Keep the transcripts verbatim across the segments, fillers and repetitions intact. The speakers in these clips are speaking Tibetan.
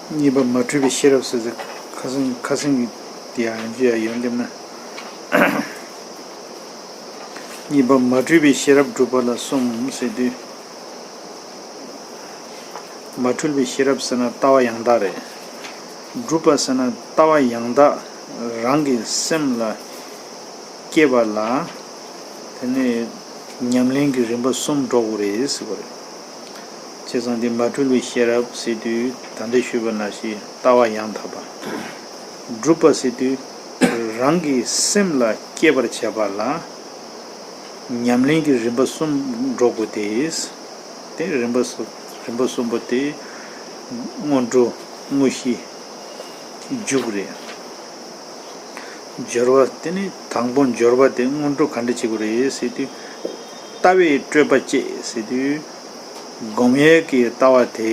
གཉིས་པ་མ་འཁྲུལ་པའི་ཤེས་རབ་ཟེར་ཚེ་ཁ་སང་ཁ་སང་གི་དེ་ཡང་ཡང་ཅིག་ཡང་ཡང་སླེབས་ན། གཉིས་པ་མ་འཁྲུལ་པའི་ཤེས་རབ་སྒྲུབ་པ་ལ་གསུམ་ཟེར་དུས། མ་འཁྲུལ་པའི་ཤེས་རབ་ཟེར་ན་ལྟ་བ་ཡང་དག་རེད། སྒྲུབ་པ་ཟེར་ན་ལྟ་བ་ཡང་དག་རང་གི་སེམས་ལ་སྐྱེས་པ་ལ། དེ་ནས་ཉམས་ལེན་གྱི་རིམ་པ་གསུམ་འགྲོ་དགོས་རེད་ཟེར་བ་རེད། བྱས་ཙང་འདི་མ་འཁྲུལ་བའི་ཤེས་རབ་ཟེར་དུས་ད་ལྟ་ཞུས་པ་ནང་བཞིན་ལྟ་བ་ཡང་དག་པ། སྒྲུབ་པ་ཟེར་དུས་རང་གི་སེམས་ལ་སྐྱེས་པར་བྱེད་པ་ལ་ཉམས་ལེན་གྱི་རིམ་པ་གསུམ་འགྲོ་དགོས་ཏེ། དེ་རིམ་པ་གསུམ་རིམ་པ་གསུམ་པོ་དེ་སྔོན་འགྲོ་དངོས་གཞི་མཇུག་རེད། སྦྱོར་བ་དེ་ནི་དང་པོ་སྦྱོར་བ་དེ་སྔོན་འགྲོ་ག་འདྲ་བྱེད་དགོས་རེད་ཟེར་དུས། ལྟ་བའི་སྤྲོས་པ་བཅད་ཟེར་དུས། སྒོམ་ཡས་ཀྱི་ལྟ་བ་དེ་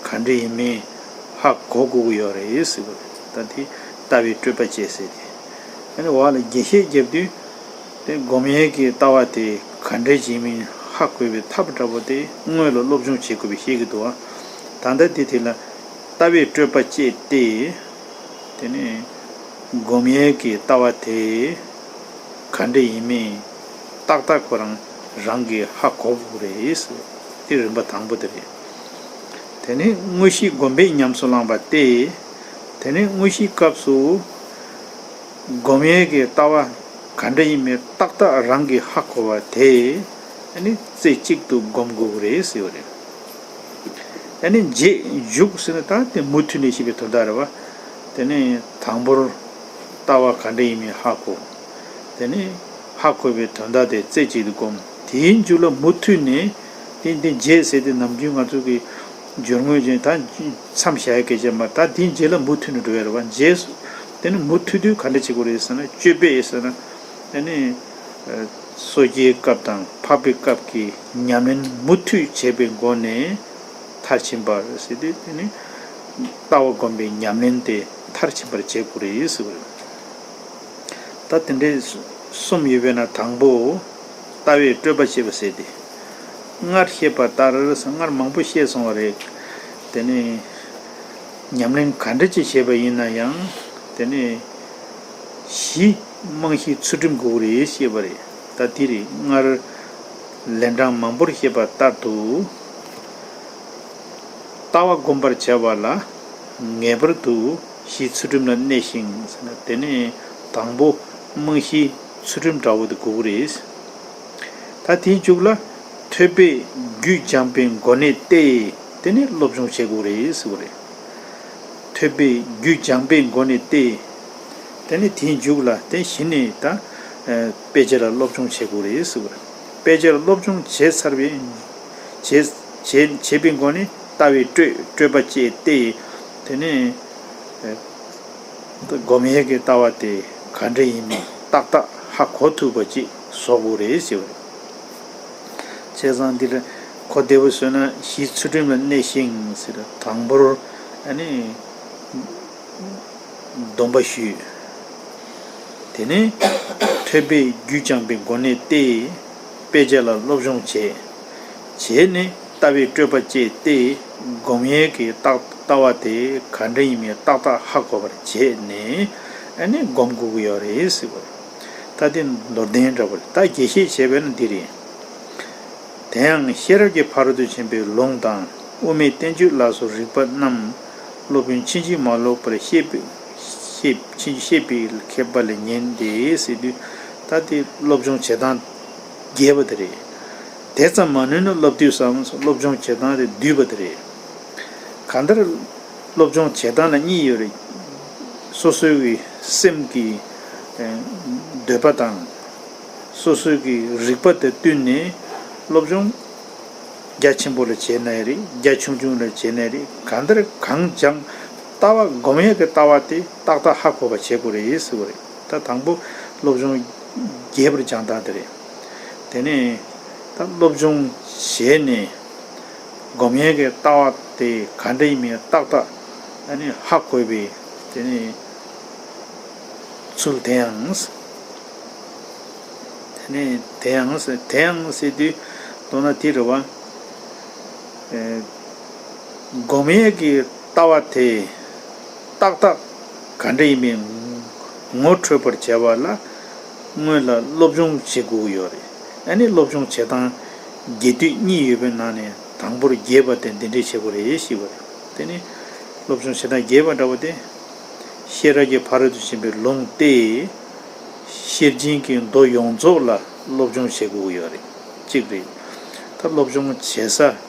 ག་འདྲ་ཡིན་མིན་ཧ་གོ་དགོས་ཀྱི་ཡོད་རེད་ཟེར་བ་རེད། ད་དེ་ལྟ་བའི་སྤྲོས་པ་བཅད་ཟེར་ཏེ། ཨ་ནི་འོག་ལ་རྒྱས་བཤད་རྒྱབ་དུས། དེ་སྒོམ་ཡས་ཀྱི་ལྟ་བ་དེ་ག་འདྲ་ཡིན་མིན་ཧ་གོ་བའི་ཐབས་འདྲ་པོ་དེ་སྔོན་ལ་སློབ་སྦྱོང་བྱེད་དགོས་པའི་བཤད་ཀྱི་འདུག་བ། ད་ལྟ་དེ་དེ་ལ་ལྟ་བའི་སྤྲོས་པ་བཅད་དེ། དེ་ནས་སྒོམ་ཡས་ཀྱི་ལྟ་བ་དེ་ག་འདྲ་ཡིན་མིན་ཏག་ཏག་ཁོ་རང་རང་གིས་ཧ་གོ་དགོས་རེད། དེ་རིམ་པ་དང་པོ་དེ་རེད། དེ་ནས་དངོས་གཞི་སྒོམ་པས་ཉམས་སུ་བླངས་པ་སྟེ། དེ་ནས་དངོས་གཞིའི་སྐབས་སུ་སྒོམ་ཡས་ཀྱི་ལྟ་བ་ག་འདྲ་ཡིན་མིན་ཏག་ཏག་རང་གིས་ཧ་གོ་བ་དེ་ཨ་ནི་རྩེ་གཅིག་ཏུ་སྒོམ་དགོས་ཀྱི་རེད་ཟེར་བ་རེད། ཨ་ནི་རྗེས་འཇུག་ཟེར་ན་ད་དེ་མུ་མཐུད་ནས་ཤེས་པའི་དོན་དག་རེད་བ། དེ་ནས་དང་པོར་ལྟ་བ་ག་འདྲ་ཡིན་མིན་ཧ་གོ། དེ་ནས་ཧ་གོ་བའི་དོན་དག་དེ་རྩེ་གཅིག་ཏུ་སྒོམ། དེའི་མཇུག་ལ་མུ་མཐུད་ནས་དེ་དེ་རྗེས་ཟེར་དེ་ནམ་རྒྱུན་ང་ཚོ་གི་སྦྱོར་དངོས་ཅན་ད་མཚམས་བཞག་ཡ་སྐད་ཆ་མ་ད་དེའི་རྗེས་ལ་མུ་མཐུད་ནས་འགྲོ་ཡ་རེད་བ། རྗེས་དེ་ནི་མུ་མཐུད་དུས་ག་འདྲ་བྱེད་དགོས་རེད་ཟེར་ན་སྤྱོད་པས་ཟེར་ན་དེ་ནི། གསོ་སྐྱེའི་སྐབས་དང་འཕགས་པའི་སྐབས་ཀྱི་ཉམས་ལེན་མུ་མཐུད་བྱས་པའི་སྒོ་ནས་མཐར་ཕྱིན་པ་ཟེར་ཏེ་དེ་ནི་ལྟ་བ་སྒོམ་པའི་ཉམས་ལེན་དེ་མཐར་ཕྱིན་པར་བྱེད་དགོས་རེད་ཟེར་བ་རེད། ད་དེ་འདྲའི་གསུམ་ཡོད་པས་ན་དང་པོ་ལྟ་བའི་སྤྲོས་པ་བཅད་པ་ཟེར་ཏེ། སྔར་བཤད་པ་ལྟར་སྔར་མང་པོ་བཤད་སོང་བ་རེད། དེ་ནི་ཉམས་ལེན་ག་འདྲ་ཅིག་བྱས་པ་ཡིན་ན་ཡང་དེ་ནི། གཞི་རྨང་གཞི་ཚུལ་ཁྲིམས་དགོས་རེད་ཞེས་པ་རེད། ད་དེ་རེད། སྔར་ལན་གྲངས་མང་པོར་བཤད་པ་ལྟར་དུ། ལྟ་བ་སྒོམ་པར་བྱ་བ་ལ་ངེས་པར་དུ་གཞི་ཚུལ་ཁྲིམས་ལ་གནས་ཤིང་ཟེར་ན་དེ་ནས་དང་པོ་རྨང་གཞི་ཚུལ་ཁྲིམས་འདྲ་བོ་དེ་དགོས་རེད། ད་དེའི་མཇུག་ལ་ཐོས་པས་རྒྱུད་སྦྱངས་པའི་གོ་གནས་ཏེ་དེ་ནས་སློབ་སྦྱོང་བྱེད་དགོས་རེད་ཟེར་བ་རེད། ཐོས་པས་རྒྱུད་སྦྱངས་པའི་གོ་གནས་ཏེ། དེ་ནས་དེའི་མཇུག་ལ་དེ་གཞི་ནས་ད་དཔེ་ཆ་ལ་སློབ་སྦྱོང་བྱེད་དགོས་རེད་ཟེར་བ་རེད། དཔེ་ཆ་ལ་སློབ་སྦྱོང་བྱས་ཚར་བའི་བྱས་བྱས་བྱས་པའི་སྒོ་ནས་ལྟ་བའི་སྤྲོས་སྤྲོས་པ་བཅད་དེ། དེ་ནས་སྒོམ་ཡས་ཀྱི་ལྟ་བ་དེ་ག་འདྲ་ཡིན་མིན་ཏག་ཏག་ཧ་གོ་ཐུབ་པ་ཅིག་བཟོ་དགོས་རེད་ཟེར་བ་རེད། བྱས་ཙང་འདིར་གོ་བདེ་པོ་བཟོས་ན་གཞི་ཚུལ་ཁྲིམས་ལ་གནས་ཤིང་ཟེར་དང་པོར་ཨ་ནི་སྡོམ་པ་ཞུས། དེ་ནས་ཐོས་པས་རྒྱུད་སྦྱངས་པའི་གོ་གནས་ཏེ། དཔེ་ཆ་ལ་སློབ་སྦྱོང་བྱས། བྱས་ནས་ལྟ་བའི་སྤྲོས་པ་བཅད་དེ། སྒོམ་ཡས་ཀྱི་ལྟ་ལྟ་བ་དེ་ག་འདྲ་ཡིན་མིན་ཏག་ཏག་ཧ་གོ་བར་བྱས་ནས་ཨ་ནི་སྒོམ་དགོས་ཀྱི་ཡོད་རེད་ཟེར་བ་རེད། ད་དེ་མདོར་བསྟན་འདྲ་བོ་རེད། ད་རྒྱས་བཤད་བྱས་པ་ན་འདི་རེད། དེ་ཡང་ཤེས་རབ་ཀྱི་ཕ་རོལ་ཏུ་ཕྱིན་པའི་ལུང་དང་དབུ་མའི་བསྟན་བཅོས་ལ་སོགས་རིགས་པ་རྣམས་སློབ་དཔོན་ཕྱིན་ཅི་མ་ལོག་པར་བཤད་པའི་བཤད་ཕྱིན་ཅི་བཤད་པའི་མཁས་པ་ལས་ཉན་ཏེ་ཟེར་དུས་ད་དེ་སློབ་སྦྱོང་བྱེད་སྟངས་རྒྱས་པ་དེ་རེད། དེ་ཙམ་མ་ནུས་ན་སློབ་དུས་སམ་སློབ་སྦྱོང་བྱེད་སྟངས་དེ་བསྡུས་པ་དེ་རེད། གང་ལྟར་སློབ་སྦྱོང་བྱེད་སྟངས་ལ་གཉིས་ཡོད་རེད། སོ་སོའི་གི་སེམས་ཀྱི་ཨེ་འདོད་པ་དང་། སོ་སོའི་གི་རིག་པ་དང་བསྟུན་ནས་སློབ་སྦྱོང་རྒྱ་ཆེན་པོ་ལ་བྱས་ན་ཡང་རེད། རྒྱ་ཆུང་ཆུང་ལ་བྱས་ན་ཡང་རེད། གང་ལྟར་གང་སྦྱངས་ལྟ་བ་སྒོམ་ཡས་ཀྱི་ལྟ་བ་དེ་ཏག་ཏག་ཧ་གོ་བ་བྱེད་དགོས་རེད་ཟེར་བ་རེད། ད་དང་པོ་སློབ་སྦྱོང་རྒྱས་པར་སྦྱང་སྟངས་དེ་རེད། དེ་ནས་ད་སློབ་སྦྱོང་བྱས་ནས་སྒོམ་ཡས་ཀྱི་ལྟ་བ་དེ་ག་འདྲ་ཡིན་མིན་ཏག་ཏག་ཨ་ནི་ཧ་གོ་བའི་དེ་ནས་ཚུལ་དེ་ཡང་། དེ་ནས་དེ་ཡང་ཟེར་དེ་ཡང་ཟེར་དུས་མདོར་ན་དེ་རེད་བ། ཨེ་སྒོམ་ཡས་ཀྱི་ ལྟ་བ་དེ་ཏག་ཏག་ག་འདྲ་ཡིན་མིན་ངོ་འཕྲོད་པར་བྱ་བ་ལ་སྔོན་ལ་སློབ་སྦྱོང་བྱེད་དགོས་ཀྱི་ཡོད་རེད། ཨ་ནི་སློབ་སྦྱོང་བྱེད་སྟངས་རྒྱས་བསྡུས་གཉིས་ཡོད་པའི་ནང་ནས་དང་པོར་རྒྱས་པ་དེ་འདི་འདྲས་བྱེད་དགོས་རེད་ཞེས་པ་རེད། དེ་ནི་སློབ་སྦྱོང་བྱེད་སྟངས་རྒྱས་པ་འདྲ་བོ་དེ། ཤེས་རབ་ཀྱི་ཕ་རོལ་ཏུ་ཕྱིན་པའི་ལུང་སྟེ། ཤེར་ཕྱིན་གྱི་མདོ་ཡོངས་རྫོགས་ལ་སློབ་སྦྱོང་བྱེད་དགོས་ཀྱི་ཡོད་རེད། གཅིག་རེད། ད་སློབ་སྦྱོང་བྱེད་ས་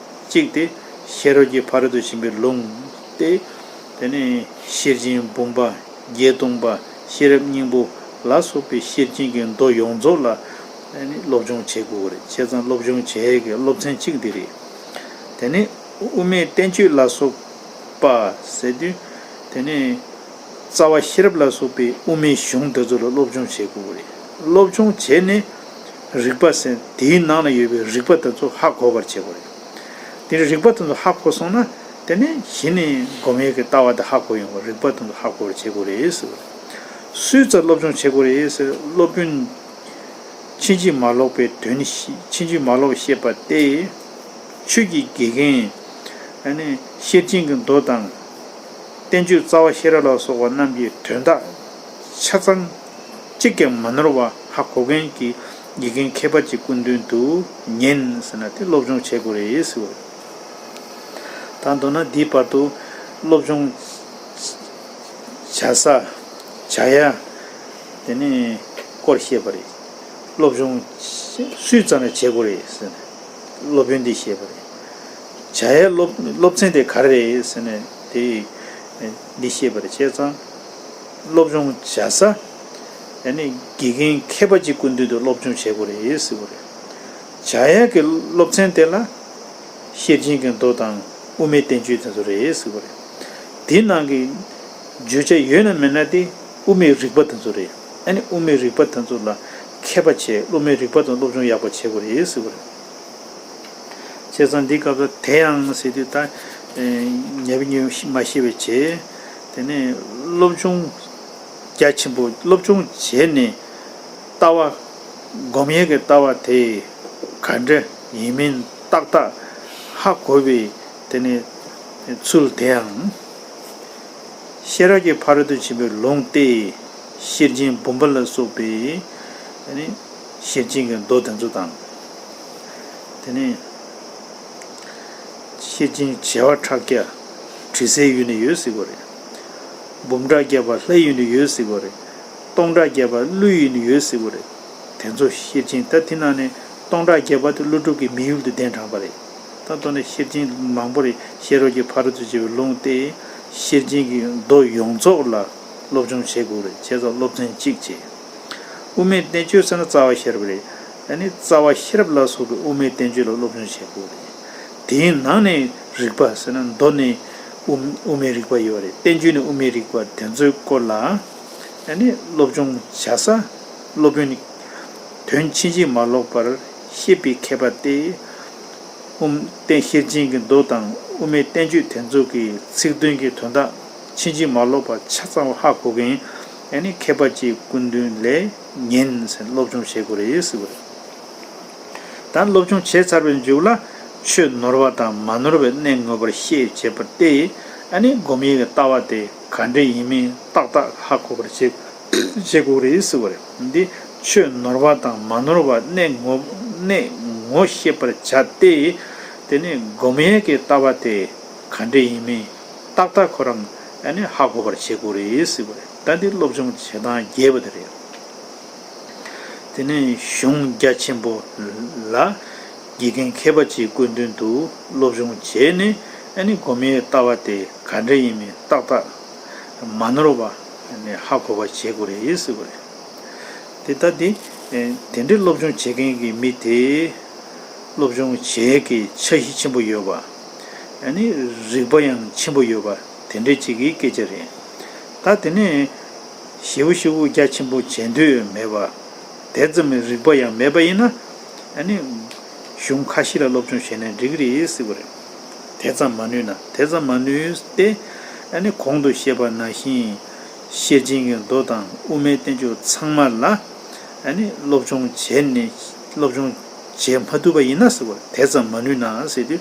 གཅིག་དེ་ཤེས་རབ་ཀྱི་ཕ་རོལ་ཏུ་ཕྱིན་པའི་ལུང་སྟེ། དེ་ནས་ཤེར་ཕྱིན་འབུམ་པ། བརྒྱད་སྟོང་པ། ཤེས་རབ་སྙིང་པོ་ལ་སོགས་པའི་ཤེར་ཕྱིན་གྱི་མདོ་ཡོངས་རྫོགས་ལ་ཨ་ནི་སློབ་སྦྱོང་བྱེད་དགོས་ཀྱི་རེད། བྱས་ཙང་སློབ་སྦྱོང་བྱེད་ཡས་ཀྱི་སློབ་ཚན་གཅིག་འདི་རེད། དེ་ནས་དབུ་མའི་བསྟན་བཅོས་ལ་སོགས་པ་ཟེར་དུས། དེ་ནས་རྩ་བ་ཤེས་རབ་ལ་སོགས་པའི་དབུ་མའི་གཞུང་དེ་ཚོ་ལ་སློབ་སྦྱོང་བྱེད་དགོས་ཀྱི་རེད། སློབ་སྦྱོང་བྱས་ནས་རིགས་པ་ཟེར་དེའི་ནང་ལ་ཡོད་པའི་རིགས་པ་དེ་ཚོ་ཧ་གོ་བར་བྱེད་དགོས་རེད། དེ་ནས་རིགས་པ་དེ་ཚོ་ཧ་གོ་སོང་ན། དེ་ནས་གཞི་ནས་སྒོམ་ཡས་ཀྱི་ལྟ་བ་དེ་ཧ་གོ་ཡོང་བ། རིགས་པ་དེ་ཚོ་ཧ་གོ་བར་བྱེད་དགོས་རེད་ཟེར་བ་རེད། སུས་རྩ་སློབ་སྦྱོང་བྱེད་དགོས་རེད་ཟེར། སློབ་དཔོན་ཕྱིན་ཅི་མ་ལོག་པའི་དོན་ཤེས། ཕྱིན་ཅི་མ་ལོག་ཤེས་པ་སྟེ། ཆོས་ཀྱི་དགེ་རྒན་ཨ་ནི་ཤེར་ཕྱིན་གྱི་མདོ་དང་། བསྟན་བཅོས་རྩ་བ་ཤེས་རབ་ལ་སོགས་པ་རྣམས་ཀྱི་དོན་དག་ཆ་ཚང་གཅིག་ཀྱང་མ་ནོར་བ་ཧ་གོ་མཁན་གྱི་དགེ་རྒན་མཁས་པ་ཅིག་སྐུ་མདུན་དུ་ཉན་ཟེར་ན་དེ་སློབ་སྦྱོང་བྱེད་དགོས་རེད་ཟེར་བ་རེད། ད་མདོར་ན་འདིའི་བར་དུ་སློབ་སྦྱོང་བྱ་ས། བྱ་ཡ། དེ་ནས་སྐོར་བཤད་པ་རེད། སློབ་སྦྱོང་སུས་རྩ་ནས་བྱེད་དགོས་རེད་ཟེར་ནས་སློབ་དཔོན་འདིས་བཤད་པ་རེད། བྱ་ཡ་སློབ་སློབ་ཚན་དེ་ག་རེ་རེད་ཟེར་ནས་དེ་འདི་བཤད་པ་རེད། བྱས་ཙང་སློབ་སྦྱོང་བྱ་ས་ཨ་ནི་དགེ་རྒན་མཁས་པ་ཅིག་སྐུ་མདུན་དུ་སློབ་སྦྱོང་བྱེད་དགོས་རེད་ཟེར་བ་རེད། བྱ་ཡ་གི་སློབ་ཚན་དེ་ལ་ཤེར་ཕྱིན་གྱི་མདོ་དང་དབུ་མའི་བསྟན་བཅོས་དེ་ཚོ་རེད་ཟེར་བ་རེད། དེ་ནང་གི་བརྗོད་བྱ་ཡོད་ན་མེད་ན་དེ་དབུ་མའི་རིགས་པ་དེ་ཚོ་རེད། ཨ་ནི་དབུ་མའི་རིགས་པ་དེ་ཚོ་ལ་མཁས་པ་བྱས། དབུ་མའི་རིགས་པ་དང་སློབ་སྦྱོང་ཡག་པོ་བྱེད་དགོས་རེད་ཟེར་བ་རེད། བྱས་ཙང་འདི་སྐབས་སུ་དེ་ཡང་ཟེར་དུས་ད་ཉེ་བའི་ཉེ་མ་ཤེས་པའི་བྱས། དེ་ནས་སློབ་སྦྱོང་རྒྱ་ཆེན་པོ། སློབ་སྦྱོང་བྱས་ནས་ལྟ་བ། སྒོམ་ཡས་ཀྱི་ལྟ་བ་དེ་ག་འདྲ་ཡིན་མིན་ཏག་ཏག་ཧ་གོ་བའི་དེ་ནས་ཚུལ་དེའང་། ཤེས་རབ་ཀྱི་ཕ་རོལ་ཏུ་ཕྱིན་པའི་ལུང་སྟེ། ཤེར་ཕྱིན་འབུམ་པ་ལ་སོགས་པའི་ཨ་ནི་ཤེར་ཕྱིན་གྱི་མདོ་དེ་ཚོ་དང་། དེ་ནས་ཤེར་ཕྱིན་བྱེ་བ་ཕྲག་བརྒྱ་དྲི་ཟའི་ཡུལ་ནས་ཡོད་ཟེར་གྱི་ཡོད་རེད། འབུམ་ཕྲག་བརྒྱ་པ་ལྷའི་ཡུལ་ནས་ཡོད་ཟེར་གྱི་ཡོད་རེད། སྟོང་ཕྲག་བརྒྱ་པ་ཀླུའི་ཡུལ་ནས་ཡོད་ཟེར་གྱི་ཡོད་རེད། དེ་ཚོ་ཤེར་ཕྱིན། ད་དེ་ནང་ནས་སྟོང་ཕྲག་བརྒྱ་པ་དེ་ཀླུ་སྒྲུབ་ཀྱི་མི་ཡུལ་དུ་གདན་དྲངས་པ་རེད། ད་ལྟོ་ནས་ཤེར་ཕྱིན་མང་པོ་རེད། ཤེས་རབ་ཀྱི་ཕ་རོལ་ཏུ་ཕྱིན་པའི་ལུང་སྟེ། ཤེར་ཕྱིན་གྱི་མདོ་ཡོངས་རྫོགས་ལ་སློབ་སྦྱོང་བྱེད་དགོས་རེད། བྱས་ཙང་སློབ་ཚན་གཅིག་བྱས། དབུ་མའི་བསྟན་བཅོས་ཟེར་ན་རྩ་བ་ཤེས་རབ་རེད། ཨ་ནི་རྩ་བ་ཤེས་རབ་ལ་སོགས་པའི་དབུ་མའི་བསྟན་བཅོས་ལ་སློབ་སྦྱོང་བྱེད་དགོས་རེད། དེའི་ནང་ནས་རིགས་པ་ཟེར་ན་མདོ་ནས་དབུ་དབུ་མའི་རིགས་པ་ཡོད་རེད། བསྟན་བཅོས་ནས་དབུ་མའི་རིགས་པ་དེ་ཚོའི་སྐོར་ལ་ཨ་ནི་སློབ་སྦྱོང་བྱ་ས། སློབ་དཔོན་དོན་ཕྱིན་ཅི་མ་ལོག་པར་ཤེས་པའི་མཁས་པ་སྟེ། དབུ་མ་བསྟན་ཤེར་ཕྱིན་གྱི་མདོ་དང་དབུ་མའི་བསྟན་བཅོས་དེ་ཚོ་གི་ཚིག་དོན་གྱི་དོན་དག་ཕྱིན་ཅི་མ་ལོག་པ་ཆ་ཚང་བ་ཧ་གོ་མཁན་ཨ་ནི་མཁས་པ་ཅིག་སྐུ་མདུན་ལ་ཉན་ཟེར་སློབ་སྦྱོང་བྱེད་དགོས་རེད་ཟེར་བ་རེད། ད་སློབ་སྦྱོང་བྱས་ཚར་བའི་མཇུག་ལ་ཆོས་ནོར་བ་དང་མ་ནོར་བའི་གནད་ངོ་མར་ཤེས་བྱེད་པ་སྟེ། ཨ་ནི་སྒོམ་ཡས་ཀྱི་ལྟ་བ་དེ་ག་འདྲ་ཡིན་མིན་ཏག་ཏག་ཧ་གོ་བར་བྱེད་བྱེད་དགོས་རེད་ཟེར་བ་རེད། འདི་ཆོས་ནོར་བ་དང་མ་ནོར་བ་གནད་ངོ་གནད་ངོ་ཤེས་པར་བྱ་སྟེ། དེ་ནས་སྒོམ་ཡས་ཀྱི་ལྟ་བ་དེ་ག་འདྲ་ཡིན་མིན་ཏག་ཏག་ཁོ་རང་ཨ་ནི་ཧ་གོ་བར་བྱེད་དགོས་རེད་ཟེར་བ་རེད། ད་འདི་སློབ་སྦྱོང་བྱེད་སྟངས་རྒྱས་པ་དེ་རེད། དེ་ནས་གཞུང་རྒྱ་ཆེན་པོ་ལ་དགེ་རྒན་མཁས་པ་ཅིག་སྐུ་མདུན་དུ་སློབ་སྦྱོང་བྱས་ནས་ཨ་ནི་སྒོམ་ཡས་ལྟ་བ་དེ་ག་འདྲ་ཡིན་མིན་ཏག་ཏག་མ་ནོར་བ་ནས་ཧ་གོ་བ་བྱེད་དགོས་རེད་ཟེར་བ་རེད། དེ་ལྟ་སྟེ། དེ་འདྲའི་སློབ་སྦྱོང་བྱེད་མཁན་གྱི་མི་དེ་སློབ་སྦྱོང་བྱེད་ཀྱི་འཆར་གཞི་ཆེན་པོ་ཡོད་པ། ཨ་ནི་རིག་པ་ཡང་ཆེན་པོ་ཡོད་པ་དེ་འདྲའི་ཅིག་གི་སྐད་ཆ་རེད། ད་དེ་ནས་ཞེ་པོ་ཞེ་པོ་རྒྱ་ཆེན་པོ་བྱེད་འདོད་མེད་པ། དེ་ཙམ་གྱི་རིག་པ་ཡང་མེད་པ་ཡིན་ན། ཨ་ནི་གཞུང་ཁ་ཤས་ལ་སློབ་སྦྱོང་བྱས་ན་འགྲིག་གི་རེད་ཟེར་བ་རེད། དེ་ཙམ་མ་ནུས་ན། དེ་ཙམ་མ་ནུས་ཏེ། ཨ་ནི་གོང་དུ་བཤད་པ་ནང་བཞིན་ཤེར་ཕྱིན་གྱི་མདོ་དང་དབུ་མའི་བསྟན་བཅོས་ཚང་མ་ལ་ཨ་ནི་སློབ་སྦྱོང་བྱས་ནས་སློབ་སྦྱོང་བྱེད་མ་ཐུབ་པ་ཡིན་ན་ཟེར་བ་རེད། དེ་ཙམ་མ་ནུས་ན་ཟེར་དུས།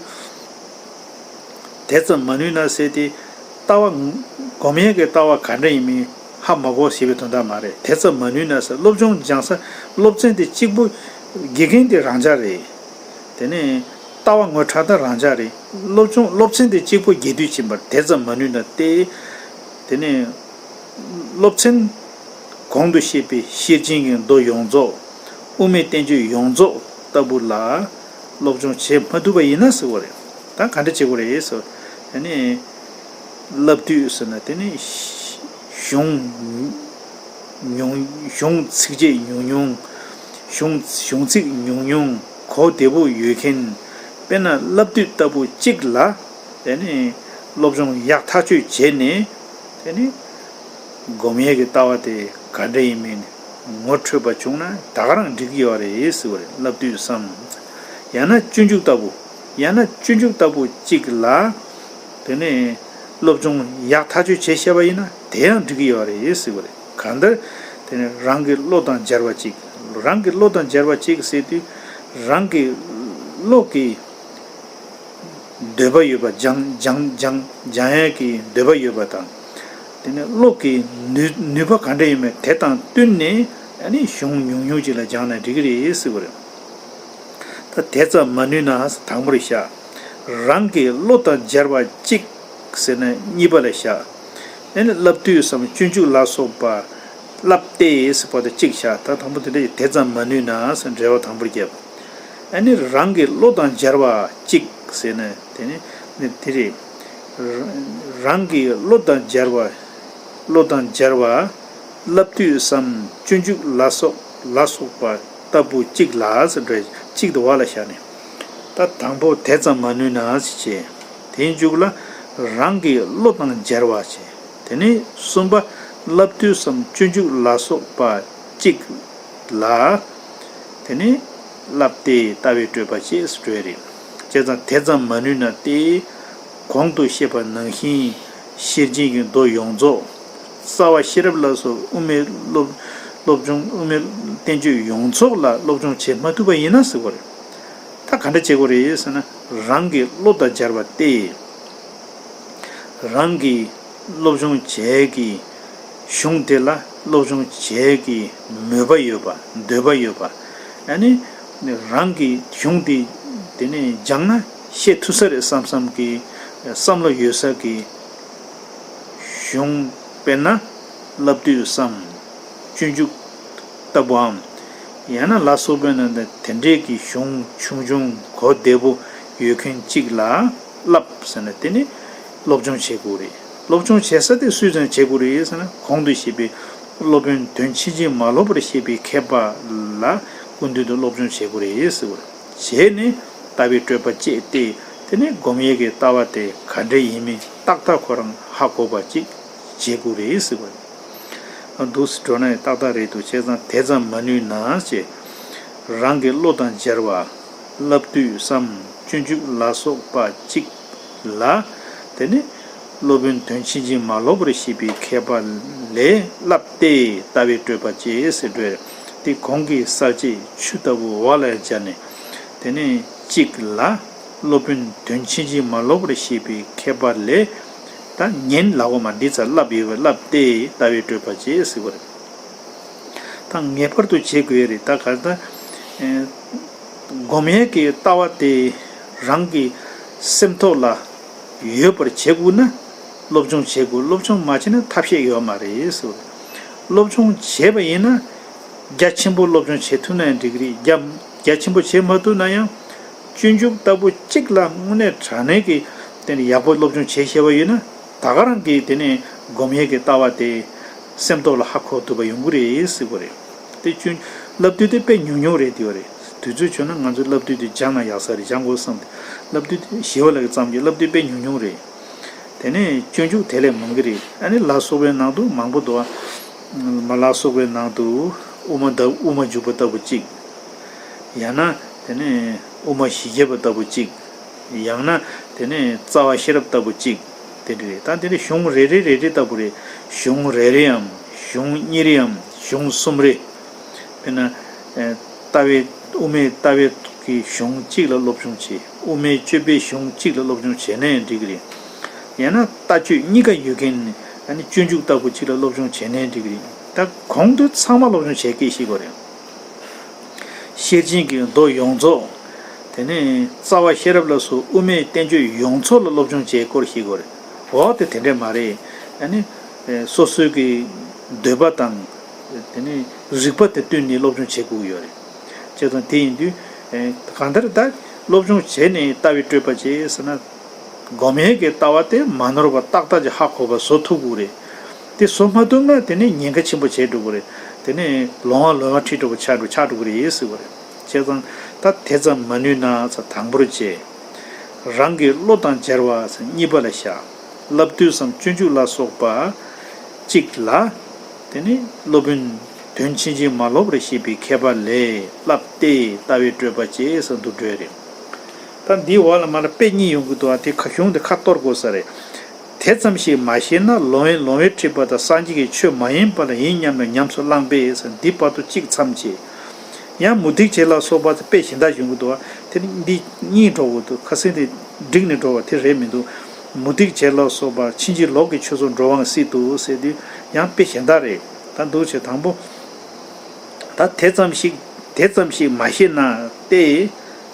དེ་ཙམ་མ་ནུས་ན་ཟེར་ཏེ། ལྟ་བ། སྒོམ་ཡས་ཀྱི་ལྟ་བ་ག་འདྲ་ཡིན་མིན་ཧ་མ་གོ་ཞེས་པའི་དོན་དག་མ་རེད། དེ་ཙམ་མ་ནུས་ན་ཟེར། སློབ་སྦྱོང་སྦྱང་ས་སློབ་ཚན་དེ་གཅིག་པུ། དགེ་རྒན་དེ་རང་འཇགས་རེད། དེ་ནས་ལྟ་བ་ངོ་ཕྲག་དང་རང་འཇགས་རེད། སློབ་སྦྱོང་སློབ་ཚན་དེ་གཅིག་པུ་རྒྱས་བསྡུས་ཕྱིན་པར་དེ་ཙམ་མ་ནུས་ན་སྟེ། དེ་ནས་སློབ་ཚན་གོང་དུ་བཤད་པའི་ཤེར་ཕྱིན་གྱི་མདོ་ཡོངས་རྫོགས། དབུ་མའི་བསྟན་བཅོས་ཡོངས་རྫོགས་ལྟ་བུ་ལ་སློབ་སྦྱོང་བྱེད་མ་ཐུབ་པ་ཡིན་ན་ཟེར་བ་རེད། ད་ག་འདྲ་བྱེད་དགོས་རེད་ཟེར། ཨ་ནི་བསླབ་དུས་ཟེར་ན་དེ་ནི་གཞུང་ཉུང་། གཞུང་ཚིགས་བཅད་ཉུང་ཉུང་། གཞུང་གཞུང་ཚིག་ཉུང་ཉུང་གོ་བདེ་པོ་ཡོད་མཁན། དཔེར་ན་བསླབ་དུས་ལྟ་བུ་གཅིག་ལ། དེ་ནི་སློབ་སྦྱོང་ཡག་ཐག་ཆོད་བྱས་ནས། དེ་ནི་སྒོམ་ཡས་ཀྱི་ལྟ་བ་དེ་ག་འདྲ་ཡིན་མིན་ངོ་འཕྲོད་པ་བྱུང་ན་ད་ག་རང་འགྲིག་གི་ཡོད་རེད་ཟེར་བ་རེད། བསླབ་དུས་སམ། ཡང་ན་སྤྱོད་འཇུག་ལྟ་བུ། ཡང་ན་སྤྱོད་འཇུག་ལྟ་བུ་གཅིག་ལ། དེ་ནས་སློབ་སྦྱོང་ཡག་ཐག་ཆོད་བྱས་བཤད་པ་ཡིན་ན་དེ་ཡང་འགྲིག་གི་ཡོད་རེད་ཟེར་བ་རེད། གང་ལྟར་དེ་ནས་རང་གི་བློ་དང་སྦྱར་བ་གཅིག། རང་གི་བློ་དང་སྦྱར་བ་གཅིག་ཟེར་དུས་རང་གི་བློ་གི་འདོད་པ་ཡོད་པ། སྦྱང་སྦྱང་སྦྱང་སྦྱང་ཡས་ཀྱི་འདོད་པ་ཡོད་པ་དང་། དེ་ནས་བློ་གི་ནུས་ནུས་པ་ག་འདྲ་ཡོད་མེད་དེ་དང་བསྟུན་ནས། ཨ་ནི་གཞུང་ཉུང་ཉུང་ཅིག་ལ་སྦྱངས་ན་འགྲིག་གི་རེད་ཟེར་བ་རེད། ད་དེ་ཙམ་མ་ནུས་ན་དང་པོར་བཞག། རང་གི་བློ་དང་སྦྱར་བ་གཅིག་ཟེར་ན་གཉིས་པ་ལ་བཞག། ཨ་ནི་བསླབ་དུས་སམ་སྤྱོད་འཇུག་ལ་སོགས་པ། བསླབ་སྟེ་ཟེར་བ་དང་གཅིག་བཞག། ད་དང་པོ་དེ་འདྲ་ཡིན། དེ་ཙམ་མ་ནུས་ན་ཟེར་འགྲེལ་བ་དང་པོར་བརྒྱབ། ཨ་ནི་རང་གི་བློ་དང་སྦྱར་བ་གཅིག་ཟེར་ན་དེ་ནི་དེ་རེད། རང་གི་བློ་དང་སྦྱར་བ། བློ་དང་སྦྱར་བ། བསླབ་དུས་སམ་སྤྱོད་འཇུག་ལ་སོགས་ལ་སོགས་པ་ལྟ་བུ་གཅིག་ལ་ཟེར་འགྲེལ། གཅིག་ཏུ་བ་ལ་བཞག་ནས། ད་དང་པོ་དེ་ཙམ་མ་ནུས་ན་ཟེར་བྱས། དེའི་མཇུག་ལ་རང་གི་བློ་དང་སྦྱར་བ་བྱས། དེ་ནས་གསུམ་པ་བསླབ་དུས་སམ་སྤྱོད་འཇུག་ལ་སོགས་པ་གཅིག་ལ། དེ་ནས་བསླབ་སྟེ་ལྟ་བའི་སྤྲོས་པ་བཅས་སུ་གྲོལ་རེད། བྱས་ཙང་དེ་ཙམ་མ་ནུས་ན་སྟེ། གོང་དུ་བཤད་པ་ནང་བཞིན་ཤེར་ཕྱིན་གྱི་མདོ་ཡོངས་རྫོགས། རྩ་བ་ཤེས་རབ་ལ་སོགས་དབུ་མའི་སློབ་སློབ་སྦྱོང་དབུ་མའི་བསྟན་བཅོས་ཡོངས་རྫོགས་ལ་སློབ་སྦྱོང་བྱེད་མ་ཐུབ་པ་ཡིན་ན་ཟེར་བ་རེད། ད་ག་འདྲ་བྱེད་དགོས་རེད་ཟེར་ན། རང་གི་བློ་དང་སྦྱར་བ་སྟེ། རང་གི་སློབ་སྦྱོང་བྱེད་ཀྱི་གཞུང་དེ་ལ་སློབ་སྦྱོང་བྱེད་ཀྱི་མོས་པ་ཡོད་པ། འདོད་པ་ཡོད་པ། ཨ་ནི་རང་གི་གཞུང་དེ་དེ་ནས་སྦྱངས་ན་ཤེས་ཐུབ་ས་རེད་བསམ་བསམ་གྱི་བསམ་བློ་ཡོད་ས་གི་གཞུང་། དཔེར་ན་བསླབ་དུས་སམ། སྤྱོད་འཇུག་ལྟ་བུའམ། ཡང་ན་ལ་སོགས་པའི་ནང་དུ་དེ་འདྲའི་གི་གཞུང་ཆུང་ཆུང་གོ་བདེ་པོ་ཡོད་མཁན་གཅིག་ལ་བསླབ་ཟེར་ན་དེ་ནི་སློབ་སྦྱོང་བྱེད་དགོས་རེད། སློབ་སྦྱོང་བྱེད་ས་དེ་སུས་ཀྱང་བྱེད་དགོས་རེད་ཟེར་ན། གོང་དུ་བཤད་པའི་སློབ་དཔོན་དོན་ཕྱིན་ཅི་མ་ལོག་པར་ཤེས་པའི་མཁས་པ་ལ་སྐུ་མདུན་དུ་སློབ་སྦྱོང་བྱེད་དགོས་རེད་ཟེར་བ་རེད། བྱས་ནས་ལྟ་བའི་སྤྲོས་པ་བཅད་དེ། དེ་ནས་སྒོམ་ཡས་ཀྱི་ལྟ་བ་དེ་ག་འདྲ་ཡིན་མིན་ཏག་ཏག་ཁོ་རང་ཧ་གོ་བ་ཅིག་བྱེད་དགོས་རེད་ཟེར་བ་རེད། འདུག་སེ་འགྲོ་ན་ཡང་ཏག་ཏག་རེད་འདུག་བྱས་ཙང་དེ་ཙམ་མ་ནུས་ན་ཞེས། རང་གི་བློ་དང་སྦྱར་བ། བསླབ་དུས་སམ་སྤྱོད་འཇུག་ལ་སོགས་པ་གཅིག་ལ། དེ་ནི་སློབ་དཔོན་དོན་ཕྱིན་ཅི་མ་ལོག་པར་ཤེས་པའི་མཁས་པ་ལས་བསླབས་ཏེ་ལྟ་བའི་སྤྲོས་པ་བཅད་ཟེར་འགྲོ། དེ་གོང་གི་གསལ་བྱེད་ཆུ་ལྟ་བུ་བ་ལ་སྦྱར་ནས། དེ་ནི་གཅིག་ལ། སློབ་དཔོན་དོན་ཕྱིན་ཅི་མ་ལོག་པར་ཤེས་པའི་མཁས་པ་ལས། ད་ཉན་ལབ་དགོས་མ། འདི་ཚར་བསླབས་ཡོད་པས་བསླབས་ཏེ་ལྟ་བའི་སྤྲོས་པ་བཅད་ཟེར་བ་རེད། ད་ངེས་པར་དུ་བྱེད་དགོས་རེད། ད་ག་ད། ཨེ། སྒོམ་ཡས་ཀྱི་ལྟ་བ་དེ་རང་གི་སེམས་ཐོག་ལ་ཡོད་པར་བྱེད་དགོས་ན་སློབ་སྦྱོང་བྱེད་དགོས། སློབ་སྦྱོང་མ་བྱས་ན་ཐབས་ཤེས་ཡོད་མ་རེད་ཟེར། སློབ་སྦྱོང་བྱས་པ་ཡིན་ན་རྒྱ་ཆེན་པོ་སློབ་སྦྱོང་བྱེད་ཐུབ་ན་ཡང་འགྲིག་གི་རེད། རྒྱ་རྒྱ་ཆེན་པོ་བྱེད་མ་ཐུབ་ན་ཡང་སྤྱོད་འཇུག་ལྟ་བུ་གཅིག་ལ་དངོས་གནས་དྲང་གནས་ཀྱི་དེ་ནི་ཡག་པོ་སློབ་སྦྱོང་བྱས་ཤེས་པ་ཡོད་ན། ད་ག་རང་གིས་དེ་ནས་སྒོམ་ཡས་ཀྱི་ལྟ་བ་དེ་སེམས་ཐོག་ལ་ཧ་གོ་ཐུབ་པ་ཡོང་གི་རེད་ཟེར་གི་རེད། དེ་ཅུང་བསླབ་དུས་དེ་དཔེ་ཉུང་ཉུང་རེད། དེ་བ་རེད། དུས་ཚོད་བྱུང་ན་ང་ཚོ་བསླབ་དུས་དེ་སྦྱང་ན་ཡག་ས་རེད། སྦྱང་དགོས་བསམ་སྟེ་བསླབ་དུས་དེ་ཞི་བ་ལྷ་གིས་བརྩམས་ཀྱི་བསླབ་དུས་དཔེ་ཉུང་ཉུང་རེད། དེ་ནས་སྤྱོད་འཇུག་དེ་ལས་མང་གི་རེད། ཨ་ནི་ལ་སོགས་པའི་ནང་དུ་མང་པོ་འདུག་ཨ། མ་ལ་སོགས་པའི་ནང་དུ་དབུ་མ་ད་དབུ་མ་འཇུག་པ་ལྟ་བུ་གཅིག། ཡང་ན་དེ་ནས་དབུ་མ་བཞི་བརྒྱ་པ་ལྟ་བུ་གཅིག། ཡང་ན་དེ་ནས་རྩ་བ་ཤེས་རབ་ལྟ་བུ་གཅིག། དེ་འདྲ་རེད། ད་དེ་ནས་གཞུང་རེ་རེ་རེ་རེ་ལྟ་བུ་རེད། གཞུང་རེ་རེའམ་གཞུང་གཉིས་རེའམ་གཞུང་གསུམ་རེ། དཔེར་ན། ལྟ་བའི་དབུ་མའི་ལྟ་བའི་གི་གཞུང་གཅིག་ལ་སློབ་སྦྱོང་བྱེད། དབུ་མའི་སྤྱོད་པའི་གཞུང་གཅིག་ལ་སློབ་སྦྱོང་བྱས་ན་ཡང་འགྲིག་གི་རེད། ཡང་ན་ལྟ་སྤྱོད་གཉིས་ཀ་ཡོད་མཁན་ནི་ཨ་ནི་སྤྱོད་འཇུག་ལྟ་བུ་གཅིག་ལ་སློབ་སྦྱོང་བྱས་ནའི་འགྲིག་གི་རེད། ད་གོང་དུ་ཚང་མ་སློབ་སྦྱོང་བྱེད་དགོས་ཤེས་དགོས་རེད། ཤེར་ཕྱིན་གྱི་མདོ་ཡོངས་རྫོགས། དེ་ནས་རྩ་བ་ཤེས་རབ་ལ་སོགས་དབུ་མའི་བསྟན་བཅོས་ཡོངས་རྫོགས་ལ་སློབ་སྦྱོང་བྱེད་སྐོར་ཞིག་གོ་རེད། འོ་དེ་དེ་འདྲས་མ་རེད། ཨ་ནི། སོ་སོའི་གི་འདོད་པ་དང་། དེ་ནས་རིག་པ་དེ་བསྟུན་ནས་སློབ་སྦྱོང་བྱེད་དགོས་ཀྱི་ཡོད་རེད། བྱས་ཙང་དེ་ཡིན་དུས། གང་ལྟར་ད་སློབ་སྦྱོང་བྱས་ནས་ལྟ་བའི་སྤྲོས་པ་བྱས་ཟེར་ན། སྒོམ་ཡས་ཀྱི་ལྟ་བ་དེ་མ་ནོར་བ་ཏག་ཏག་ཅིག་ཧ་གོ་བ་བཟོ་ཐུབ་དགོས་རེད། དེ་བཟོ་མ་ཐུབ་ན་དེ་ནི་ཉེན་ཁ་ཆེན་པོ་བྱས་འགྲོ་གི་རེད། དེ་ནི་ལོང་བ་ལོང་བ་ཁྲིད་འགྲོ་བ་ཆགས་འགྲོ་ཆགས་འགྲོ་གི་རེད་ཟེར་བ་རེད། བྱས་ཙང་ད་དེ་ཙམ་མ་ནུས་ན་ཚ་དང་པོར་བྱས། རང་གི་བློ་དང་སྦྱར་བ་ཚ་གཉིས་པ་ལ་བཞག་བསླབ་བཏུས་སམ་སྤྱོད་འཇུག་ལ་སོགས་པ་གཅིག་ལ། དེ་ནི་སློབ་དཔོན་དོན་ཕྱིན་ཅི་མ་ལོག་པར་ཤེས་པའི་མཁས་པ་ལས་བསླབས་ཏེ་ལྟ་བའི་སྤྲོས་པ་བཅས་སུ་འདུ་འགྲོས་རེད། ད་འདིའི་འོག་ལ་མ་ལ་དཔེ་གཉིས་ཡོང་གི་འདུག་ཨ། དེ་ཁ་གཞུང་དེ་ཁ་གཏོར་དགོས་ས་རེད། དེ་ཙམ་ཞིག་མ་ཤེས་ན་ལོང་བས་ལོང་བས་ཁྲིད་པ་དང་སངས་རྒྱས་ཀྱི་ཆོས་མ་ཡིན་པ་ལ་ཡིན་སྙམ་ནས་ཉམས་སུ་བླངས་པས་ཟེར་འདི་བར་དུ་གཅིག་མཚམས་བཅད། ཡང་མུ་སྟེགས་བྱེད་ལ་སོགས་པ་དཔེ་གཞན་དག་ཡོང་གི་འདུག་ཨ། དེ་ནི་འདི་གཉིས་འགྲོ་གི་འདུག་ཁ་སང་དེ་འགྲིག་ནས་འགྲོ་བ་དེ་རེད་མི་འདུག་མུ་སྟེགས་བྱེད་ལ་སོགས་པ་ཕྱིན་ཅི་ལོག་གི་ཆོས་སུ་འགྲོ་བའང་སྲིད་དོ་ཟེར་དུས་ཡང་དཔེ་གཞན་དག་རེད། ད་འདུག་བྱས་དང་པོ། ད་དེ་ཙམ་ཞིག་དེ་ཙམ་ཞིག་མ་ཤེས་ན་སྟེ།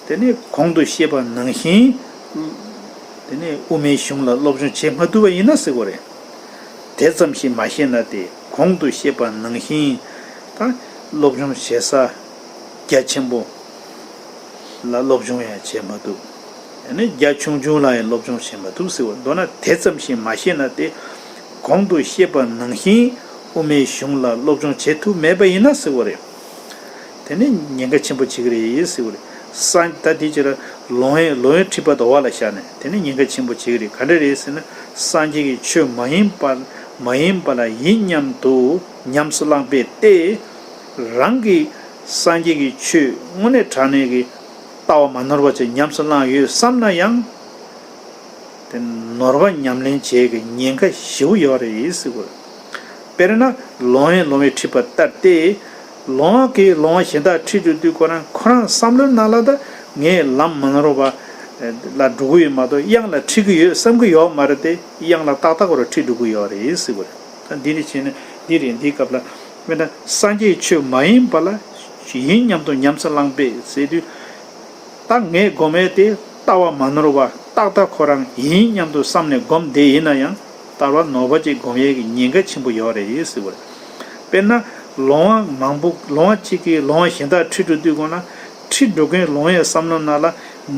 དེ་ནས་གོང་དུ་བཤད་པ་ནང་བཞིན། དེ་ནས་དབུ་མའི་གཞུང་ལ་སློབ་སྦྱོང་བྱེད་མ་ཐུབ་པ་ཡིན་ན་ཟེར་དགོས་རེད། དེ་ཙམ་ཞིག་མ་ཤེས་ན་སྟེ་གོང་དུ་བཤད་པ་ནང་བཞིན། ད་སློབ་སྦྱོང་བྱེད་ས་རྒྱ་ཆེན་པོ། ལ་སློབ་སྦྱོང་ཡང་བྱེད་མ་ཐུབ། ཡང་ན་རྒྱ་ཆུང་ཆུང་ལ་ཡང་སློབ་སྦྱོང་བྱེད་མ་ཐུབ་ཟེར་བ་མདོར་ན་དེ་ཙམ་ཞིག་མ་ཤེས་ན་སྟེ། གོང་དུ་བཤད་པ་ནང་བཞིན་དབུ་མའི་གཞུང་ལ་སློབ་སྦྱོང་བྱེད་ཐུབ་མེད་པ་ཡིན་ན་ཟེར་བ་རེད། དེ་ནི་ཉེན་ཁ་ཆེན་པོ་ཅིག་རེད་ཟེར་བ་རེད། སངས་ད་དེ་ཅི་ར་ལོང་བས་ལོང་བས་ཁྲིད་པ་དང་བ་ལ་བཞག་ནས་དེ་ནི་ཉེན་ཁ་ཆེན་པོ་ཅིག་རེད། ག་འདྲ་རེད་ཟེར་ན། སངས་རྒྱས་ཀྱི་ཆོས་མ་ཡིན་པ་མ་ཡིན་པ་ལ་ཡིན་སྙམ་དུ་ཉམས་སུ་བླངས་པས་ཏེ། རང་གིས་སངས་རྒྱས་ཀྱི་ཆོས་དངོས་གནས་དྲང་གནས་ཀྱི་ལྟ་བ་མ་ནོར་བ་ཅིག་ཉམས་སུ་བླངས་ཡོད་བསམ་ན་ཡང་། དེ་ནོར་བ་ཉམས་ལེན་བྱེད་ཀྱི་ཉེན་ཁ་ཞེ་པོ་ཡོད་རེད་ཟེར་དགོས། དཔེར་ན་ལོང་བས་ལོང་བས་ཁྲིད་པ་ལྟར་ཏེ། ལོང་བ་གིས་ལོང་བ་གཞན་དག་ཁྲིད་དུ་དུས་ཁོ་རང་ཁོ་རང་བསམ་བློའི་ནང་ལ་ད་ངས་ལམ་མ་ནོར་བ་ལ་འགྲོ་གི་ཡོད་མ་གཏོགས་གཡང་ལ་ཁྲིད་ཀྱི་ཡོད་བསམ་གྱི་ཡོད་མ་རེད་དེ། གཡང་ལ་ཏག་ཏག་ཁོ་རང་ཁྲིད་འགྲོ་གི་ཡོད་རེད་ཟེར་དགོས་རེད། ད་འདི་རེད་བྱས་ནས་འདི་རེད། འདིའི་སྐབས་ལ་དཔེར་ན་སངས་རྒྱས་ཆོས་མ་ཡིན་པ་ལ་ཡིན་སྙམ་དུ་ཉམས་སུ་བླངས་པས་ཟེར་དུས། ད་ངས་སྒོམ་ཡས་དེ་ལྟ་བ་མ་ནོར་བ་ཏག་ཏག་ཁོ་རང་ཡིན་སྙམ་དུ་བསམ་ནས་སྒོམ་བསྡད་ཡིན་ན་ཡང་ལྟ་བ་ནོར་བ་ཅིག་སྒོམ་ཡས་ཀྱི་ཉེན་ཁ་ཆེན་པོ་ཡོད་རེད་ཟེར་བ་རེད། དཔེར་ན་ལོང་བ་མང་པོ་ལོང་བ་གཅིག་གིས་ལོང་བ་གཞན་དག་ཁྲིད་འགྲོ་དུས་སྒང་ལ་ཁྲིད་འགྲོ་མཁན་ལོང་བའི་བསམ་བློ་ནང་ལ་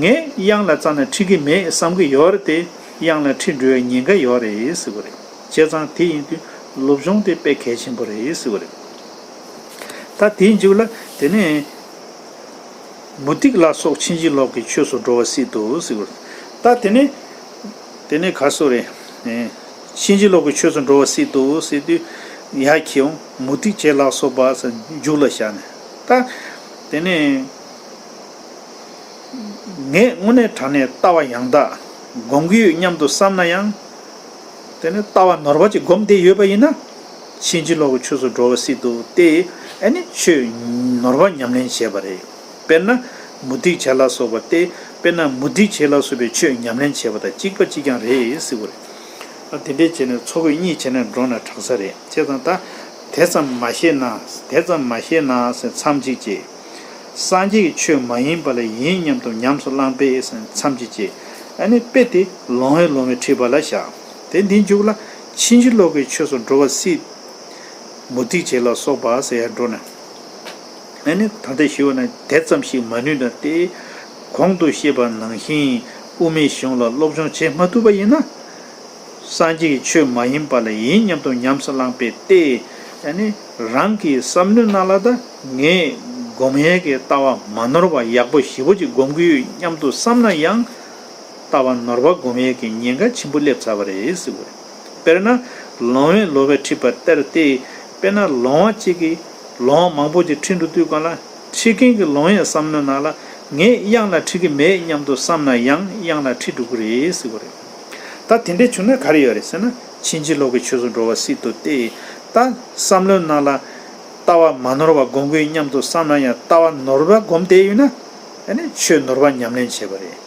ངས་གཡང་ལ་རྩ་ནས་ཁྲིད་ཀྱི་མེད་བསམ་གྱི་ཡོད་རེད་དེ། གཡང་ལ་ཁྲིད་འགྲོ་བའི་ཉེན་ཁ་ཡོད་རེད་ཟེར་བ་རེད། བྱས་ཙང་དེ་ཡིན་དུས་སློབ་སྦྱོང་དེ་དཔེ་གལ་ཆེན་པོ་རེད་ཟེར་བ་རེད། ད་དེའི་མཇུག་ལ་དེ་ནས། མུ་སྟེགས་ལ་སོགས་ཕྱིན་ཅི་ལོག་གི་ཆོས་སུ་འགྲོ་བ་སྲིད་དོ་ཟེར་བ། ད་དེ་ནས། དེ་ནས་ག་སོ་རེད། ཨེ། ཕྱིན་ཅི་ལོག་གི་ཆོས་སུ་འགྲོ་བ་སྲིད་དོ་ཟེར་དུས། ཡ་ཁྱེའུ་མུ་སྟེགས་བྱེད་ལ་སོགས་པ་ཟེར་མཇུག་ལ་བཞག་ནས། ད། དེ་ནས། ངས་དངོས་གནས་དྲང་གནས་ལྟ་བ་ཡང་དག་སྒོམ་གྱི་ཡོད་སྙམ་དུ་བསམ་ན་ཡང་། དེ་ནི་ལྟ་བ་ནོར་བ་ཅིག་སྒོམ་བསྡད་ཡོད་པ་ཡིན་ན། ཕྱིན་ཅི་ལོག་གི་ཆོས་སུ་འགྲོ་བ་སྲིད་དོ་སྟེ། ཨ་ནི་ཆོས་ནོར་བ་ཉམས་ལེན་བྱས་པ་རེད། དཔེར་ན། མུ་སྟེགས་བྱེད་ལ་སོགས་པ་སྟེ། དཔེར་ན་མུ་སྟེགས་བྱེད་ལ་སོགས་པའི་ཆོས་ཉམས་ལེན་བྱས་པ་དང་གཅིག་པ་གཅིག་རྐྱང་རེད་ཟེར་བ་རེད། ཨ་དེ་འདྲས་བྱས་ནས་ཚོགས་དཔེ་གཉིས་བྱས་ནས་འགྲོ་ན་དྲག་ས་རེད། བྱས་ཙང་ད། དེ་ཙམ་མ་ཤེས་ན། དེ་ཙམ་མ་ཤེས་ན་ཟེར་མཚམས་གཅིག་བཅད། སངས་རྒྱས་ཀྱི་ཆོས་མ་ཡིན་པ་ལ་ཡིན་སྙམ་དུ་ཉམས་སུ་བླངས་པས་ཟེར་མཚམས་གཅིག་བཅད། ཨ་ནི་དཔེ་དེ་ལོང་བས་ལོང་བས་ཁྲིད་པ་ལ་བཞག་དེ་འདི་མཇུག་ལ་ཕྱིན་ཅི་ལོག་གི་ཆོས་སུ་འགྲོ་བ་སྲིད། མུ་སྟེགས་བྱེད་ལ་སོགས་པ་ཟེར་ཡར་འགྲོ་ན། ཨ་ནི་ད་ལྟ་ཞུས་པ་ན་དེ་ཙམ་ཞིག་མ་ནུས་ན་སྟེ། གོང་དུ་བཤད་པ་ནང་བཞིན་དབུ་མའི་གཞུང་ལ་སློབ་སྦྱོང་བྱེད་མ་ཐུབ་པ་ཡིན་ན། སངས་རྒྱས་ཀྱི་ཆོས་མ་ཡིན་པ་ལ་ཡིན་སྙམ་དུ་ཉམས་སུ་བླངས་པས་ཏེ། ཨ་ནི་རང་གི་བསམ་བློའི་ནང་ལ་ད་ངས་སྒོམ་ཡས་ཀྱི་ལྟ་བ་མ་ནོར་བ་ཡག་པོ་ཞེ་པོ་ཅིག་སྒོམ་གྱི་ཡོད་སྙམ་དུ་བསམ་ན་ཡང་། ལྟ་བ་ནོར་བ་སྒོམ་ཡས་ཀྱི་ཉེན་ཁ་ཆེན་པོ་སླེབས་ཚར་བ་རེད་ཟེར་བ་རེད། དཔེར་ན། ལོང་བས་ལོང་བས་ཁྲིད་པ་ལྟར་ཏེ། དཔེར་ན་ལོང་བ་གཅིག་གིས་ལོང་བ་མང་པོ་ཅིག་ཁྲིད་འགྲོ་དུས་སྒང་ལ། ཁྲིད་མཁན་གྱི་ལོང་བའི་བསམ་བློའི་ནང་ལ་ངས་གཡང་ལ་ཁྲིད་ཀྱི་མེད་སྙམ་དུ་བསམ་ན་ཡང་གཡང་ལ་ཁྲིད་འགྲོ་གི་རེད་ཟེར་བ་རེད། ད་དེ་འདྲས་བྱུང་ན་ག་རེ་ཡོད་རེད་ཟེར་ན། ཕྱིན་ཅི་ལོག་གི་ཆོས་སུ་འགྲོ་བ་སྲིད་དོ་སྟེ། ད་བསམ་བློའི་ནང་ལ་ལྟ་བ་མ་ནོར་བ་སྒོམ་དགོས་སྙམ་དུ་བསམ་ན་ཡང་ལྟ་བ་ནོར་བ་སྒོམ་བསྡད་ཡོད་ན། ཨ་ནི་ཆོས་ནོར་བ་ཉམས་ལེན་བྱས་པ་རེད།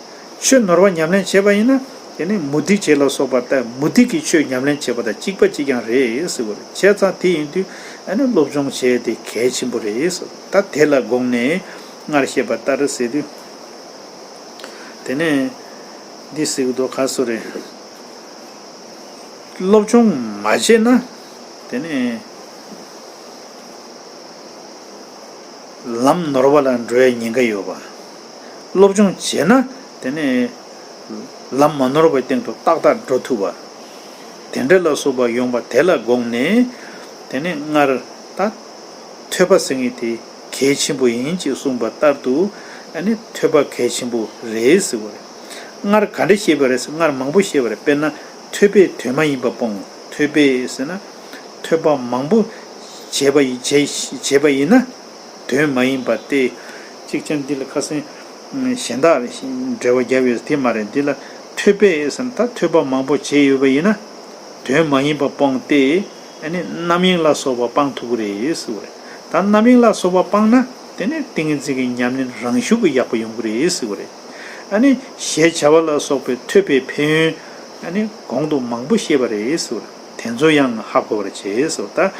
ཆོས་ནོར་བ་ཉམས་ལེན་བྱས་པ་ཡིན་ན། དེ་ནས་མུ་སྟེགས་བྱེད་ལ་སོགས་པ་ལྟ་མུ་སྟེགས་ཀྱི་ཆོས་ཉམས་ལེན་བྱེད་པ་དང་གཅིག་པ་གཅིག་རྐྱང་རེད་ཟེར་བ་རེད། བྱས་ཙང་དེ་ཡིན་དུས་ཨ་ནི་སློབ་སྦྱོང་བྱས་དེ་གལ་ཆེན་པོ་རེད་ཟེར། ད་དེ་ལ་དགོངས་ནས་སྔར་བཤད་པ་ལྟར་ཟེར་དུས། དེ་ནས་འདི་ཟེར་གི་འདུག་ག་སུ་རེད། སློབ་སྦྱོང་མ་བྱས་ན་དེ་ནས་ལམ་ནོར་བ་ལ་འགྲོ་བའི་ཉེན་ཁ་ཡོད་པ། སློབ་སྦྱོང་བྱས་ན་དེ་ནས་ལམ་མ་ནོར་བའི་སྟེང་དུ་ཏག་ཏག་འགྲོ་ཐུབ་པ། དེ་འདྲ་ལ་སོགས་པ་ཡོང་པ་དེ་ལ་དགོངས་ནས་དེ་ནས་སྔར་ད་ཐོས་པ་ཟེར་མཁན་དེ་གལ་ཆེན་པོ་ཡིན་ཅེས་གསུངས་པ་ལྟར་དུ་ཨ་ནི་ཐོས་པ་གལ་ཆེན་པོ་རེད་ཟེར་བ་རེད། སྔར་ག་འདྲ་བཤད་པ་རེད་ཟེར། སྔར་མང་པོ་བཤད་པ་རེད། དཔེར་ན་ཐོས་པས་དོན་མ་ཡིན་པ་སྤོང་། ཐོས་པས་ཟེར་ན་ཐོས་པ་མང་པོ་བྱས་པ་ཡི་བྱས་བྱས་པ་ཡིན་ན་དོན་མ་ཡིན་པ་སྟེ། གཅིག་ཀྱང་འདི་ལ་ཁ་སང་གཞན་དག་འགྲེལ་བ་བརྒྱབ་ཡོད་དེ་མ་རེད། འདི་ལ་ཐོས་པས་ཟེར་ན་ད་ཐོས་པ་མང་པོ་བྱས་ཡོད་པ་ཡིན་ན་དོན་མ་ཡིན་པ་སྤོང་སྟེ། ཨ་ནི་རྣམ་གཡེང་ལ་སོགས་པ་སྤང་ཐུབ་ཀྱི་རེད་ཟེར་བ་རེད། ད་རྣམ་གཡེང་ལ་སོགས་པ་སྤངས་ན་དེ་ནས་ཏིང་ངེ་འཛིན་གྱི་ཉམས་ལེན་རང་ཤུགས་ཀྱིས་ཡག་པོ་ཡོང་གི་རེད་ཟེར་བ་རེད། ཨ་ནི་ཞེས་བྱ་བ་ལ་སོགས་པའི་ཐོས་པའི་ཕན་ཡོན་ཨ་ནི་གོང་དུ་མང་པོ་བཤད་པ་རེད་ཟེར་བ་རེད། དེ་ཚོ་ཡང་ཧ་གོ་བར་བྱེད་ཟེར་བ། ད་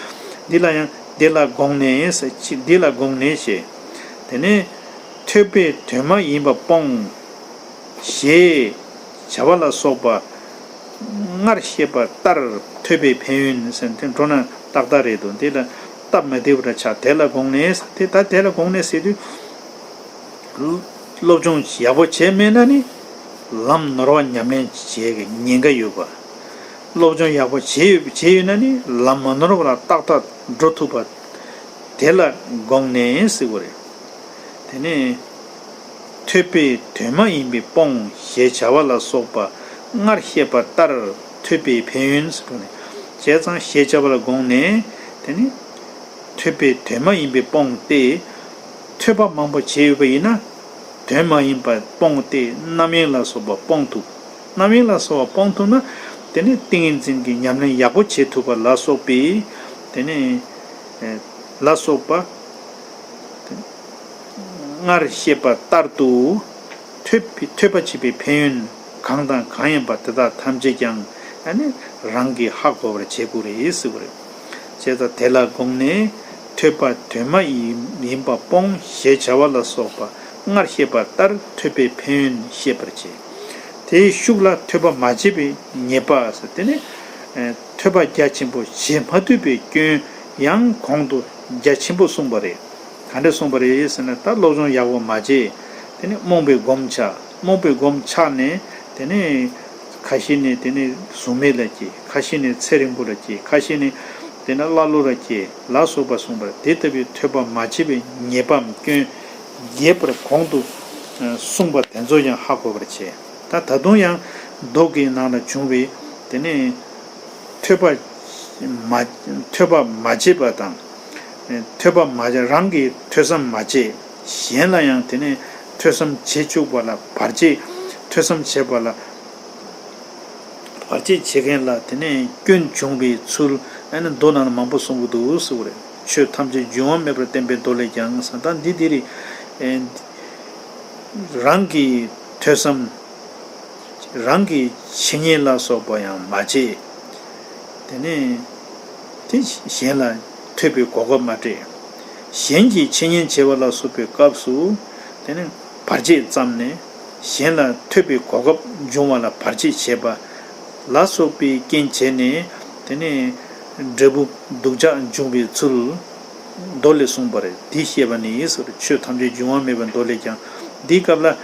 འདི་ལ་ཡང་འདི་ལ་དགོངས་ནས་ཟེར་ཅི་འདི་ལ་དགོངས་ནས་ཞེས། དེ་ནས་ཐོས་པས་དོན་མ་ཡིན་པ་སྤོང་། ཞེས་བྱ་བ་ལ་སོགས་པ་སྔར་བཤད་པ་ལྟར་ཐོས་པའི་ཕན་ཡོན་ཟེར་དེ་འགྲོ་ན་ཏག་ཏག་རེད་འདུག་འདི་ལ་སྟབས་མ་བདེ་བ་འདྲ་ཆགས། དེ་ལ་དགོངས་ནས་དེ་ལྟར་དེ་ལ་དགོངས་ནས་ཟེར་དུས་སློབ་སྦྱོང་ཡག་པོ་བྱས་མེད་ན་ནི་ལམ་ནོར་བ་ཉམས་ལེན་བྱེད་ཀྱི་ཉེན་ཁ་ཡོད་པ། སློབ་སྦྱོང་ཡག་པོ་བྱས་ཡོད་བྱས་ཡོད་ན་ནི་ལམ་མ་ནོར་བ་ལ་ཏག་ཏག་འགྲོ་ཐུབ་པ་དེ་ལ་དགོངས་ནས་ཟེར་བ་རེད། དེ་ནས་ཐོས་པས་དོན་མ་ཡིན་པའི་སྤོང་ཞེས་བྱ་བ་ལ་སོགས་པ་སྔར་བཤད་པ་ལྟར་ཐོས་པའི་ཕན་ཡོན་ཟེར་བ་ནི། བྱས་ཙང་ཞེས་བྱ་བ་ལ་དགོངས་ནས་དེ་ནི་ཐོས་པས་དོན་མ་ཡིན་པའི་སྤོང་སྟེ། ཐོས་པ་མང་པོ་བྱས་ཡོད་པ་ཡིན་ན་དོན་མ་ཡིན་པ་སྤོང་སྟེ་རྣམ་གཡེང་ལ་སོགས་པ་སྤོང་ཐུབ། རྣམ་གཡེང་ལ་སོགས་པ་སྤོང་ཐུབ་ན་དེ་ནི་ཏིང་ངེ་འཛིན་གྱི་ཉམས་ལེན་ཡག་པོ་བྱེད་ཐུབ་པ་ལ་སོགས་པའི་དེ་ནི་ལ་སོགས་པ། སྔར་བཤད་པ་ལྟར་དུ་ཐོས་པའི་ཐོས་པ་བྱས་པའི་ཕན་ཡོན་གང་དང་གང་ཡིན་པ་དེ་དག་ཐམས་ཅད་ཀྱང་ཨ་ནི་རང་གིས་ཧ་གོ་བར་བྱེད་དགོས་རེད་ཟེར་བ་རེད། བྱས་ཙང་དེ་ལ་དགོངས་ནས་ཐོས་པ་དོན་མ་ཡིན་ཡིན་པ་སྤོང་ཞེས་བྱ་བ་ལ་སོགས་པ་སྔར་བཤད་པ་ལྟར་ཐོས་པའི་ཕན་ཡོན་ཤེས་པར་བྱེད། དེའི་ཤུགས་ལ་ཐོས་པ་མ་བྱས་པའི་ཉེས་པ་ཟེར་དེ་ནི་ཐོས་པ་རྒྱ་ཆེན་པོ་བྱེད་མ་ཐུབ་པའི་སྐྱོན་ཡང་གོང་དུ་རྒྱ་ཆེན་པོ་གསུངས་པ་རེད། ག་འདྲ་གསུངས་པ་རེད་ཟེར་ན་ད་སློབ་སྦྱོང་ཡག་པོ་མ་བྱས། དེ་ནས་རྨོངས་པའི་སྒོམ་ཆགས། རྨོངས་པའི་སྒོམ་ཆགས་ནས་དེ་ནས་ཁ་ཤས་ནས་དེ་ནས་གཟུགས་མེད་ལ་སྐྱེ། ཁ་ཤས་ནས་ཚེ་རིང་པོ་ལ་སྐྱེ། ཁ་ཤས་ནས་དེ་ནས་ཀླ་ཀློ་ལ་སྐྱེ་ལ་སོགས་པ་གསུངས་པ་རེད། དེ་ལྟ་བུའི་ཐོས་པ་མ་བྱས་པའི་ཉེས་པའམ་སྐྱོན་རྒྱས་པར་གོང་དུ་གསུངས་པ་དེ་ཚོ་ཡང་ཧ་གོ་བར་བྱེད། ད་ད་དུང་ཡང་མདོ་གི་ནང་ལ་བྱུང་བའི་དེ་ནས་ཐོས་པ་མ་ཐོས་པ་མ་བྱས་པ་དང་། ཐོས་པ་མ་བྱས་རང་གིས་ཐོས་བསམ་མ་བྱས། གཞན་ལ་ཡང་དེ་ནས་ཐོས་བསམ་བྱེད་བཅུག་པ་ལ་བར་ཆད། ཐོས་བསམ་བྱེད་པ་ལ་བར་ཆད་བྱེད་མཁན་ལ་དེ་ནས་སྐྱོན་བྱུང་བའི་ཚུལ་ཨ་ནི་མདོ་ནང་ལ་མང་པོ་གསུང་གི་འདུག་ཟེར་བ་རེད། ཆོས་ཐམས་ཅད་འབྱུང་བ་མེད་པར་བསྟན་པའི་མདོ་ལས་ཀྱང་ཟེར། ད་འདི་འདི་རེད། རང་གིས་ཐོས་བསམ། རང་གི་འཆད་ཉན་ལ་སོགས་པ་ཡང་མ་བྱེད། དེ་ནས་དེ་གཞན་ལ་ཐོས་པའི་གོ་སྐབས་མ་སྤྲད། གཞན་གྱིས་འཆད་ཉན་བྱེད་པ་ལ་སོགས་པའི་སྐབས་སུ་དེ་ནས་བར་ཆད་བརྩམས་ནས་གཞན་ལ་ཐོས་པའི་གོ་སྐབས་འབྱུང་བ་ལ་བར་ཆད་བྱེད་པ་ལ་སོགས་པའི་རྐྱེན་བྱས་ནས་དེ་ནས་འབྲས་བུ་སྡུག་ཅག་འབྱུང་བའི་ཚུལ་མདོ་ལས་གསུངས་པ་རེད། འདི་བཤད་པ་ནི་ཟེར། ཆོས་ཐམས་ཅད་འབྱུང་བ་མེད་པའི་མདོ་ལས་ཀྱང་། འདིའི་སྐབས་ལ།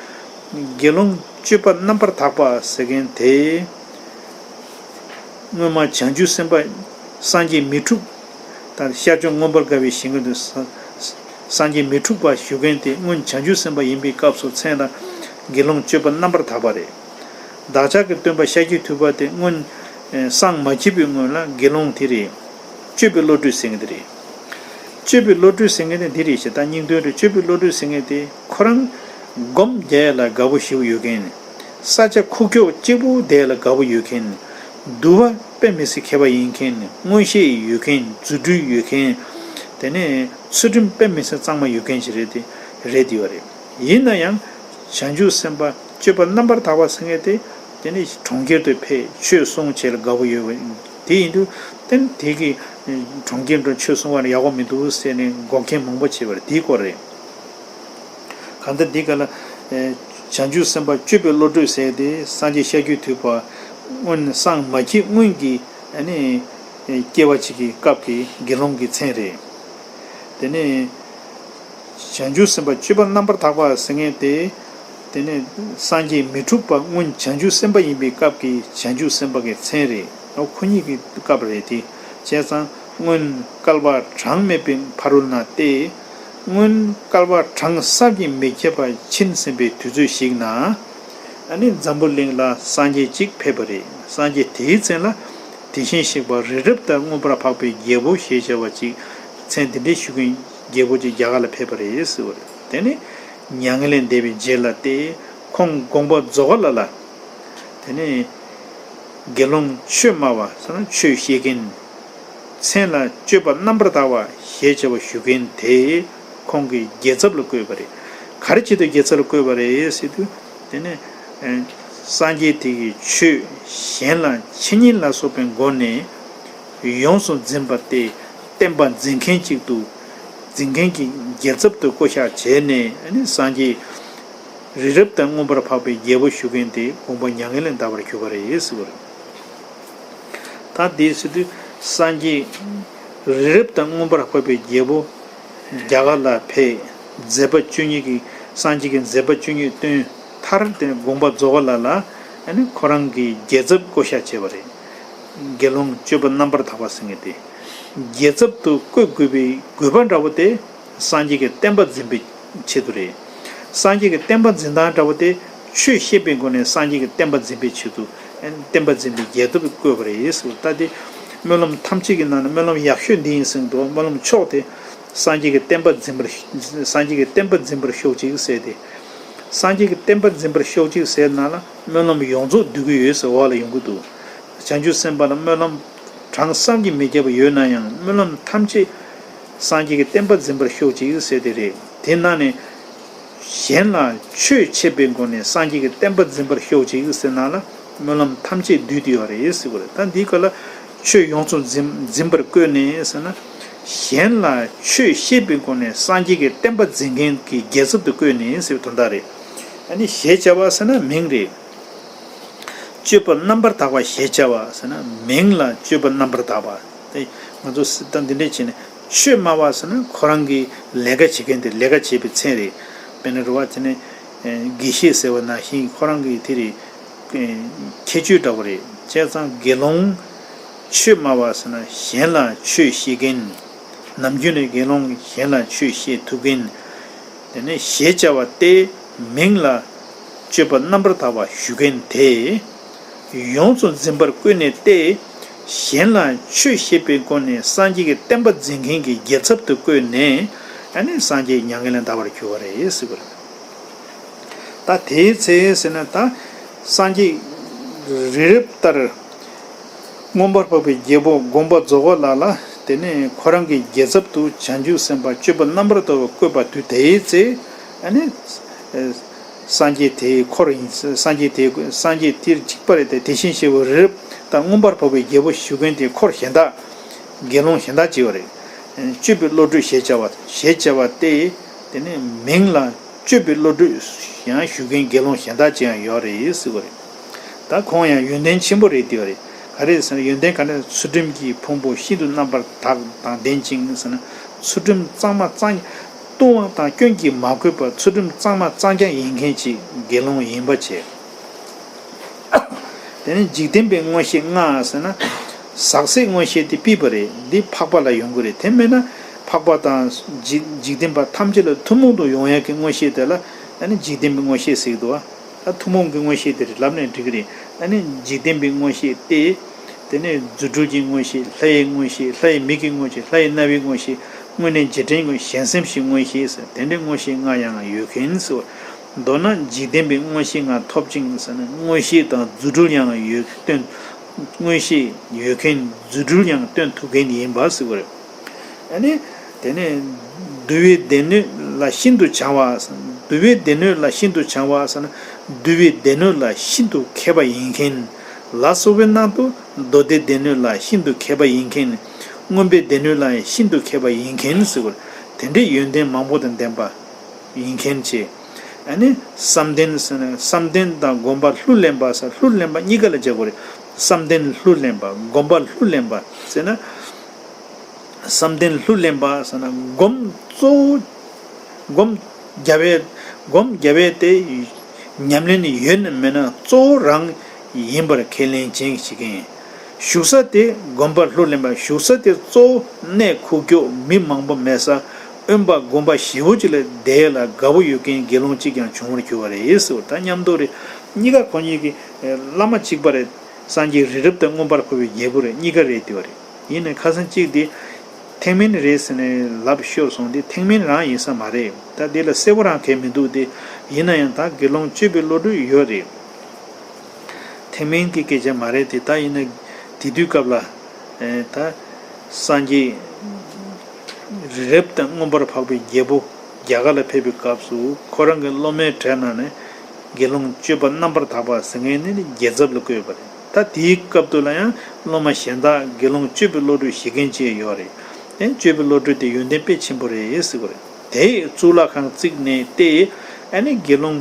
དགེ་སློང་སྤྱོད་པ་རྣམ་པར་དག་པ་ཟེར་མཁན་དེ། སྔོན་མ་བྱང་ཆུབ་སེམས་དཔའ་སངས་རྒྱས་མི་འཁྲུགས། ད་ཤར་ཕྱོགས་མངོན་པར་དགའ་བའི་ཞིང་ཁམས་དུ་ས་སངས་རྒྱས་མི་འཁྲུགས་པ་ཞུ་མཁན་དེ་སྔོན་བྱང་ཆུབ་སེམས་དཔའ་ཡིན་པའི་སྐབས་སུ་མཚན་ལ་དགེ་སློང་སྤྱོད་པ་རྣམ་པར་དག་པ་རེད། བདག་ཅག་གི་སྟོན་པ་ཤཱཀྱ་ཐུབ་པ་དེ་སྔོན་སངས་མ་རྒྱས་པའི་སྔོན་ལ་དགེ་སློང་དེ་རེད། སྤྱོད་པའི་བློ་གྲོས་ཟེར་མཁན་དེ་རེད། སྤྱོད་པའི་བློ་གྲོས་ཟེར་མཁན་དེ་འདི་རེད་ཞེས། ད་སྙིང་དོན་རེད། སྤྱོད་པའི་བློ་གྲོས་ཟེར་མཁན་དེ་ཁོ་རང་སྒོམ་རྒྱག་ཡ་ལ་དགའ་པོ་ཞེ་པོ་ཡོད་མཁན། ས་ཆ་ཁུག་ཀྱོག་གཅིག་པུ་བསྡད་ཡ་ལ་དགའ་པོ་ཡོད་མཁན། འདུལ་བ་དཔེ་མི་སྲིད་མཁས་པ་ཡིན་མཁན། མངོན་ཤེས་ཡོད་མཁན། རྫུ་འཕྲུལ་ཡོད་མཁན། དེ་ནས་ཚུལ་ཁྲིམས་དཔེ་མི་སྲིད་གཙང་མ་ཡོད་མཁན་ཞིག་རེད་དེ་རེད་དེ་བ་རེད། ཡིན་ན་ཡང་བྱང་ཆུབ་སེམས་དཔའ་སྤྱོད་པ་རྣམ་པར་དག་པ་ཟེར་མཁན་དེ་ དེ་ནས་གྲོང་ཁྱེར་དུ་ཕེབས་ཆོས་གསུང་བྱེད་ལ་དགའ་པོ་ཡོད་པ་དེ་ཡིན་དུས། དེ་ནི་དེ་གི་གྲོང་ཁྱེར་དུ་ཆོས་གསུང་བ་ནི་ཡག་པོ་མི་འདུག་ཟེར་ནས་འགོག་མཁན་མང་པོ་བྱས་པ་རེད། དེའི་སྐོར་རེད། གང་ལྟར་འདི་ག་ལ་བྱང་ཆུབ་སེམས་དཔའ་སྤྱོད་པའི་བློ་གྲོས་ཟེར་ཏེ་སངས་རྒྱས་ཤཱཀྱ་ཐུབ་པ་སྔོན་སངས་མ་རྒྱས་སྔོན་གྱི་ཨ་ནི་སྐྱེ་བ་གཅིག་གི་སྐབས་ཀྱི་དགེ་སློང་གི་མཚན་རེད། དེ་ནས་བྱང་ཆུབ་སེམས་དཔའ་སྤྱོད་པ་རྣམ་པར་དག་པ་ཟེར་མཁན་དེ། དེ་ནས་སངས་རྒྱས་མི་འཁྲུགས་པ་སྔོན་བྱང་ཆུབ་སེམས་དཔའ་ཡིན་པའི་སྐབས་ཀྱི་བྱང་ཆུབ་སེམས་དཔའ་གི་མཚན་རེད། ཨོ་ཁོ་གཉིས་ཀྱི་སྐབས་རེད་དེ། བྱས་ཙང་སྔོན་བསྐལ་པ་གྲངས་མེད་པའི་ཕ་རོལ་ན་སྟེ། སྔོན་བསྐལ་པ་གྲངས་བསམ་གྱིས་མི་ཁྱབ་པ་ཕྱིན་ཟིན་པའི་དུས་ཚོད་ཞིག་ན། ཨ་ནི་འཛམ་བུ་གླིང་ལ་སངས་རྒྱས་གཅིག་ཕེབས་པ་རེད། སངས་རྒྱས་དེའི་མཚན་ལ་དེ་བཞིན་གཤེགས་པ་རི་རབ་ལྟར་མངོན་པར་འཕགས་པའི་རྒྱལ་པོ་ཞེས་བྱ་བ་ཅིག་མཚན་དེ་འདྲའི་ཞུ་མཁན་རྒྱལ་པོ་ཅིག་རྒྱ་གར་ལ་ཕེབས་པ་རེད་ཟེར་བ་རེད། དེ་ནི་མྱ་ངན་ལས་འདས་པའི་རྗེས་ལ་སྟེ། ཁོང་དགོངས་པ་རྫོགས་པ་ལ་ལ། དེ་ནས་དགེ་སློང་ཆོས་སྨྲ་བ་ཟེར་ན་ཆོས་བཤད་མཁན། མཚན་ལ་སྤྱོད་པ་རྣམ་པར་དག་པ་ཞེས་བྱ་བ་ཞུ་མཁན་དེ་ཁོང་གི་རྒྱལ་ཚབ་ལ་བསྐོས་པ་རེད། ག་རེ་བྱེད་དུ་རྒྱལ་ཚབ་ལ་བསྐོས་པ་རེད་ཟེར་དུས། དེ་ནས་སངས་རྒྱས་དེ་གིས་ཆོས་གཞན་ལ་འཆད་ཉན་ལ་སོགས་པའི་སྒོ་ནས་ཡོངས་སུ་འཛིན་པ་སྟེ། བསྟན་པ་འཛིན་མཁན་གཅིག་ཏུ་འཛིན་མཁན་གྱི་རྒྱལ་ཚབ་ཏུ་བསྐོ་བཞག་བྱས་ནས་སངས་རྒྱས། རི་རབ་ལྟར་མངོན་པར་འཕགས་པའི་རྒྱལ་པོ་ཞུ་མཁན་དེ་དགོངས་པ་མྱ་ངན་ལས་འདའ་བར་གྱུར་པ་རེད་ཟེར་བ་རེད། ད་དེ་ཟེར་དུས་སངས་རྒྱས་རི་རབ་ལྟར་མངོན་པར་འཕགས་པའི་རྒྱལ་པོ་རྒྱ་གར་ལ་ཕེབས། མཛད་པ་བཅུ་གཉིས་ཀྱི་སངས་རྒྱས་ཀྱི་མཛད་པ་བཅུ་གཉིས་སྟོན་མཐར་དེ་དགོངས་པ་རྫོགས་པ་ལ་ལ་ཨ་ནི་ཁོ་རང་གི་རྒྱལ་ཚབ་བསྐོ་བཞག་བྱས་པ་རེད། དགེ་སློང་སྤྱོད་པ་རྣམ་པར་དག་པ་ཟེར་མཁན་དེ། རྒྱལ་ཚབ་ཏུ་བསྐོ་དགོས་པའི་དགོས་པ་འདྲ་བོ་དེ། སངས་རྒྱས་ཀྱི་བསྟན་པ་འཛིན་པའི་ཆེད་དུ་རེད། སངས་རྒྱས་ཀྱི་བསྟན་པ་འཛིན་སྟངས་འདྲ་བོ་དེ། ཆོས་བཤད་པའི་སྒོ་ནས་སངས་རྒྱས་ཀྱི་བསྟན་པ་འཛིན་པའི་ཆེད་དུ། བསྟན་པ་འཛིན་པའི་རྒྱལ་ཚབ་བསྐོས་པ་རེད་ཟེར། ད་དེ་སྨོན་ལམ་ཐམས་ཅད་ཀྱི་ནང་ནས་སྨོན་ལམ་ཡག་ཤོས་འདི་ཡིན་ཟེར་འདུག་སྨོན་ལམ་མཆོག་དེ། སངས་རྒྱས་ཀྱི་བསྟན་པ་འཛིན་པར། སངས་རྒྱས་ཀྱི་བསྟན་པ་འཛིན་པར་ཤོག་ཅིག་ཟེར་ཏེ། སངས་རྒྱས་ཀྱི་བསྟན་པ་འཛིན་པར་ཤོག་ཅིག་ཟེར་ན་ལ་སྨོན་ལམ་ཡོངས་རྫོགས་བསྡུ་གི་ཡོད་ཟེར་འོག་ལ་ཡོང་གི་འདུག་བྱང་ཆུབ་སེམས་དཔའ་ལ་སྨོན་ལམ་གྲངས་བསམ་གྱིས་མི་ཁྱབ་པ་ཡོད་ན་ཡང་སྨོན་ལམ་ཐམས་ཅད་སངས་རྒྱས་ཀྱི་བསྟན་པ་འཛིན་པར་ཤོག་ཅིག་ཟེར་དེ་རེད། དེ་ནང་ནས་གཞན་ལ་ཆོས་འཆད་པའི་སྒོ་ནས་སངས་རྒྱས་ཀྱི་བསྟན་པ་འཛིན་པར་ཤོག་ཅིག་ཟེར་ན་ལ་སྨོན་ལམ་ཐམས་ཅད་བསྡུས་ཏེ་ཡོད་རེད་ཟེར་བ་རེད། ད་འདིའི་སྐོར་ལ་ཆོས་ཡོངས་སུ་འཛིན་འཛིན་པར་བསྐོས་ནས་ཟེར་ན། གཞན་ལ་ཆོས་བཤད་པའི་སྒོ་ནས་སངས་རྒྱས་ཀྱི་བསྟན་པ་འཛིན་མཁན་གྱི་རྒྱལ་ཚབ་ཏུ་བསྐོས་ནས་ཟེར་བའི་དོན་དག་རེད། ཨ་ནི་ཞེས་བྱ་བ་ཟེར་ན་མིང་རེད། སྤྱོད་པ་རྣམ་པར་དག་པ་ཞེས་བྱ་བ་ཟེར་ན་མིང་ལ་སྤྱོད་པ་རྣམ་པར་དག་པ། དེ་ང་ཚོ་སྲིད་དང་འདི་འདྲས་བྱས་ནས་ཆོས་སྨྲ་བ་ཟེར་ན་ཁོ་རང་གི་ལས་ཀ་བྱེད་མཁན་དེ་ལས་ཀ་བྱེད་པའི་མཚན་རེད། དཔེར་ན་རུ་བ་དེ་ནས་དགེ་བཤེས་ཟེར་བ་ནང་བཞིན་ཁོ་རང་གི་དེ་རེད། ཁྱད་ཆོས་འདྲ་བོ་རེད། བྱས་ཙང་དགེ་སློང་ཆོས་སྨྲ་བ་ཟེར་ན་གཞན་ལ་ཆོས་བཤད་མཁན། ནམ་རྒྱུན་ནས་དགེ་སློང་གཞན་ལ་ཆོས་བཤད་ཐུབ་མཁན། དེ་ནས་ཞེས་བྱ་བ་སྟེ་མིང་ལ་སྤྱོད་པ་རྣམ་པར་དག་པ་ཞུ་མཁན་དེ། ཡོངས་སུ་འཛིན་པར་བསྐོས་ནས་ཏེ། གཞན་ལ་ཆོས་བཤད་པའི་སྒོ་ནས་སངས་རྒྱས་ཀྱི་བསྟན་པ་འཛིན་མཁན་གྱི་རྒྱལ་ཚབ་ཏུ་བསྐོས་ནས་ཨ་ནི་སངས་རྒྱས་མྱ་ངན་ལས་འདའ་བར་གྱུར་པ་རེད་ཟེར་བ་རེད། ད་དེའི་ཚེ་ཟེར་ན་ད་སངས་རྒྱས་རི་རབ་ལྟར་མངོན་པར་འཕགས་པའི་རྒྱལ་པོ་དགོངས་པ་རྫོགས་པ་ལ་ལ་དེ་ནས་ཁོ་རང་གི་རྒྱལ་ཚབ་ཏུ་བྱང་ཆུབ་སེམས་དཔའ་སྤྱོད་པ་རྣམ་པར་དག་པ་བསྐོས་པ་དུས་དེའི་ཚེ་ཨ་ནི། སངས་རྒྱས་དེའི་འཁོར་ཡིན། སངས་རྒྱས་དེའི་སངས་རྒྱས་དེར་གཅིག་པ་རེད་དེ། དེ་བཞིན་གཤེགས་པའི་རི་རབ་དང་མངོན་པར་འཕགས་པའི་རྒྱལ་པོ་ཞུ་མཁན་དེ་འཁོར་གཞན་དག་དགེ་སློང་གཞན་དག་ཅིག་ཡོད་རེད། སྤྱོད་པའི་བློ་གྲོས་ཞེས་བྱ་བ་ཞེས་བྱ་བ་སྟེ། དེ་ནི་མིང་ལ་སྤྱོད་པའི་བློ་གྲོས་ཡང་ཞུ་མཁན་དགེ་སློང་གཞན་དག་ཅིག་ཡང་ཡོད་རེད་ཟེར་བ་རེད། ད་ཁོང་ཡང་ཡོན་ཏན་ཆེན་པོ་རེད་དེ་ཡོད་རེད། ག་རེ་ཟེར་ན་ཡོན་ཏན་ག་ནས་ཚུལ་ཁྲིམས་ཀྱི་ཕུང་པོ་ཤིན་ཏུ་རྣམ་པར་དག་དང་ལྡན་ཅིང་ཟེར་ན་ཚུལ་ཁྲིམས་གཙང་མ་གཙང་། ལྟུང་བ་དང་སྐྱོན་གྱིས་མ་གོས་པ་ཚུལ་ཁྲིམས་གཙང་མ་གཙང་རྐྱང་ཡིན་མཁན་ཅིག་དགེ་སློང་ཡིན་པ་བྱས། དེ་ནས་འཇིག་རྟེན་པའི་མངོན་ཤེས་ལྔ་ཟེར་ན། ཟག་བཅས་མངོན་ཤེས་དེ་ཕུད་པ་རེད། འདི་འཕགས་པ་ལ་ཡོང་གི་རེད། དེ་མེད་ན་འཕགས་པ་དང་འཇིག་འཇིག་རྟེན་པ་ཐམས་ཅད་ལ་ཐུན་མོང་དུ་ཡོང་ཡག་གི་མངོན་ཤེས་དེ་ལ་ཨ་ནི་འཇིག་རྟེན་པའི་མངོན་ཤེས་ཟེར་གི་འདུག་བ། ད་ཐུན་མོང་གི་མངོན་ཤེས་དེ་རེད་ལབ་ནས་འགྲིག་གི་རེད། ཨ་ནི་འཇིག་རྟེན་པའི་མངོན་ཤེས་ཏེ། དེ་ནས་རྫུ་འཕྲུལ་གྱི་མངོན་ཤེས། ལྷ་ཡི་མངོན་ཤེས། ལྷ་ཡི་མིག་གི་མངོན་ཤེས། ལྷ་ཡི་རྣ་བའི་མངོན་ཤེས། དངོས་གནས་རྗེས་དྲན་མངོན་ཤེས། གཞན་སེམས་ཀྱི་མངོན་ཤེས་ཟེར་དེ་འདྲའི་མངོན་ཤེས་ལྔ་ཡང་ཡོད་མཁན་ཟེར་བ། མདོར་ན་འཇིག་རྟེན་པའི་མངོན་ཤེས་ལྔ་ཐོབ་ཅིང་ཟེར་ན་མངོན་ཤེས་དང་རྫུ་འཕྲུལ་ཡང་ཡོད་སྟོན། མངོན་ཤེས་ཡོད་མཁན་རྫུ་འཕྲུལ་ཡང་སྟོན་ཐུབ་མཁན་ཡིན་པ་ཟེར་བ་རེད། ཨ་ནི། དེ་ནས་འདུལ་བའི་སྡེ་སྣོད་ལ་ཤིན་ཏུ་བྱང་བ། འདུལ་བའི་སྡེ་སྣོད་ལ་ཤིན་ཏུ་བྱང་བ་ཟེར་ན། འདུལ་བའི་སྡེ་སྣོད་ལ་ཤིན་ཏུ་མཁས་པ་ཡིན་མཁན། ལ་སོགས་པའི་ནང་དུ་མདོ་སྡེའི་སྡེ་སྣོད་ལ་ཤིན་ཏུ་མཁས་པ་ཡིན་མཁན། མངོན་པའི་སྡེ་སྣོད་ལ་ཤིན་ཏུ་མཁས་པ་ཡིན་མཁན་ཟེར་བ། དེ་འདྲའི་ཡོན་ཏན་མང་པོ་དང་ལྡན་པ་ཡིན་མཁན་བྱས། ཨ་ནི་བསམ་གཏན་ཟེར་ན་བསམ་གཏན་དང་སྒོམ་པ་ལྷུར་ལེན་པ་ཟེར། ལྷུར་ལེན་པ་གཉིས་ཀ་ལ་སྦྱར་དགོས་རེད། བསམ་གཏན་ལྷུར་ལེན་པ། སྒོམ་པ་ལྷུར་ལེན་པ་ཟེར་ན། བསམ་གཏན་ལྷུར་ལེན་པ་ཟེར་ན་སྒོམ་གཙོ་བོ། སྒོམ་རྒྱབ་པའི། སྒོམ་རྒྱབ་པའི་དེ་ཉམས་ལེན་ཡོད་ན་མེད་ན་གཙོ་བོ་རང་ཡིན་པར་ཁས་ལེན་བྱེད་ཀྱི་མཁན། བཞུགས་ས་དེ་སྒོམ་པ་ལྷུར་ལེན་པ། བཞུགས་ས་དེ་གཙོ་བོ་གནས་ཁུག་ཀྱོག་མི་མང་པོ་མེད་ས། དབེན་པ་དགོན་པ་ཞེ་པོ་ཅིག་ལ་བསྡད་ལ་དགའ་པོ་ཡོད་མཁན་དགེ་སློང་གཅིག་ཀྱང་བྱུང་བར་གྱུར་པ་རེད་ཟེར་བ། ད་མཉམ་དུ་རེད། གཉིས་ཀ་ཁོ་གཉིས་ཀྱི་བླ་མ་གཅིག་པ་རེད། སངས་རྒྱས་རི་རབ་ཏུ་མངོན་པར་འཕགས་པའི་རྒྱལ་པོ་རེད། གཉིས་ཀ་རེད་དེ་བ་རེད། ཡིན་ནའི་ཁ་སང་གཅིག་དེ་ཐེག་དམན་རེད་ཟེར་ནས་ལབ་ཤོར་སོང་། དེ་ཐེག་དམན་རང་ཡིན་ས་མ་རེད། ད་དེ་ལ་གསལ་པོ་རང་གང་མི་འདུག་སྟེ། ཡིན་ན་ཡང་ད་དགེ་སློང་སྤྱོད་པའི་བློ་གྲོས་ཡོད་རེད། ཐེག་དམན་གྱི་སྐད་ཆ་མ་རེད་དེ། ད་ཡིན་ན་དེ་དུས་སྐབས་ལ་ཨེ་ད་སངས་རྒྱས་རི་རབ་ཏུ་མངོན་པར་འཕགས་པའི་རྒྱལ་པོ་རྒྱ་གར་ལ་ཕེབས་པའི་སྐབས་སུ་ཁོ་རང་གི་སློབ་མའི་གྲས་ནང་ནས་དགེ་སློང་སྤྱོད་པ་རྣམ་པར་དག་པ་ཟེར་མཁན་ནི་རྒྱལ་ཚབ་ལ་བསྐོས་པ་རེད། ད་དེའི་སྐབས་དུས་ལ་ཡང་སློབ་མ་གཞན་དག་དགེ་སློང་སྤྱོད་པའི་བློ་གྲོས་ཤེས་མཁན་ཅིག་ཡོད་རེད། ཨེ་སྤྱོད་པའི་བློ་གྲོས་དེ་ཡོན་ཏན་དཔེ་ཆེན་པོ་རེད་ཟེར་གྱི་རེད། དེ་གཙུག་ལག་ཁང་བརྩིགས་ནས་ཏེ། ཨ་ནི་དགེ་སློང་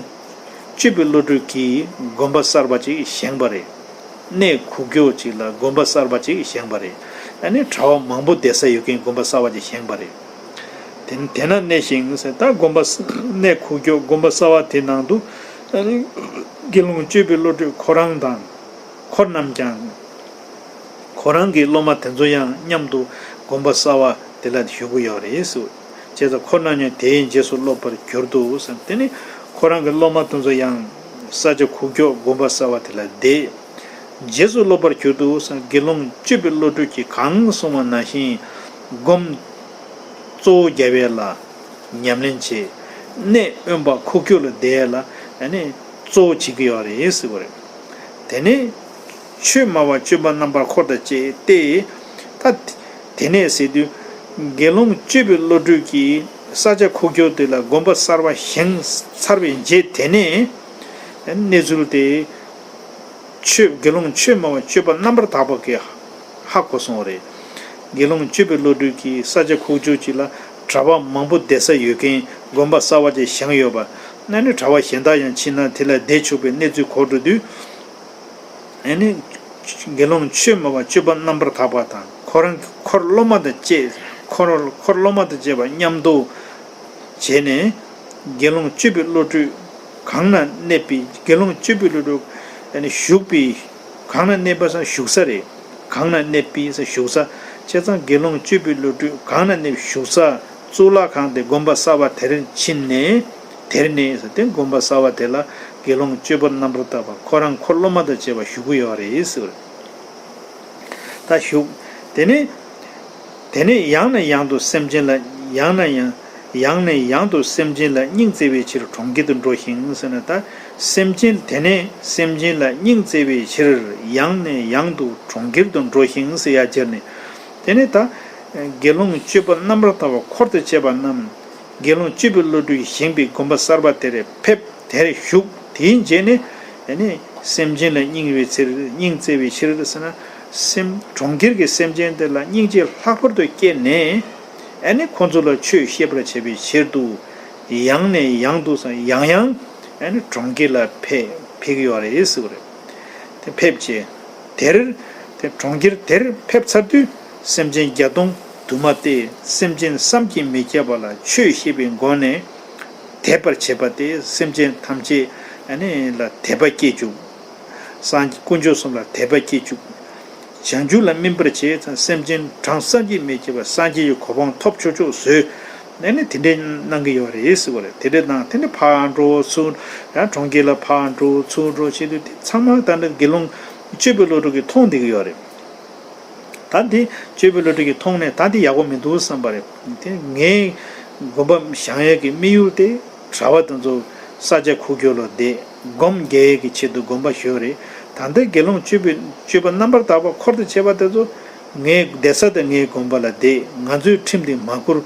སྤྱོད་པའི་བློ་གྲོས་ཀྱིས་དགོན་པ་གསར་པ་ཅིག་བཞེངས་པ་རེད། གནས་ཁུག་ཀྱོག་ཅིག་ལ་དགོན་པ་གསར་པ་ཅིག་བཞེངས་པ་རེད། ཨ་ནི་གྲྭ་པ་མང་པོ་བསྡད་ས་ཡོད་མཁན་དགོན་པ་གསར་པ་ཅིག་བཞེངས་པ་རེད། དེ་དེ་ན་གནས་ཤིང་ཟེར། ད་དགོན་པ་གནས་ཁུག་ཀྱོག་དགོན་པ་གསར་པ་དེ་ནང་དུ་ཨ་ནི་དགེ་སློང་སྤྱོད་པའི་བློ་གྲོས་ཁོ་རང་དང་། འཁོར་རྣམས་ཀྱང་། ཁོ་རང་གི་སློབ་མ་དེ་ཚོ་ཡང་མཉམ་དུ་དགོན་པ་གསར་པ་དེ་ལ་བཞུགས་ཀྱི་ཡོད་རེད་ཟེར། བྱས་ཙང་འཁོར་རྣམས་ཀྱང་དེའི་རྗེས་སུ་སློབ་པར་གྱུར་ཏོ་ཟེར། དེ་ནི་ཁོ་རང་གི་སློབ་མ་དེ་ཚོ་ཡང་ས་ཆ་ཁུག་ཀྱོག་དགོན་པ་གསར་པ་དེ་ལ་བསྡད། རྗེས་སུ་སློབ་པར་གྱུར་ཏོ་ཟེར། དགེ་སློང་སྤྱོད་པའི་བློ་གྲོས་ཀྱིས་གང་གསུངས་པ་ནང་བཞིན་སྒོམ་གཙོ་བོ་རྒྱབ་པ་ལ་ཉམས་ལེན་བྱེད། གནས་དབེན་པ་ཁུག་ཀྱོག་ལ་བསྡད་ལ་ཨ་ནི་གཙོ་བོ་བྱེད་ཀྱི་ཡོད་རེད་ཟེར་བ་རེད། དེ་ནས་ཆོས་སྨྲ་བ་སྤྱོད་པ་རྣམ་པར་འཁོར་དང་བཅས་ཏེ། ད་དེ་ནས་ཟེར་དུས་དགེ་སློང་སྤྱོད་པའི་བློ་གྲོས་ཀྱིས་ས་ཆ་ཁུག་ཀྱོག་དེ་ལ་དགོན་པ་གསར་པ་བཞེངས་ཚར་བའི་རྗེས་དེ་ནས་གནས་ཚུལ་དེ་ཆོས་དགེ་སློང་ཆོས་སྨྲ་བ་སྤྱོད་པ་རྣམ་པར་དག་པ་གིས་ཧ་གོ་སོང་བ་རེད། དགེ་སློང་སྤྱོད་པའི་བློ་གྲོས་ཀྱིས་ས་ཆ་ཁུག་ཀྱོག་ཅིག་ལ་གྲྭ་པ་མང་པོ་བསྡད་ས་ཡོད་མཁན་དགོན་པ་གསར་པ་ཅིག་བཞེངས་ཡོད་པ། ཨ་ནི་གྲྭ་པ་གཞན་དག་ཡང་ཕྱིན་ན་དེ་ལ་བསྡད་ཆོག་པའི་གནས་ཚུལ་གོ་འགྲོ་དུས། ཨ་ནི་དགེ་སློང་ཆོས་སྨྲ་བ་སྤྱོད་པ་རྣམ་པར་དག་པ་དང་ཁོ་རང་གི་འཁོར་སློབ་མ་དང་བཅས། འཁོར་འཁོར་སློབ་མ་དང་བཅས་པ་མཉམ་དུ་བྱས་ནས་དགེ་སློང་སྤྱོད་པའི་བློ་གྲོས་གང་ན་གནས་པའི་དགེ་སློང་སྤྱོད་པའི་བློ་གྲོས་ཨ་ནི་བཞུགས་པའི་གང་ན་གནས་པ་ཟེར་བཞུགས་ས་རེད། གང་ན་གནས་པའི་ཟེར་བཞུགས་ས། བྱས་ཙང་དགེ་སློང་སྤྱོད་པའི་བློ་གྲོས་གང་ན་གནས་བཞུགས་ས། གཙུག་ལག་ཁང་དེ་དགོན་པ་གསར་པ་དེར་ཕྱིན་ནས། དེར་ནས་ཟེར་ཏེ་དགོན་པ་གསར་པ་དེ་ལ་དགེ་སློང་སྤྱོད་པ་རྣམ་པར་དག་པ་ཁོ་རང་འཁོར་སློབ་མ་དང་བཅས་པ་བཞུགས་ཀྱི་ཡོད་རེད་ཟེར། ད་བཞུགས། དེ་ནས་དེ་ནས་ཡང་ནས་ཡང་དུ་སེམས་ཅན་ལ་ཡང་ན་ཡང་ཡང་ནས་ཡང་དུ་སེམས་ཅན་ལ་སྙིང་བརྩེ་བའི་ཕྱིར་གྲོང་ཁྱེར་དུ་འགྲོ་ཞིང་ཟེར་ན། ད་སེམས་ཅན་དེ་ནས་སེམས་ཅན་ལ་སྙིང་བརྩེ་བའི་ཕྱིར་ཡང་ནས་ཡང་དུ་གྲོང་ཁྱེར་དུ་འགྲོ་ཞིང་ཟེར་ཡ་སྦྱར་ནས། དེ་ནས་ད་དགེ་སློང་སྤྱོད་པ་རྣམ་པར་དག་པ་འཁོར་དང་བཅས་པ་རྣམས་དགེ་སློང་སྤྱོད་པའི་བློ་གྲོས་བཞེངས་པའི་དགོན་པ་གསར་པ་དེར་ཕེབས། དེར་བཞུགས། དེའི་རྗེས་ནས་ཨ་ནི་སེམས་ཅན་ལ་སྙིང་བའི་ཕྱིར་སྙིང་བརྩེ་བའི་ཕྱིར་ཟེར་ན། སེམས་གྲོང་ཁྱེར་གྱི་སེམས་ཅན་དེ་ལ་སྙིང་རྗེ་ལྷག་པར་དུ་སྐྱེས་ནས་ཨ་ནི་ཁོ་ཚོ་ལ་ཆོས་བཤད་པར་བྱེད་པའི་ཕྱིར་དུ་ཡང་ནས་ཡང་དུ་ཟེར་ཡང་ཡང་ཨ་ནི་གྲོང་ཁྱེར་ལ་ཕེབས་ཕེབས་ཀྱི་ཡོད་རེད་ཟེར་བ་རེད། དེ་ཕེབས་བྱས། དེར་དེ་གྲོང་ཁྱེར་དེར་ཕེབས་ཚར་དུས་སེམས་ཅན་བརྒྱ་སྟོང་དུ་མ་སྟེ་སེམས་ཅན་བསམ་གྱིས་མི་ཁྱབ་པ་ལ་ཆོས་བཤད་པའི་སྒོ་ནས་དད་པར་བྱེད་པ་སྟེ་སེམས་ཅན་ཐམས་ཅད་ཨ་ནི་ལ་དད་པ་སྐྱེ་བཅུག། སངས་རྒྱས་དཀོན་མཆོག་གསུམ་ལ་དད་པ་སྐྱེ་བཅུག། བྱང་ཆུབ་ལ་སྨིན་པར་བྱེད་ཙང་སེམས་ཅན་གྲངས་བསམ་གྱིས་མི་ཁྱབ་པ་སངས་རྒྱས་ཀྱི་གོ་འཕང་ཐོབ་ཆོག་ཆོག་བཟོས། ཨ་ནི་དེ་འདྲའི་གནང་གི་ཡོད་རེད་ཟེར་བ་རེད། དེ་འདྲ་དང་དེ་ནི་ཕར་འགྲོ་ཚུར་ཡང་གྲོང་ཁྱེར་ལ་ཕར་འགྲོ་ཚུར་འགྲོ་བྱེད་དུས་དེ་ཚང་མ་ད་ནི་དགེ་སློང་སྤྱོད་པའི་བློ་གྲོས་ཀྱིས་མཐོང་བསྡད་ཀྱི་ཡོད་རེད། ད་འདི་སྤྱོད་པའི་བློ་གྲོས་ཀྱིས་མཐོང་ནས་ད་འདི་ཡག་པོ་མི་འདུག་བསམ་པ་རེད། དེ་ངའི་དགོན་པ་བཞེངས་ཡས་ཀྱི་དམིགས་ཡུལ་དེ་གྲྭ་པ་དེ་ཚོ་ས་ཆ་ཁུག་ཀྱོག་ལ་བསྡད་སྒོམ་རྒྱག་ཡས་ཀྱི་ཆེད་དུ་དགོན་པ་བཞེངས་རེད། ད་ལྟའི་དགེ་སློང་སྤྱོད་པའི་སྤྱོད་པ་རྣམ་པར་དག་པ་འཁོར་དང་བཅས་པ་དེ་ཚོ་ངའི་བསྡད་ས་དང་ངའི་དགོན་པ་ལ་བསྡད། ང་ཚོའི་ཁྲིམས་དེ་མ་བསྐུར།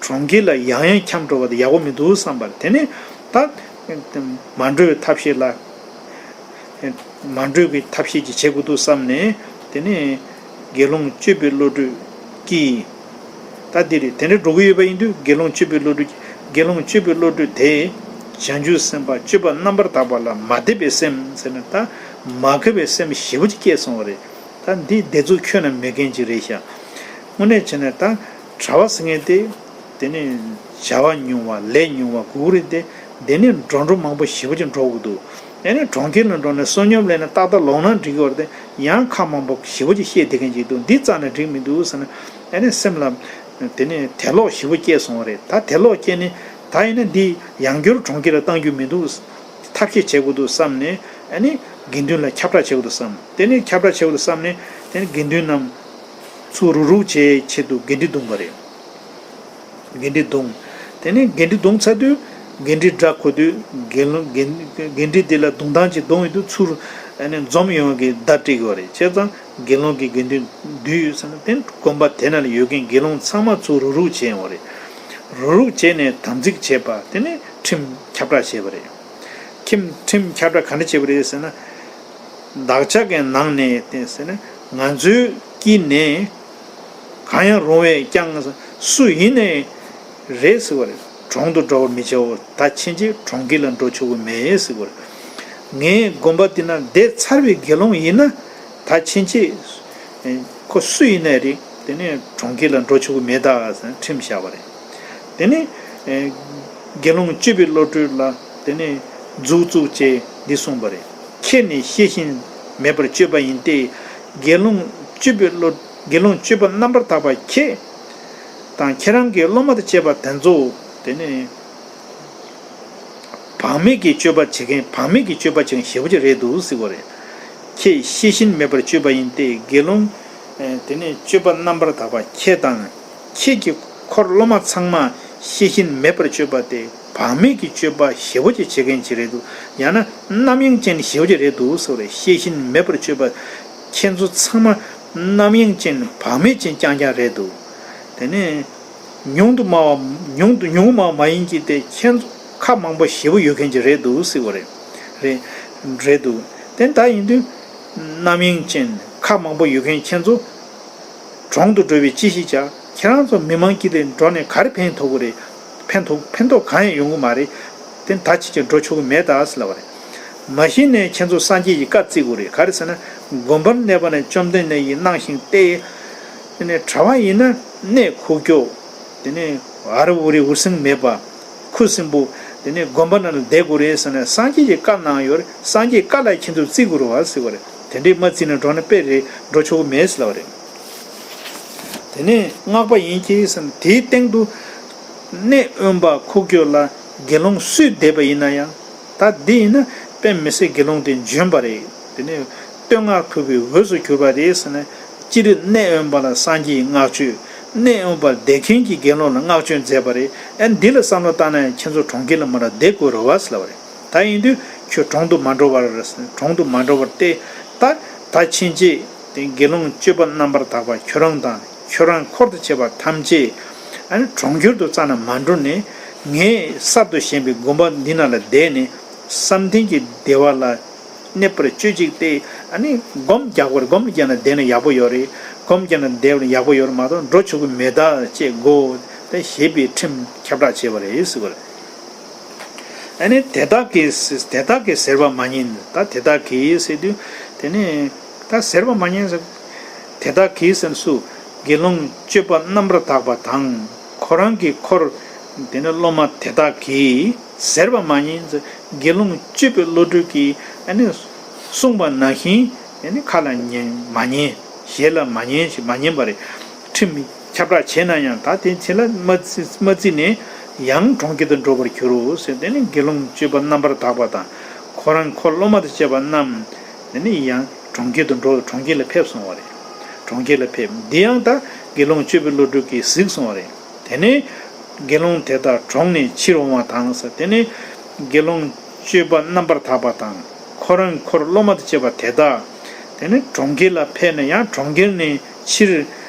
གྲོང་ཁྱེར་ལ་ཡང་ཡང་འཁྱམས་འགྲོ་བ་དེ་ཡག་པོ་མི་འདུག་བསམ་པ་རེད། དེ་ནས་ད་མ་འགྲོ་བའི་ཐབས་ཤེས་ལ། མ་འགྲོ་གི་ཐབས་ཤེས་ཅིག་བྱེད་དགོས་འདུག་བསམ་ནས། དེ་ནས་དགེ་སློང་སྤྱོད་པའི་བློ་གྲོས་ཀྱིས། ད་འདི་རེད། དེ་འདྲ་འགྲོ་གི་ཡོད་པ་ཡིན་དུས། དགེ་སློང་སྤྱོད་པའི་བློ་གྲོས་ཀྱིས། དགེ་སློང་སྤྱོད་པའི་བློ་གྲོས་དེས་བྱང་ཆུབ་སེམས་དཔའ་སྤྱོད་པ་རྣམ་པར་དག་པ་ལ་མ་དད་པའི་སེམས་ཟེར་ན། ད་མ་དགའ་བའི་སེམས་ཞེ་པོ་ཅིག་སྐྱེས་སོང་བ་རེད། ད་འདི་དེ་ཚོ་ཁྱོན་ནས་མེད་མཁན་ཅིག་རེད་ཤག་དངོས་གནས་བྱས་ན་ད་གྲྭ་པ་ཟེར་མཁན་དེ། དེ་ནས་བྱ་བ་ཉུང་བ་ལས་ཉུང་བ་དགོས་རེད་དེ། དེ་ནས་འགྲོ་འགྲོ་མང་པོ་ཞེ་པོ་ཅིག་འགྲོ་དགོས་འདུག་དེ་ནས་གྲོང་ཁྱེར་ལ་འགྲོ་ནས་བསོད་སྙོམས་ལེན་ནས་ཏག་ཏག་ལོག་ན་འགྲིག་གི་རེད་དེ། ཡང་ཁ་མང་པོ་ཞེ་པོ་ཅིག་བཤད་བསྡད་མཁན་ཅིག་འདུག་འདི་རྩ་ནས་འགྲིག་མི་འདུག་ཟེར་ན། དེ་ནས་སེམས་ལ་དེ་ནས་དད་ལོག་ཞེ་པོ་སྐྱེས་སོང་བ་རེད། ད་དད་ལོག་སྐྱེས་ནས། ད་ཡིན་ན་འདི་ཡང་བསྐྱར་གྲོང་ཁྱེར་ལ་གཏང་རྒྱུ་མི་འདུག་ཐབས་ཤེས་བྱེད་དགོས་འདུག་བསམ་ནས། ཨ་ནི་དགེ་འདུན་ལ་ཁྱབ་བསྒྲགས་བྱེད་དགོས་འདུག་བསམ། དེ་ནས་ཁྱབ་བསྒྲགས་བྱེད་དགོས་འདུག་བསམ་ནས། དེ་ནས་དགེ་འདུན་རྣམས་ཚུར་རུག་རུག་བྱེད་ཆེད་དུ་འགན་འཁྲི་བརྡུངས་པ་རེད། འགན་འཁྲི་བརྡུངས། དེ་ནས་འགན་འཁྲི་བརྡུངས་ཚར་དུས། འགན་འཁྲི་སྒྲ་གོ་དུས། དགེ་སློང་འགན་འགན་འཁྲི་དེ་ལ་བརྡུང་ཐངས་ཅིག་བརྡུངས་ཡོང་དུས། ཚུར་ཨ་ནི་འཛོམས་ཡོང་བའི་བརྡ་སྤྲད་ཀྱི་ཡོད་རེད། བྱས་ཙང་དགེ་སློང་གི་དགེ་འདུན་འདུས་ཡོད་ཟེར་ན། དེ་དགོན་པ་དེ་ནང་ལ་ཡོད་མཁན་དགེ་སློང་ཚང་མ་ཚུར་རུག་རུག་བྱས་ཡོང་བ་རེད། རུག་རུག་བྱས་ནས་དམ་ཚིག་བྱས་པ། དེ་ནས་ཁྲིམས་ཁྱབ་བསྒྲགས་བྱས་པ་རེད། ཁྲིམས་ཁྲིམས་ཁྱབ་བསྒྲགས་ག་འདྲ་བྱས་པ་རེད་ཟེར་ན། བདག་ཅག་གི་ནང་ནས་དེ་ཟེར་ན། ང་ཚོའི་དཀྱིལ་ནས་གང་ཡང་རུང་བས་ཀྱང་སུ་ཡིན་ནའི་རེད་ཟེར་བ་རེད། གྲོང་དུ་འགྲོ་བར་མི་བྱའོ། ད་ཕྱིན་ཆད་གྲོང་ཁྱེར་ལ་འགྲོ་ཆོག་གི་མེད་ཟེར་བ་རེད། ངའི་དགོན་པ་འདི་ན་བསྡད་ཚར་བའི་དགེ་སློང་ཡིན་ན། ད་ཕྱིན་ཆད་ཁོ་སུ་ཡིན་ནའི་རེད། དེ་ནས་གྲོང་ཁྱེར་ལ་འགྲོ་ཆོག་གི་མེད་ད་ཟེར་ཁྲིམས་བཞག་པ་རེད། དེ་ནས་ཨེ་དགེ་སློང་སྤྱོད་པའི་བློ་གྲོས་ལ་དེ་ནས་མཛུབ་བཙུགས་བྱས་འདི་གསུངས་པ་རེད། ཁྱེད་ནི་ཤེས་བཞིན་མེད་པར་སྤྱོད་པ་ཡིན་ཏེ། དགེ་སློང་སྤྱོད་པའི་བློ། དགེ་སློང་སྤྱོད་པ་རྣམ་པར་དག་པ་ཁྱེད་དང་ཁྱེད་རང་གི་སློབ་མ་དང་བཅས་པ་དེ་ཚོ་དེ་ནས་བག་མེད་ཀྱི་སྤྱོད་པ་བྱེད་མཁན། བག་མེད་ཀྱི་སྤྱོད་པ་བྱེད་མཁན་ཞེ་པོ་ཅིག་རེད་འདུག་ཟེར་བ་རེད། ཁྱེད་ཤེས་བཞིན་མེད་པར་སྤྱོད་པ་ཡིན་ཏེ། དགེ་སློང་ཨེ་དེ་ནས་སྤྱོད་པ་རྣམ་པར་དག་པ་ཁྱེད་དང་། ཁྱེད་ཀྱི་འཁོར་སློབ་མ་ཚང་མ་ཤེས་བཞིན་མེད་པར་སྤྱོད་པ་དེ་བག་མེད་ཀྱི་སྤྱོད་པ་ཞེ་པོ་ཅིག་བྱེད་མཁན་ཅིག་རེད་འདུག་ཡང་ན་རྣམ་གཡེང་ཅན་ཞེ་པོ་ཅིག་རེད་འདུག་ཟེར་བ་རེད། ཤེས་བཞིན་མེད་པར་སྤྱོད་པ། ཁྱེད་ཚོ་ཚང་མ་རྣམ་གཡེང་ཅན་བག་མེད་ཅན་རྐྱང་རྐྱང་རེད་འདུག་དེ་ནས་ཉུང་དུ་སྨྲ་བ། ཉུང་དུ་ཉུང་དུ་སྨྲ་བ་མ་ཡིན་གྱི་དེ། ཁྱེད་ཚོ་ཁ་མང་པོ་ཞེ་པོ་ཡོད་མཁན་ཅིག་རེད་འདུག་ཟེར་བ་རེད། རེད་རེད་འདུག་དེ་ད་ཡིན་དུས་རྣམ་གཡེང་ཅན་ཁ་མང་པོ་ཡོད་མཁན་ཁྱེད་ཚོ་གྲོང་དུ་འགྲོ་བའི་ཅི་ཞིག་བྱ། ཁྱེད་རང་ཚོ་མི་མང་དཀྱིལ་དེ་འགྲོ་ནས་ག་རེ་ཕན་ཐོགས་ཀྱི་རེད། ཕན་ཐོགས་ཕན་ཐོགས་གང་ཡང་ཡོང་གི་མ་རེད། དེ་ད་ཅི་བྱས་འགྲོ་ཆོག་གི་མེད་ད་ཟེར་ལབ་པ་རེད། མ་གཞི་ནས་ཁྱེད་ཚོ་སངས་རྒྱས་ཀྱི་བཀའ་བརྩི་དགོས་རེད། ག་རེ་ཟེར་ན། དགོན་པར་གནས་པ་ནི་བཅོམ་ལྡན་འདས་ཀྱིས་གནང་ཞིང་སྟེ། དེ་ནས་གྲྭ་པ་ཡིན་ན་གནས་ཁུག་ཀྱོག་དེ་ནས་ཧ་རུ་ཧུ་རི་འུར་ཟིང་མེད་པ། ཁུ་སིམ་པོ། དེ་ནས་དགོན་པ་ནང་ལ་བསྡད་དགོས་རེད་ཟེར་ན། སངས་རྒྱས་ཀྱི་བཀའ་གནང་ཡོད་རེད། སངས་རྒྱས་བཀའ་ལ་ཁྱེད་ཚོས་བརྩི་དགོས་རེད་བ་ཟེར་བ་རེད། དེ་འདྲས་མ་བརྩིས་ན་འགྲོ་ན་དཔེ་རེད། འགྲོ་ཆོག་གི་མེད་ཟེར་ལབ་པ་རེད། དེ་ནས་སྔགས་པ་ཡིན་གྱི་ཟེར་ན། དེའི་སྟེང་དུ་གནས་དབེན་པ་ཁུག་ཀྱོག་ལ་དགེ་སློང་སུས་བསྡད་པ་ཡིན་ན་ཡང་། ད་འདི་ཡིན་ན་དཔེ་མི་སྲིད་དགེ་སློང་དེ་འཇོན་པ་རེད། དེ་ནས་བསྟོད་བསྔགས་ཕུལ་བའི་འོས་སུ་གྱུར་པ་རེད་ཟེར་ན། སྤྱིར་གནས་དབེན་པ་ལ་སངས་རྒྱས་ཀྱི་བསྔགས་བརྗོད། གནས་དབེན་པར་བསྡད་མཁན་གྱི་དགེ་སློང་ལ་བསྔགས་བརྗོད་མཛད་པ་རེད། ཨ་འདི་ལ་བསམ་བློ་བཏང་ན་ཡང་ཁྱེད་ཚོ་གྲོང་ཁྱེར་ལ་མར་བསྡད་དགོས་རེད་བ་ཟེར་ལབ་པ་རེད། ད་ཡིན་དུས་ཁྱོད་གྲོང་དུ་མ་འགྲོ་བར། གྲོང་དུ་མ་འགྲོ་བར་ཏེ། ད་ད་ཕྱིན་ཆད་དེ་དགེ་སློང་སྤྱོད་པ་རྣམ་པར་དག་པ་ཁྱོད་རང་དང་། ཁྱོད་རང་འཁོར་དུ་བྱས་པ་ཐམས་ཅད་ཨ་ནི་གྲོང་ཁྱེར་དུ་རྩ་ནས་མ་འགྲོ་ནས། ངས་གསར་དུ་བཞེངས་པའི་དགོན་པ་འདི་ནང་ལ་བསྡད་ནས་བསམ་གཏན་གྱི་བདེ་བ་ལ་གནས་པར་སྤྱོད་ཅིག་སྟེ། ཨ་ནི་སྒོམ་རྒྱག་པར། སྒོམ་རྒྱག་ན་བསྡད་ན་ཡག་པོ་ཡོད་རེད། སྒོམ་རྒྱག་ན་བསྡད་པ་ཡག་པོ་ཡོད་རེད་མ་གཏོགས་འགྲོ་ཆོག་གི་མེད་ད་ཅེས་གོ་སྟེ་ཞེས་པའི་ཁྲིམས་ཁྱབ་བསྒྲགས་བྱས་པ་རེད་ཟེར་བ་རེད། ཨ་ནི་དེ་དག་གིས། དེ་དག་གིས་ཟེར་བ་མ་ཉན། ད་དེ་དག་གིས་ཟེར་དུས་དེ་ནི་ད་ཟེར་བ་མ་ཉན་ཟེར། དེ་དག་གིས་ཟེར་སུ། དགེ་སློང་སྤྱོད་པ་རྣམ་པར་དག་པ་དང་། ཁོ་རང་གི་འཁོར་དེ་ནི་སློབ་མ་དེ་དག་གིས་ཟེར་བ་མ་ཉན་ཟེར། དགེ་སློང་སྤྱོད་པའི་བློ་གྲོས་ཀྱིས་ཨ་ནི་གསུངས་པ་ནང་བཞིན་ཨ་ནི་ཁ་ལ་ཉན། མ་ཉན། ཞལ་ལ་མ་ཉན་ཞིག་མ་ཉན་པ་རེད། ཁྲིམས་ཁྱབ་བསྒྲགས་བྱས་ན་ཡང་ད་དེ་ཚེ་ལ་མ་བརྩི། མ་བརྩིས་ནས་ཡང་གྲོང་ཁྱེར་དུ་འགྲོ་བར་འགྱུར་རོ་ཟེར། དེ་ནི་དགེ་སློང་སྤྱོད་པ་རྣམ་པར་དག་པ་དང་། ཁོ་རང་འཁོར་སློབ་མ་དང་བཅས་པ་རྣམས་དེ་ནི་ཡང་གྲོང་ཁྱེར་དུ་འགྲོ། གྲོང་ཁྱེར་ལ་ཕེབས་སོང་བ་རེད། གྲོང་ཁྱེར་ལ་ཕེབས། འདི་ཡང་ད་དགེ་སློང་སྤྱོད་པའི་བློ་གྲོས་ཀྱིས་གཟིགས་སོང་བ་རེད། དེ་ནས་དགེ་སློང་དེ་དག་གྲོངས་ནས་ཕྱིར་འོང་བ་དང་ཟེར། དེ་ནས་དགེ་སློང་སྤྱོད་པ་རྣམ་པར་དག་པ་དང་། ཁོ་རང་འཁོར་སློབ་མ་དང་བཅས་པ་དེ་དག་དེ་ནས་གྲོང་ཁྱེར་ལ་ཕེབས་ནས་ཡང་གྲོང་ཁྱེར་ནས་ཕྱིར་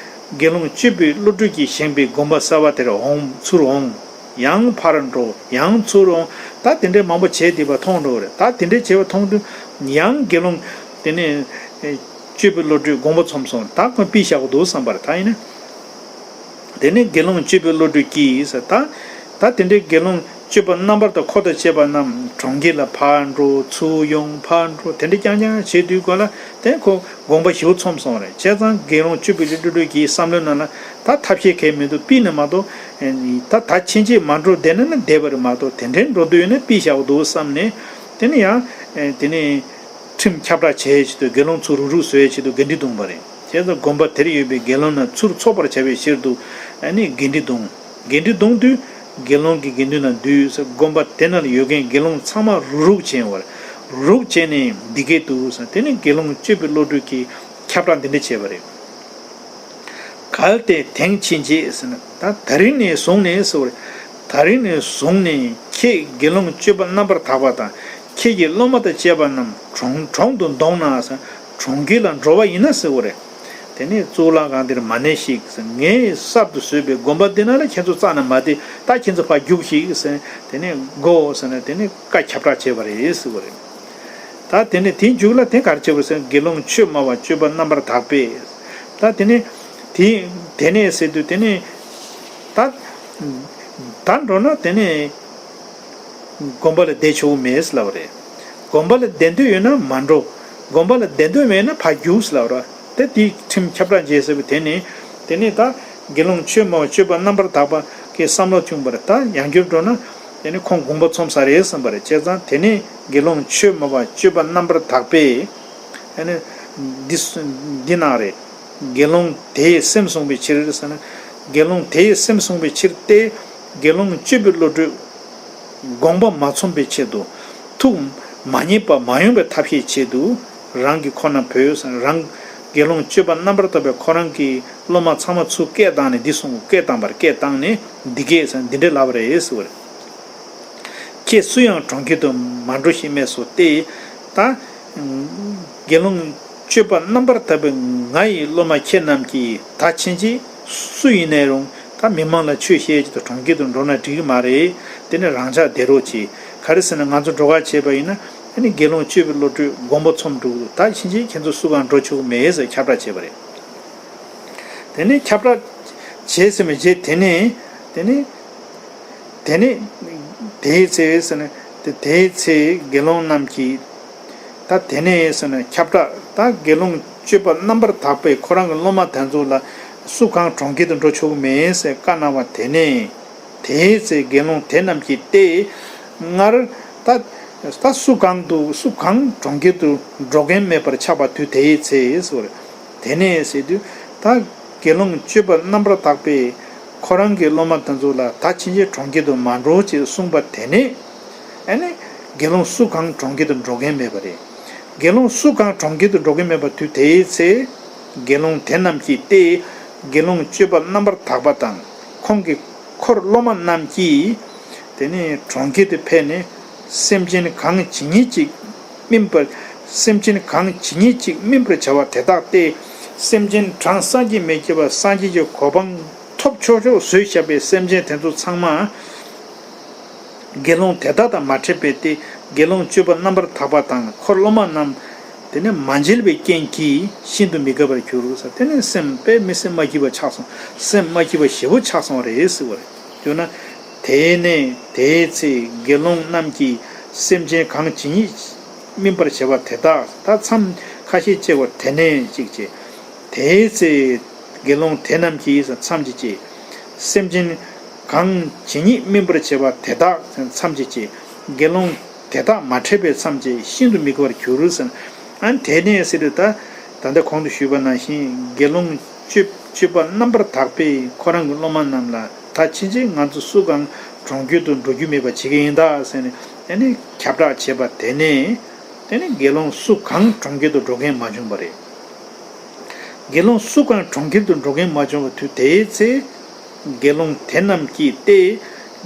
དགེ་སློང་སྤྱོད་པའི་བློ་གྲོས་ཀྱིས་བཞེངས་པའི་དགོན་པ་གསར་པ་དེར་འོང་། ཚུར་འོང་། ཡང་ཕར་འགྲོ། ཡང་ཚུར་འོང་། ད་དེ་འདྲའི་མང་པོ་བྱས་བསྡད་པ་མཐོང་འགྲོ་བ་རེད། ད་དེ་འདྲའི་བྱས་པ་མཐོང་དུས་ ཡང་དགེ་སློང་དེ་ནས་སྤྱོད་པའི་བློ་གྲོས་དགོངས་པ་ཚོམས་སོང་། ད་ཁོ་པི་བཞག་གི་འདུག་བསམ་པར་ད་ཡིན་ན། དེ་ནས་དགེ་སློང་སྤྱོད་པའི་བློ་གྲོས་ཀྱིས་ད་ད་དེ་འདྲའི་དགེ་སློང་སྤྱོད་པ་རྣམ་པར་དང་འཁོར་དང་བཅས་པ་རྣམས་གྲོང་ཁྱེར་ལ་ཕར་འགྲོ་ཚུར་ཡོང་ཕར་འགྲོ་དེ་འདྲ་རྐྱང་རྐྱང་བྱེད་དུས་སྐོར་ལ་དེ་ཁོ་དགོངས་པ་ཞེ་པོ་ཚོམས་སོང་རེད། བྱས་ཙང་དགེ་སློང་སྤྱོད་པའི་བློ་གྲོས་ཀྱི་བསམ་བློའི་ནང་ལ་ད་ཐབས་ཤེས་གལ་མི་འདུག་པི་ནས་མ་གཏོགས་ད་ད་ཕྱིན་ཆད་མ་འགྲོ་བསྡད་ན་ན་བསྡད་པ་རེད་མ་གཏོགས་དེ་འདྲའི་འགྲོ་འདོད་ཡོད་ན་པི་བཞག་གི་འདུག་བསམ་ནས་དེ་ནས་ཡང་དེ་ནས། ཁྲིམས་ཁྱབ་བསྒྲགས་བྱེད་ཡའི་ཆེད་དུ་དགེ་སློང་ཚོ་རུག་རུག་བཟོ་ཡའི་ཆེད་དུ་འགན་འཁྲི་བརྡུངས་པ་རེད། བྱས་ཙང་དགོན་པ་དེར་ཡོད་པའི་དགེ་སློང་རྣམས་ཚུར་འཚོགས་པར་བྱ་བའི་ཕྱིར་དུ་ཨ་ནི་འགན་འཁྲི་བརྡུངས། འགན་འཁྲི་བརྡུངས་དུས་དགེ་སློང་གི་དགེ་འདུན་ལ་འདུས་ཟེར་དགོན་པ་དེ་ནང་ལ་ཡོད་མཁན་དགེ་སློང་ཚང་མ་རུག་རུག་བྱས་པར་རུག་རུག་བྱས་ནས་འདི་སྐད་དུ་ཟེར་དེ་ནི་དགེ་སློང་སྤྱོད་པའི་བློ་གྲོས་ཀྱིས་ཁྱབ་བསྒྲགས་འདི་འདྲ་བྱས་པ་རེད། གལ་ཏེ་དེང་ཕྱིན་ཆད་ཟེར་ན་ད་ད་རིང་ནས་བཟུང་ནས་ཟེར་བ་རེད། ད་རིང་ནས་བཟུང་ནས་ཁྱེད་དགེ་སློང་སྤྱོད་པ་རྣམ་པར་དག་པ་དང་ཁྱེད་ཀྱི་སློབ་མ་དང་བཅས་པ་རྣམས་གྲོང་གྲོང་དུ་འདོང་ན་ཟེར་གྲོང་ཁྱེར་ལ་འགྲོ་བ་ཡིན་ན་ཟེར་བ་རེད། དེ་ནས་གཙུག་ལག་ཁང་འདིར་མ་གནས་ཤིག་ཟེར་ངས་གསར་དུ་བཟོས་པའི་དགོན་པ་འདི་ནང་ལ་ཁྱེད་ཚོ་རྩ་ནས་མ་བསྡད་ད་ཁྱེད་ཚོ་ཕར་རྒྱུགས་ཤིག་ཟེར་དེ་ནས་དགོ་ཟེར་ནས་དེ་ནས་བཀའ་ཁྱབ་བསྒྲགས་བྱས་པ་རེད་ཟེར་བ་རེད། ད་དེ་ནས་དེའི་མཇུག་ལ་དེ་ག་རེ་བྱས་པ་ཟེར་ན་དགེ་སློང་ཆོས་སྨྲ་བ་སྤྱོད་པ་རྣམ་པར་དག་པས། ད་དེ་ནས་དེ་དེ་ནས་ཟེར་དུས་དེ་ནས་ད་ད་འགྲོ་ན་དེ་ནས་དགོན་པ་ལ་བསྡད་ཆོག་གི་མེད་ཟེར་ལབ་པ་རེད། དགོན་པ་ལ་བསྡད་འདོད་ཡོད་ན་མ་འགྲོ། དགོན་པ་ལ་བསྡད་འདོད་མེད་ན་ཕར་རྒྱུགས་ཟེར་ལབ་པ་རེད། དེ་དེའི་ཁྲིམས་ཁྱབ་བསྒྲགས་བྱས་ཟེར་བས་དེ་ནས་དེ་ནས་ད་དགེ་སློང་ཆོས་སྨྲ་བ་སྤྱོད་པ་རྣམ་པར་དག་པ་གི་བསམ་བློ་བྱུང་བ་རེད། ད་ཡང་བསྐྱར་འགྲོ་ན། དེ་ནི་ཁོང་དགོངས་པ་ཚོམས་ས་རེད་བསམ་པ་རེད། བྱས་ཙང་དེ་ནས་དགེ་སློང་ཆོས་སྨྲ་བ་སྤྱོད་པ་རྣམ་པར་དག་པས། ཨ་ནི་འདི་འདི་གནང་རེད། དགེ་སློང་དེས་སེམས་བཟུང་བའི་ཕྱིར་ཟེར་ན། དགེ་སློང་དེས་སེམས་བཟུང་བའི་ཕྱིར་ཏེ། དགེ་སློང་སྤྱོད་པའི་བློ་གྲོས་དགོངས་པ་མ་ཚོམས་པའི་ཆེད་དུ་ཐུགས་མ་མཉེས་པ་མ་ཡོང་བའི་ཐབས་ཤེས་ཆེད་དུ་རང་གི་ཁོ་ན་བོས་ཟེར་ན་རང་དགེ་སློང་སྤྱོད་པ་རྣམ་པར་དག་པས་ཁོ་རང་གི་སློབ་མ་ཚང་མ་ཚུར་སྐད་བཏང་ནས་འདི་གསུང་སྐད་བཏང་བར་སྐད་བཏང་ནས་འདི་སྐད་ཟེར་ན་འདི་འདྲ་ལབ་པ་རེད་ཟེར་བ་རེད། ཁྱེད་སུ་ཡང་གྲོང་ཁྱེར་དུ་མ་འགྲོ་ཞིག་སྨྲས་སོ་སྟེ། ད། དགེ་སློང་སྤྱོད་པ་རྣམ་པར་དག་པའི་ང་ཡི་སློབ་མ་ཁྱེད་རྣམས་ཀྱིས་ད་ཕྱིན་ཆད་སུ་ཡིན་ནའི་རུང་ད་མི་མང་ལ་ཆོས་བཤད་ཀྱི་དུ་གྲོང་ཁྱེར་དུ་འགྲོ་ན་འགྲིག་གི་མ་རེད། དེ་ནི་རང་ཅག་བསྡད་རོགས་གྱིས། ག་རེ་ཟེར་ན་ང་ཚོ་འགྲོ་ག་བྱས་པ་ཡིན་ན་ཨ་ནི་དགེ་སློང་སྤྱོད་པའི་བློ་གྲོས་དགོངས་པ་ཚོམས་འགྲོ་གི་འདུག་ད་ཕྱིན་ཆད་ཁྱེད་ཚོ་སུ་གང་འགྲོ་ཆོག་གི་མེད་ཟེར་ཁྱབ་བསྒྲགས་བྱས་པ་རེད། དེ་ནས་ཁྱབ་བསྒྲགས་བྱས་ཟིན་པའི་རྗེས་དེ་ནས་དེ་ནས། དེ་ནས་དེའི་ཚེ་ཟེར་ན་དེ་དེའི་ཚེ་དགེ་སློང་རྣམས་ཀྱིས་ད་དེ་ནས་ཟེར་ན་ཁྱབ་བསྒྲགས་ད་དགེ་སློང་སྤྱོད་པ་རྣམ་པར་དག་པས་ཁོ་རང་གི་སློབ་མ་དེ་ཚོ་ལ་སུ་གང་གྲོང་ཁྱེར་དུ་འགྲོ་ཆོག་གི་མེད་ཟེར་བཀའ་གནང་བ་དེ་ནས་དེའི་ཚེ་དགེ་སློང་དེ་རྣམས་ཀྱིས་ཏེ་སྔར་ད་ད་སུ་གང་དུ་སུ་གང་གྲོང་ཁྱེར་དུ་འགྲོ་མཁན་མེད་པར་ཆགས་པ་དུས་དེའི་ཚེ་ཟེར་བ་རེད། དེ་ནས་ཟེར་དུས་ད་དགེ་སློང་སྤྱོད་པ་རྣམ་པར་དག་པས་ཁོ་རང་གི་སློབ་མ་དེ་ཚོ་ལ་ད་ཕྱིན་ཆད་གྲོང་ཁྱེར་དུ་མ་འགྲོ་ཅེས་གསུངས་པ་དེ་ནས་ཨ་ནི་དགེ་སློང་སུ་གང་གྲོང་ཁྱེར་དུ་འགྲོ་མཁན་མེད་པ་རེད། དགེ་སློང་སུ་གང་གྲོང་ཁྱེར་དུ་འགྲོ་མཁན་མེད་པ་དུས་དེའི་ཚེ་དགེ་སློང་དེ་རྣམས་ཀྱིས་ཏེ་དགེ་སློང་སྤྱོད་པ་རྣམ་པར་དག་པ་དང་ཁོང་གི་འཁོར་སློབ་མ་རྣམས་ཀྱིས་དེ་ནས་གྲོང་ཁྱེར་དུ་ཕེབས་ནས། སེམས་ཅན་གང་ཇི་སྙེད་ཅིག་སྨིན་པར་སེམས་ཅན་གང་ཇི་སྙེད་ཅིག་སྨིན་པར་བྱ་བ་དེ་དག་སྟེ། སེམས་ཅན་གྲངས་བསམ་གྱིས་མི་ཁྱབ་པ་སངས་རྒྱས་ཀྱི་གོ་འཕང་ཐོབ་ཆོག་ཆོག་བཟོས་བཞག་པའི་སེམས་ཅན་དེ་ཚོ་ཚང་མ་དགེ་སློང་དེ་དག་དང་མ་འཕྲད་པས་ཏེ། དགེ་སློང་སྤྱོད་པ་རྣམ་པར་དག་པ་དང་འཁོར་སློབ་མ་རྣམས་དེ་ནི་མ་མཇལ་བའི་རྐྱེན་གྱིས་ཤིན་ཏུ་མི་དགའ་བར་གྱུར་ཟེར། དེ་ནི་སེམས་དཔེ་མི་སེམས་མ་སྐྱིད་པ་ཆགས་སོང་། སེམས་མ་སྐྱིད་པ་ཞེ་པོ་ཆགས་སོང་བ་རེད་ཟེར་བ་རེད། ཡང་ན། དེ་ནས་དེའི་ཚེ་དགེ་སློང་རྣམས་ཀྱིས་སེམས་ཅན་གང་ཇི་སྙེད་སྨིན་པར་བྱེད་པ་དེ་དག་ད་མཚམས་ཁ་ཤས་བཅད་པ་དེ་ནས་གཅིག་བྱས། དེའི་ཚེ་དགེ་སློང་དེ་རྣམས་ཀྱིས་མཚམས་ཀྱིས་བཅད། སེམས་ཅན་གང་ཇི་སྙེད་སྨིན་པར་བྱེད་པ་དེ་དག་མཚམས་ཀྱིས་བཅད། དགེ་སློང་དེ་དག་མ་འཕྲད་པའི་མཚམས་ཀྱིས་ཤིན་ཏུ་མི་དགའ་བར་གྱུར་ཟེར། ཨ་ནི་དེ་ནས་ཟེར་དུས་ད་ད་ལྟ་གོང་དུ་ཞུས་པ་ནང་བཞིན་དགེ་སློང་སྤྱོད་སྤྱོད་པ་རྣམ་པར་དག་པས་ཁོ་རང་གི་སློབ་མ་རྣམས་ལ་ད་ཕྱིན་ཆད་ང་ཚོ་སུ་གང་གྲོང་ཁྱེར་དུ་འགྲོ་རྒྱུ་མེད་པ་བྱེད་ཀྱི་ཡིན་ད་ཟེར་ནས་ཨ་ནི་ཁྱབ་བསྒྲགས་བྱས་པ་དེ་ནས་དེ་ནས་དགེ་སློང་སུ་གང་གྲོང་ཁྱེར་དུ་འགྲོ་མཁན་མ་བྱུང་བ་རེད། དགེ་སློང་སུ་གང་གྲོང་ཁྱེར་དུ་འགྲོ་མཁན་མ་བྱུང་བ་དུས་དེའི་ཚེ། དགེ་སློང་དེ་རྣམས་ཀྱིས་ཏེ།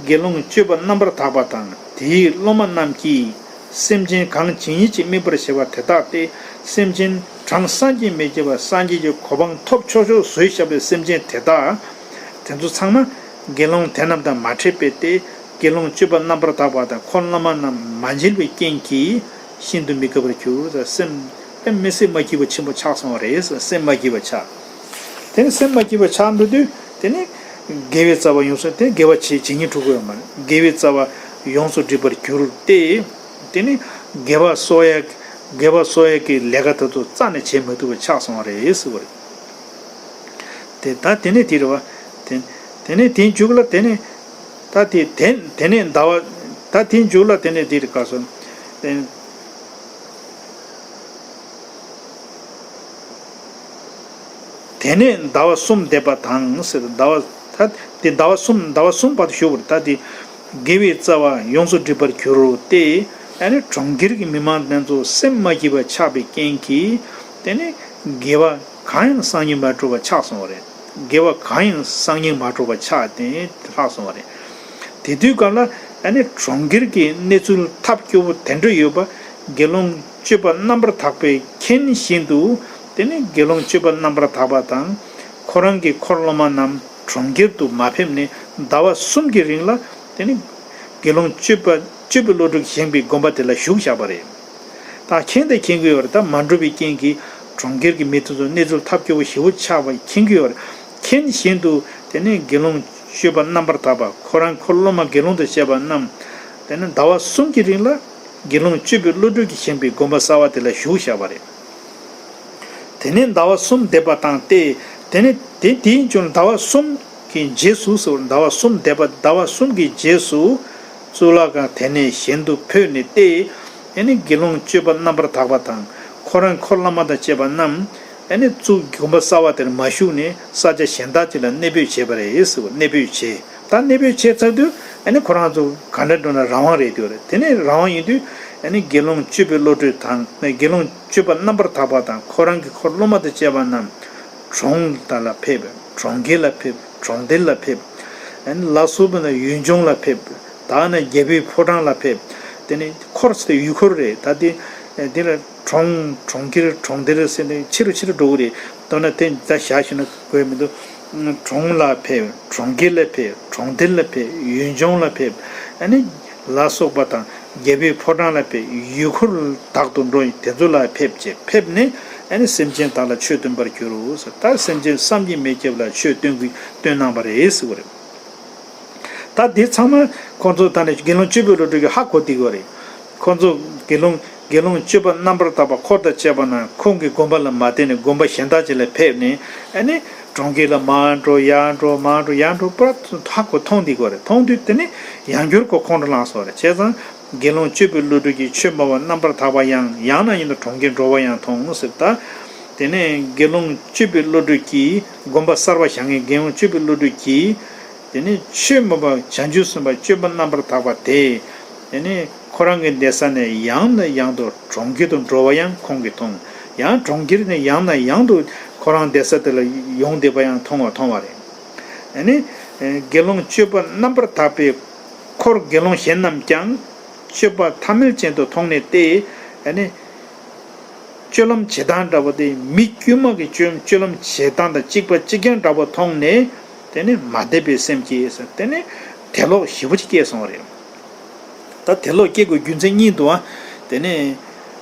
དགེ་སློང་སྤྱོད་པ་རྣམ་པར་དག་པ་དང་དེའི་སློབ་མ་རྣམས་ཀྱིས། སེམས་ཅན་གང་ཇི་སྙེད་ཅིག་སྨིན་པར་བྱེད་པ་དེ་དག་སྟེ། སེམས་ཅན་གྲངས་བསམ་གྱིས་མི་ཁྱབ་པ་སངས་རྒྱས་ཀྱི་གོ་འཕང་ཐོབ་ཆོག་ཆོག་བཟོས་བཞག་པའི་སེམས་ཅན་དེ་དག་དེ་ཚོ་ཚང་མ་དགེ་སློང་དེ་རྣམས་དང་མ་འཕྲད་པས་ཏེ། དགེ་སློང་སྤྱོད་པ་རྣམ་པར་དག་པ་དང་འཁོར་སློབ་མ་རྣམས་མ་མཇལ་བའི་རྐྱེན་གྱིས། ཤིན་ཏུ་མི་དགེ་བར་གྱུར། སེམས་དཔེ་མི་སྲིད་མ་སྐྱིད་པ་ཆེན་པོ་ཆགས་སོང་བ་རེད། སེམས་མ་སྐྱིད་པ་ཆགས། དེ་ནས་སེམས་མ་སྐྱིད་པ་ཆགས་འགྲོ་དུས་དེ་ནས་དགེ་བའི་རྩ་བ་ཡོངས་སུ་དེ་དགེ་བ་བྱེད་བྱེད་སྙིང་འདོད་ཀྱི་ཡོད་མ་རེད། དགེ་བའི་རྩ་བ་ཡོངས་སུ་འགྲིབ་པར་གྱུར་ཏེ། དེ་ནས་དགེ་བ་གསོག་ཡ་དགེ་བ་གསོག་ཡ་གི་ལས་ཀ་དེ་ཚོ་རྩ་ནས་བྱེད་མ་ཐུབ་པ་ཆགས་སོང་བ་རེད་ཟེར་བ་རེད། དེ་ད་དེ་ནས་དེ་རེད་བ། དེ་དེ་ནས་དེའི་མཇུག་ལ་དེ་ནས་ད་དེ་དེ་དེ་ནས་ཟླ་བ་ད་དེའི་མཇུག་ལ་དེ་ནས་དེ་རེད་ག་སོ། དེ་དེ་ནས་ཟླ་བ་གསུམ་འདས་པ་དང་ཟེར། ཟླ་བ་ད་དེ་ཟླ་བ་གསུམ་ཟླ་བ་གསུམ་བར་དུ་བཞུགས་པར་ད་དེ་དགེ་བའི་རྩ་བ་ཡོངས་སུ་འགྲིབ་པར་གྱུར་ཏེ། ཨ་ནི་གྲོང་ཁྱེར་གྱི་མི་མང་དེ་ཚོ་སེམས་མ་སྐྱིད་པ་ཆགས་པའི་རྐྱེན་གྱིས་དེ་ནས་དགེ་བ་གང་ཡང་བསགས་སྙིང་མ་བྲོ་བ་ཆགས་སོང་བ་རེད། དགེ་བ་གང་ཡང་བསགས་སྙིང་མ་བྲོ་བ་ཆགས་ཏེ་ལྷག་སོང་བ་རེད། དེ་དུས་སྐབས་ལ་ཨ་ནི་གྲོང་ཁྱེར་གྱི་གནས་ཚུལ་ཐབས་སྐྱོ་བོ་དེ་འདྲ་ཡོད་པ་དགེ་སློང་སྤྱོད་པ་རྣམ་པར་དག་པས་མཁྱེན་བཞིན་དུ། དེ་ནས་དགེ་སློང་སྤྱོད་པ་རྣམ་པར་དག་པ་དང་ཁོ་རང་གི་འཁོར་སློབ་མ་རྣམས་གྲོང་ཁྱེར་དུ་མ་ཕེབས་ནས་ཟླ་བ་གསུམ་གྱི་རིང་ལ་དེ་ནས་དགེ་སློང་སྤྱོད་པ་སྤྱོད་པའི་བློ་གྲོས་བཞེངས་པའི་དགོན་པ་དེ་ལ་བཞུགས་བཞག་པ་རེད། ད་མཁྱེན་དང་མཁྱེན་གྱི་ཡོད་རེད། ད་མ་འགྲོ་བའི་རྐྱེན་གྱིས་གྲོང་ཁྱེར་གྱི་མི་དེ་ཚོ་གནས་ཚུལ་ཐབས་སྐྱོ་བོ་ཞེ་པོ་ཆགས་པ་མཁྱེན་གྱི་ཡོད་རེད། མཁྱེན་བཞིན་དུ་དེ་ནས་དགེ་སློང་སྤྱོད་པ་རྣམ་པར་དག་པ་ཁོ་རང་འཁོར་སློབ་མ་དགེ་སློང་དང་བཅས་པ་རྣམས་དེ་ནས་ཟླ་བ་གསུམ་གྱི་རིང་ལ་དགེ་སློང་སྤྱོད་པའི་བློ་གྲོས་ཀྱིས་བཞེངས་པའི་དགོན་པ་གསར་བ་དེ་ལ་བཞུགས་བཞག་པ་རེད། དེ་ནས་ཟླ་བ་གསུམ་འདས་པ་དང་སྟེ། དེ་ནས་དེ་དེའི་རྒྱུན་ཟླ་བ་གསུམ་གྱི་རྗེས་སུ་ཟེར་བ་ཟླ་བ་གསུམ་འདས་པ་ཟླ་བ་གསུམ་གྱི་རྗེས་སུ་གཙུག་ལག་ཁང་དེ་ནས་གཞན་དུ་འཕོས་ནས་ཏེ། ཨ་ནི་དགེ་སློང་སྤྱོད་པ་རྣམ་པར་དག་པ་དང་ཁོ་རང་འཁོར་བླ་མ་དང་བཅས་པ་རྣམས་ཨ་ནི་གཙུག་དགོན་པ་གསར་བ་དེར་མ་བཞུགས་ནས་ས་ཆ་གཞན་དག་ཅིག་ལ་གནས་སྤོས་བྱས་པ་རེད་ཟེར་བ། གནས་སྤོས་བྱས། ད་གནས་སྤོས་བྱས་ཚར་དུས་ཨ་ནི་ཁོ་རང་ཚོ་ག་འདྲ་འགྲོ་ན་རང་དབང་རེད་འདུག་རེད། དེ་ནས་རང་དབང་ཡིན་དུས་ཨ་ནི་དགེ་སློང་སྤྱོད་པའི་བློ་གྲོས་དང་དགེ་སློང་སྤྱོད་པ་རྣམ་པར་དག་པ་དང་ཁོ་རང་གི་འཁོར་སློབ་མ་དང་བཅས་པ་རྣམས་གྲོང་དག་ལ་ཕེབས། གྲོང་ཁྱེར་ལ་ཕེབས། གྲོང་རྡལ་ལ་ཕེབས། ཨ་ནི་ལ་སོགས་པ་ན་ཡུལ་ལྗོངས་ལ་ཕེབས། ད་ནི་རྒྱལ་པོའི་ཕོ་བྲང་ལ་ཕེབས། དེ་ནས་འཁོར་ཟེར་ཡུལ་འཁོར་རེད། ད་དེ་དེ་ལ་གྲོང་གྲོང་ཁྱེར་གྲོང་རྡལ་ཟེར་ནས་ཕྱི་རུ་ཕྱི་རུ་འགྲོ་གི་རེད། མདོར་ན་དེ་ད་བཞག་ཞུ་ན་དགོས་མི་འདུག་གྲོང་ལ་ཕེབས། གྲོང་ཁྱེར་ལ་ཕེབས། གྲོང་རྡལ་ལ་ཕེབས། ཡུལ་ལྗོངས་ལ་ཕེབས། ཨ་ནི་ལ་སོགས་པ་དང་རྒྱལ་པོའི་ཕོ་བྲང་ལ་ཕེབས། ཡུལ་འཁོར་དག་ཏུ་འགྲོ་དེ་ཚོ་ལ་ཕེབས་བྱས་ཕེབས་ནས་ཨ་ནི་སེམས་ཅན་དག་ལ་ཆོས་སྟོན་པར་འགྱུར་རོ་ཟེར། ད་སེམས་ཅན་བསམ་གྱིས་མི་ཁྱབ་ལ་ཆོས་སྟོན་གྱི་སྟོན་གནང་བ་རེད་ཟེར་བ་རེད། ད་འདི་ཚང་མ་ཁོང་ཚོ་ད་ནི་དགེ་སློང་སྤྱོད་པའི་བློ་གྲོས་ཀྱིས་ཧ་གོ་བསྡད་ཡོད་རེད། ཁོང་ཚོ་དགེ་སློང་དགེ་སློང་སྤྱོད་པ་རྣམ་པར་དག་པ་འཁོར་དང་བཅས་པ་རྣམས་ཁོང་གི་དགོན་པ་ལ་མ་བསྡད་ནས་དགོན་པ་གཞན་དག་ཅིག་ལ་ཕེབས་ནས་ཨ་ནི་གྲོང་ཁྱེར་ལ་མར་འགྲོ་ཡར་འགྲོ་མར་འགྲོ་ཡར་འགྲོ་པར་ཧ་གོ་མཐོང་བསྡད་ཡོད་རེད། མཐོང་དུས་དེ་ནི་ཡང་བསྐྱར་ཁོ་ཁོང་ཁྲོ་ལངས་སོང་རེད། བྱས་ཙང་དགེ་སློང་སྤྱོད་པའི་བློ་གྲོས་ཀྱིས་ཆོས་སྨྲ་བ་རྣམ་པར་དག་པ་ཡང་ཡང་ན་ཡིན་དུ་གྲོང་ཁྱེར་འགྲོ་བ་ཡང་མཐོང་ཟེར། ད་དེ་ནས་དགེ་སློང་སྤྱོད་པའི་བློ་གྲོས་ཀྱིས་དགོན་པ་གསར་བ་བཞེངས་མཁན་དགེ་སློང་སྤྱོད་པའི་བློ་གྲོས་ཀྱིས། དེ་ནས་ཆོས་སྨྲ་བ་བྱང་ཆུབ་སེམས་དཔའ་སྤྱོད་པ་རྣམ་པར་དག་པ་དེ། དེ་ནས་ཁོ་རང་གི་བསྡད་ས་ནས་ཡང་ནས་ཡང་དུ་གྲོང་ཁྱེར་དུ་འགྲོ་བ་ཡང་ཁོང་གིས་མཐོང་། ཡང་གྲོང་ཁྱེར་ནས་ཡང་ནས་ཡང་དུ་ཁོ་རང་བསྡད་ས་དེ་ལ་ཡོང་བསྡད་པ་ཡང་མཐོང་བ་མཐོང་བ་རེད། དེ་ནས་དགེ་སློང་སྤྱོད་པ་རྣམ་པར་དག་པའི་འཁོར་དགེ་སློང་གཞན་རྣམས་ཀྱང་སྤྱོད་པ་ཐ་མལ་ཅན་དུ་མཐོང་ནས་ཏེ། དེ་ནས། སྤྱོད་ལམ་བྱེད་སྟངས་འདྲ་བོ་དེ་མི་དཀྱུས་མ་གི་སྤྱོད་སྤྱོད་ལམ་བྱེད་སྟངས་དང་གཅིག་པ་གཅིག་རྐྱང་འདྲ་བོ་མཐོང་ནས་དེ་ནི་མ་དད་པའི་སེམས་སྐྱེས་ཟེར། དེ་ནི་དད་ལོག་ཞེ་པོ་ཅིག་སྐྱེས་སོང་བ་རེད། ད་དད་ལོག་སྐྱེ་དགོས་རྒྱུ་མཚན་གཉིས་འདུག་ཨ། དེ་ནི་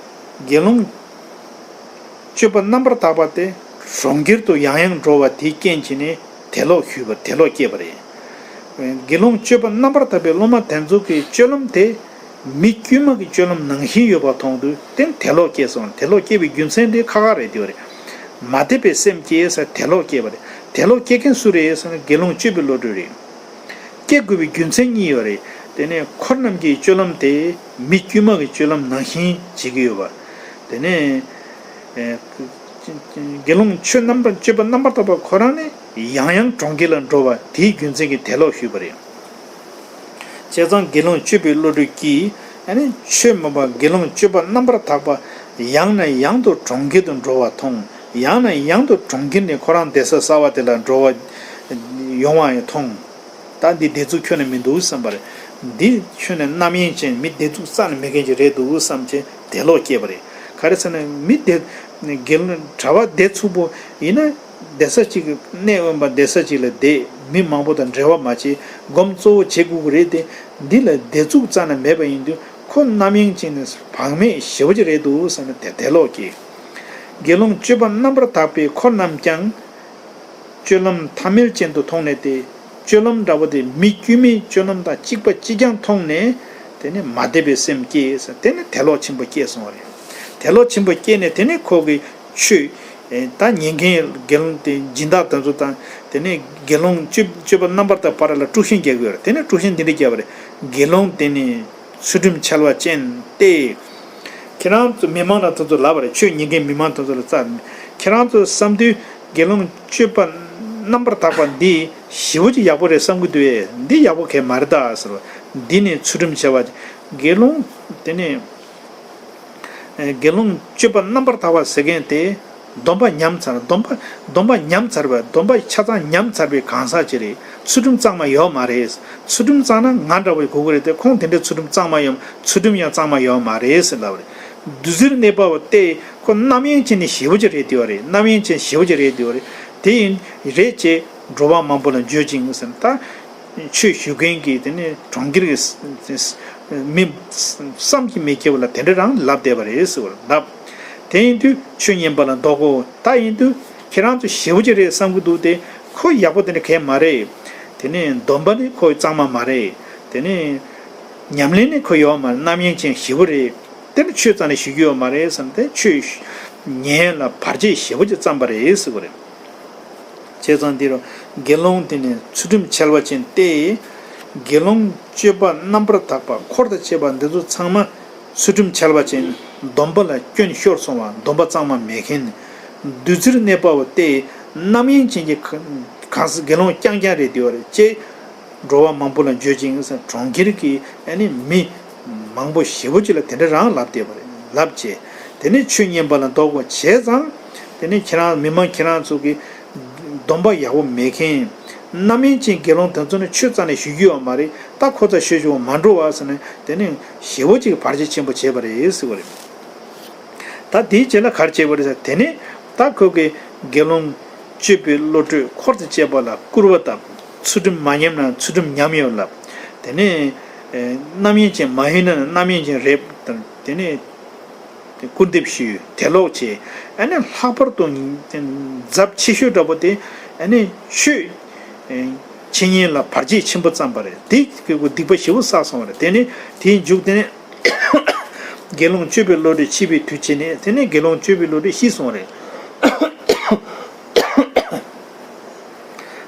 དགེ་སློང་སྤྱོད་པ་རྣམ་པར་དག་པ་དེ་གྲོང་ཁྱེར་དུ་ཡང་ཡང་འགྲོ་བ་དེའི་རྐྱེན་གྱིས་ནི་དད་ལོག་ཞུས་པ་དད་ལོག་སྐྱེས་པ་རེད། དགེ་སློང་སྤྱོད་པ་རྣམ་པར་དག་པའི་སློབ་མ་དེ་ཚོ་གི་སྤྱོད་ལམ་དེ། མི་དཀྱུས་མ་གི་སྤྱོད་ལམ་ནང་བཞིན་ཡོད་པ་མཐོང་དུས་དེ་དད་ལོག་སྐྱེས་སོང་། དད་ལོག་སྐྱེས་པའི་རྒྱུ་མཚན་དེ་ཁག་ཁག་རེད་འདུག་རེད། མ་དད་པའི་སེམས་སྐྱེས་ཟེར་དད་ལོག་སྐྱེས་པ་རེད། དད་ལོག་སྐྱེ་མཁན་སུ་རེད་ཟེར་ན་དགེ་སློང་སྤྱོད་པའི་བློ་གྲོས་རེད། སྐྱེ་དགོས་པའི་རྒྱུ་མཚན་གཉིས་ཡོད་རེད། དེ་ནས་འཁོར་རྣམས་ཀྱི་སྤྱོད་ལམ་དེ་མི་དཀྱུས་མ་གི་སྤྱོད་ལམ་ནང་བཞིན་བྱེད་ཀྱི་ཡོད་པ། དེ་ནས་དགེ་སློང་ཆོས་རྣམ་པར་སྤྱོད་པ་རྣམ་པར་དག་པ་ཁོ་རང་ནི་ཡང་ཡང་གྲོང་ཁྱེར་ལ་འགྲོ་བ་དེའི་རྒྱུ་མཚན་གྱིས་དད་ལོག་ཞུས་པ་རེད། བྱས་ཙང་དགེ་སློང་སྤྱོད་པའི་བློ་གྲོས་ཀྱིས་ཨ་ནི་ཆོས་སྨྲ་བ་དགེ་སློང་སྤྱོད་པ་རྣམ་པར་དག་པ་ཡང་ནས་ཡང་དུ་གྲོང་ཁྱེར་དུ་འགྲོ་བ་མཐོང་། ཡང་ནས་ཡང་དུ་གྲོང་ཁྱེར་ནས་ཁོ་རང་བསྡད་ས་གསར་བ་དེ་ལ་འགྲོ་བ་ཡོང་བ་ཡང་མཐོང་། ད་འདི་བདེ་ཚུགས་ཁྱོན་ནས་མི་འདུག་བསམ་པ་རེད། འདི་ཁྱོན་ནས་རྣམ་གཡེང་ཅན་མི་བདེ་ཚུགས་རྩ་ནས་མེད་མཁན་ཅིག་རེད་འདུག་བསམ་བྱས་དད་ལོག་སྐྱེས་པ་རེད། ག་རེ་ཟེར་ན་མི་བདེ་དགེ་སློང་གྲྭ་པ་བདེ་ཚུགས་པོ་ཡིན་ན། བསྡད་ས་གཅིག་གི་གནས་དབེན་པ་བསྡད་ས་གཅིག་ལ་བསྡད། མི་མང་པོ་དང་འབྲེལ་བ་མ་བྱེད། སྒོམ་གཙོ་བོ་བྱེད་དགོས་ཀྱི་རེད་དེ། འདི་ལ་བདེ་ཚུགས་རྩ་ནས་མེད་པ་ཡིན་དུས་ ཁོ་རྣམ་གཡེང་ཅན་ནི་བག་མེད་ཞེ་པོ་ཅིག་རེད་འདུག་བསམ་ནས་དེ་དད་ལོག་སྐྱེས། དགེ་སློང་སྤྱོད་པ་རྣམ་པར་དག་པས་འཁོར་རྣམས་ཀྱང་། སྤྱོད་ལམ་ཐ་མལ་ཅན་དུ་མཐོང་ནས་ཏེ། སྤྱོད་ལམ་འདྲ་བོ་དེ་མི་དཀྱུས་མའི་སྤྱོད་ལམ་དང་གཅིག་པ་གཅིག་རྐྱང་མཐོང་ནས། དེ་ནི་མ་དད་པའི་སེམས་སྐྱེས། དེ་ནི་དད་ལོག་ཆེན་པོ་སྐྱེས་སོང་བ་རེད། དད་ལོག་ཆེན་པོ་སྐྱེས་ནས་དེ་ནི་ཁོ་གི་ཆོས། ད་ཉན་མཁན་དགེ་སློང་དེ་སྦྱིན་བདག་དེ་ཚོ་དང་། དེ་ནས་དགེ་སློང་སྤྱོད་སྤྱོད་པ་རྣམ་པར་དག་པ་བར་ལ་དཀྲུག་ཤིང་རྒྱག་གི་ཡོད་རེད། དེ་ནས་དཀྲུག་ཤིང་འདི་འདྲ་བརྒྱབ་པ་རེད། དགེ་སློང་དེ་ནི་ཚུལ་ཁྲིམས་འཆལ་བ་ཅན་ཏེ། ཁྱེད་རང་ཚོ་མི་མང་ལ་དེ་ཚོ་ལབ་པ་རེད། ཆོས་ཉན་མཁན་མི་མང་དེ་ཚོ་ལ་རྩ་ནས། ཁྱེད་རང་ཚོ་བསམ་དུས་དགེ་སློང་སྤྱོད་པ་རྣམ་པར་དག་པ་འདི་ཞེ་པོ་ཅིག་ཡག་པོ་རེད་བསམ་གྱི་འདུག་གས། འདི་ཡག་པོ་གས་མ་རེད་ད་ཟེར་བ། འདི་ནི་ཚུལ་ཁྲིམས་འཆལ་བ་དགེ་སློང་དེ་ནི། དགེ་སློང་སྤྱོད་པ་རྣམ་པར་དག་པ་ཟེར་མཁན་དེ། སྡོམ་པ་ཉམས་ཚར། སྡོམ་པ་སྡོམ་པ་ཉམས་ཚར་བ། སྡོམ་པ་ཆ་ཚང་ཉམས་ཚར་བའི་གང་ཟག་ཅིག་རེད། ཚུལ་ཁྲིམས་གཙང་མ་ཡོད་མ་རེད། ཚུལ་ཁྲིམས་གཙང་ན་ང་འདྲ་བོ་ཞིག་དགོས་ཀྱི་རེད་དེ། ཁོང་དེ་འདྲའི་ཚུལ་ཁྲིམས་གཙང་མ་ཡོད། ཚུལ་ཁྲིམས་ཡང་གཙང་མ་ཡོད་མ་རེད་ཟེར་ལབ་པ་རེད། བདུད་རྩིར་གནས་པ་བ་སྟེ། ཁོ་རྣམ་གཡེང་ཅན་ནི་ཞེ་པོ་ཅིག་རེད་དེ་བ་རེད། རྣམ་གཡེང་ཅན་ཞེ་པོ་ཅིག་རེད་དེ་བ་རེད། དེ་ཡིན་རེད་ཅེས་འགྲོ་བ་མང་པོ་ལ་བརྗོད་ཅིང་ཟེར་ད། ཆོས་ཞུ་མཁན་གྱི་དེ་ནི་གྲོང་ཁྱེར་གྱི་མི་བསམ་གྱིས་མི་ཁྱབ་པ་ལ་དེ་འདྲ་རང་ལབ་བསྡད་པ་རེད་ཟེར་བར་ལབ། དེ་ཡིན་དུས་ཆོས་ཉན་པ་ལ་ལྡོག་གོ། ད་ཡིན་དུས་ཁྱེད་རང་ཚོ་ཞེ་པོ་ཅིག་རེད་བསམ་གྱི་འདུག་སྟེ། ཁོ་ཡག་པོ་དེ་འདྲ་གས་མ་རེད། དེ་ནི་སྡོམ་པ་ནི་ཁོ་གཙང་མ་མ་རེད། དེ་ནི་ཉམས་ལེན་ནི་ཁོ་ཡོད་མ་རེད། རྣམ་གཡེང་ཅན་ཞེ་པོ་རེད། དེ་ནི་ཆོས་རྩ་ནས་ཞུ་རྒྱུ་ཡོད་མ་རེད་བསམ་སྟེ། ཆོས་ཉན་ལ་བར་ཆད་ཞེ་པོ་ཅིག་བརྩམས་པ་རེད་ཟེར་བ་རེད། བྱས་ཙང་འདིར་དགེ་སློང་དེ་ནི་ཚུལ་ཁྲིམས་འཆལ་བ་ཅན་ཏེ། དགེ་སློང་སྤྱོད་པ་རྣམ་པར་དག་པ་འཁོར་དང་བཅས་པ་འདི་ཚོ་ཚང་མ་ཚུལ་ཁྲིམས་འཆལ་བ་ཅན། སྡོམ་པ་ལ་སྐྱོན་ཤོར་སོང་བ། སྡོམ་པ་གཙང་མ་མེད་མཁན། བདུད་རྩིར་གནས་པ་བ་སྟེ། རྣམ་གཡེང་ཅན་གྱི་གང་ཟག་དགེ་སློང་རྐྱང་རྐྱང་རེད་དེ་བ་རེད་ཅེས། འགྲོ་བ་མང་པོ་ལ་བརྗོད་ཅིང་ཟེར། གྲོང་ཁྱེར་གྱི་ཨ་ནི་མི་མང་པོ་ཞེ་པོ་ཅིག་ལ་དེ་འདྲ་རང་ལབ་བསྡད་པ་རེད། ལབ་བྱས། དེ་ནས་ཆོས་ཉན་པ་ལ་ལྡོག་གོ། བྱས་ཙང་དེ་ནས་ཁྱེད་རང་མི་མང་ཁྱེད་རང་ཚོ་གི་སྡོམ་པ་ཡག་པོ་མེད་མཁན། རྣམ་གཡེང་ཅན་དགེ་སློང་དེ་ཚོ་ནི་ཆོས་རྩ་ནས་ཞུ་རྒྱུ་ཡོད་མ་རེད། ད་ཁོ་ཚ་ཤོད་ཤོད་མ་འགྲོ་བ་ཟེར་ནས། དེ་ནས་ཞེ་པོ་ཅིག་བར་ཆད་ཆེན་པོ་བྱས་པ་རེད་ཟེར་བ་རེད། ད་དེའི་རྗེས་ལ་ག་རེ་བྱས་པ་རེད་ཟེར། དེ་ནས་ད་ཁོ་གིས་དགེ་སློང་སྤྱོད་པའི་བློ་གྲོས་འཁོར་དང་བཅས་པ་ལ་སྐུར་བ་བཏབ། ཚུལ་ཁྲིམས་མ་ཉམས་ན་ཚུལ་ཁྲིམས་ཉམས་ཡོད་ལབ། དེ་ནས་ཨེ་རྣམ་གཡེང་ཅན་མ་ཡིན་ན་རྣམ་གཡེང་ཅན་རེད་དང་། དེ་ནས་སྐུར་འདེབས་ཞུས། དད་ལོག་བྱས། ཨ་ནི་ལྷག་པར་དུ་ཚབས་ཆེ་ཤོས་འདྲ་པོ་དེ། ཨ་ནི་ཆོས་ཨེ་འཆད་ཉན་ལ་བར་ཆད་ཆེན་པོ་བརྩམས་པ་རེད། དེ་སྡིག་པ་ཞེ་པོ་བསགས་སོང་བ་རེད། དེ་ནས་དེའི་མཇུག་དེ་ནས། དགེ་སློང་སྤྱོད་པའི་བློ་གྲོས་འཆི་བའི་དུས་བྱས་ནས། དེ་ནས་དགེ་སློང་སྤྱོད་པའི་བློ་གྲོས་ཤི་སོང་རེད།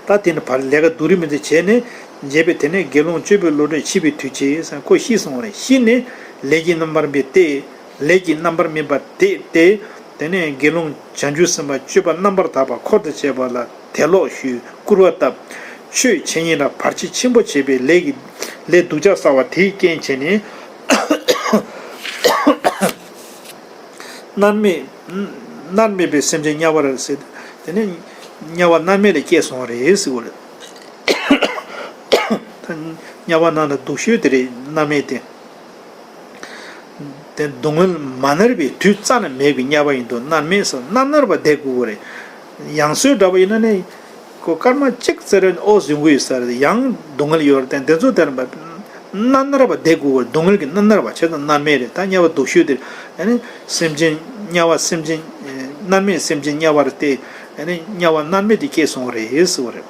ད་དེ་ནས་ཕར་ལས་ཀ་སྡུག་རུས་མི་འདི་བྱས་ནས་བྱས་པས། དེ་ནས་དགེ་སློང་སྤྱོད་པའི་བློ་གྲོས་འཆི་བའི་དུས་བྱས་ཟེར། ཁོ་ཤི་སོང་རེད། ཤི་ནས་ལས་ཀྱི་རྣམ་པར་སྨིན་ཏེ། ལས་ཀྱི་རྣམ་པར་སྨིན་པ་དེ་སྟེ། དེ་ནས་དགེ་སློང་བྱང་ཆུབ་སེམས་དཔའ་སྤྱོད་པ་རྣམ་པར་དག་པ་འཁོར་དང་བཅས་པ་ལ་དད་ལོག་ཞུས། སྐུར་བ་བཏབ། ཆོས་འཆད་ཉན་ལ་བར་ཆད་ཆེན་པོ་བྱས་པའི་ལས་ཀྱི་ལས་སྡུག་ཅག་བསགས་པ་དེའི་རྐྱེན་བྱས་ནས། མནར་མེད། མནར་མེད་པའི་སེམས་ཅན་དམྱལ་བར་ཟེར། དེ་ནས་དམྱལ་བ་མནར་མེད་ལ་སྐྱེས་སོང་བ་རེད་ཟེར་བ་རེད། ད་དམྱལ་བ་ནང་ལ་སྡུག་ཤོས་དེ་རེད། མནར་མེད་དེ། དེ་སྡུག་བསྔལ་མ་མནར་བའི་དུས་རྩ་ནས་མེད་པའི་དམྱལ་བ་ཡིན་དུས། མནར་མེད་ཟེར། མནར་མནར་བ་བསྡད་དགོས་ཀྱི་རེད། ཡང་སྲོལ་འདྲ་པོ་ཡིན་ན་ནི། ཁོ་སྐར་མ་གཅིག་ཙམ་རེ་ཨོ་ཟིན་གྱི་ཡོད་ས་རེད། ཡང་སྡུག་བསྔལ་ཡོད་རེད་དེ། འདི་ཚོ་དེར་མནར་མནར་བ་བསྡད་དགོས་ཀྱི་རེད། སྡུག་བསྔལ་གྱི་མནར་མནར་བ་བྱས་ཙང་མནར་མེད་རེད། ད་དམྱལ་བ་སྡུག་ཤོས་དེ་རེད། ཨ་ནི་སེམས་ཅན་དམྱལ་བ་སེམས་ཅན། མནར་མེད་སེམས་ཅན་དམྱལ་བར་སྟེ། ཨ་ནི་དམྱལ་བ་མནར་མེད་དེ་སྐྱེས་སོང་བ་རེད་ཟེར་བ་རེད།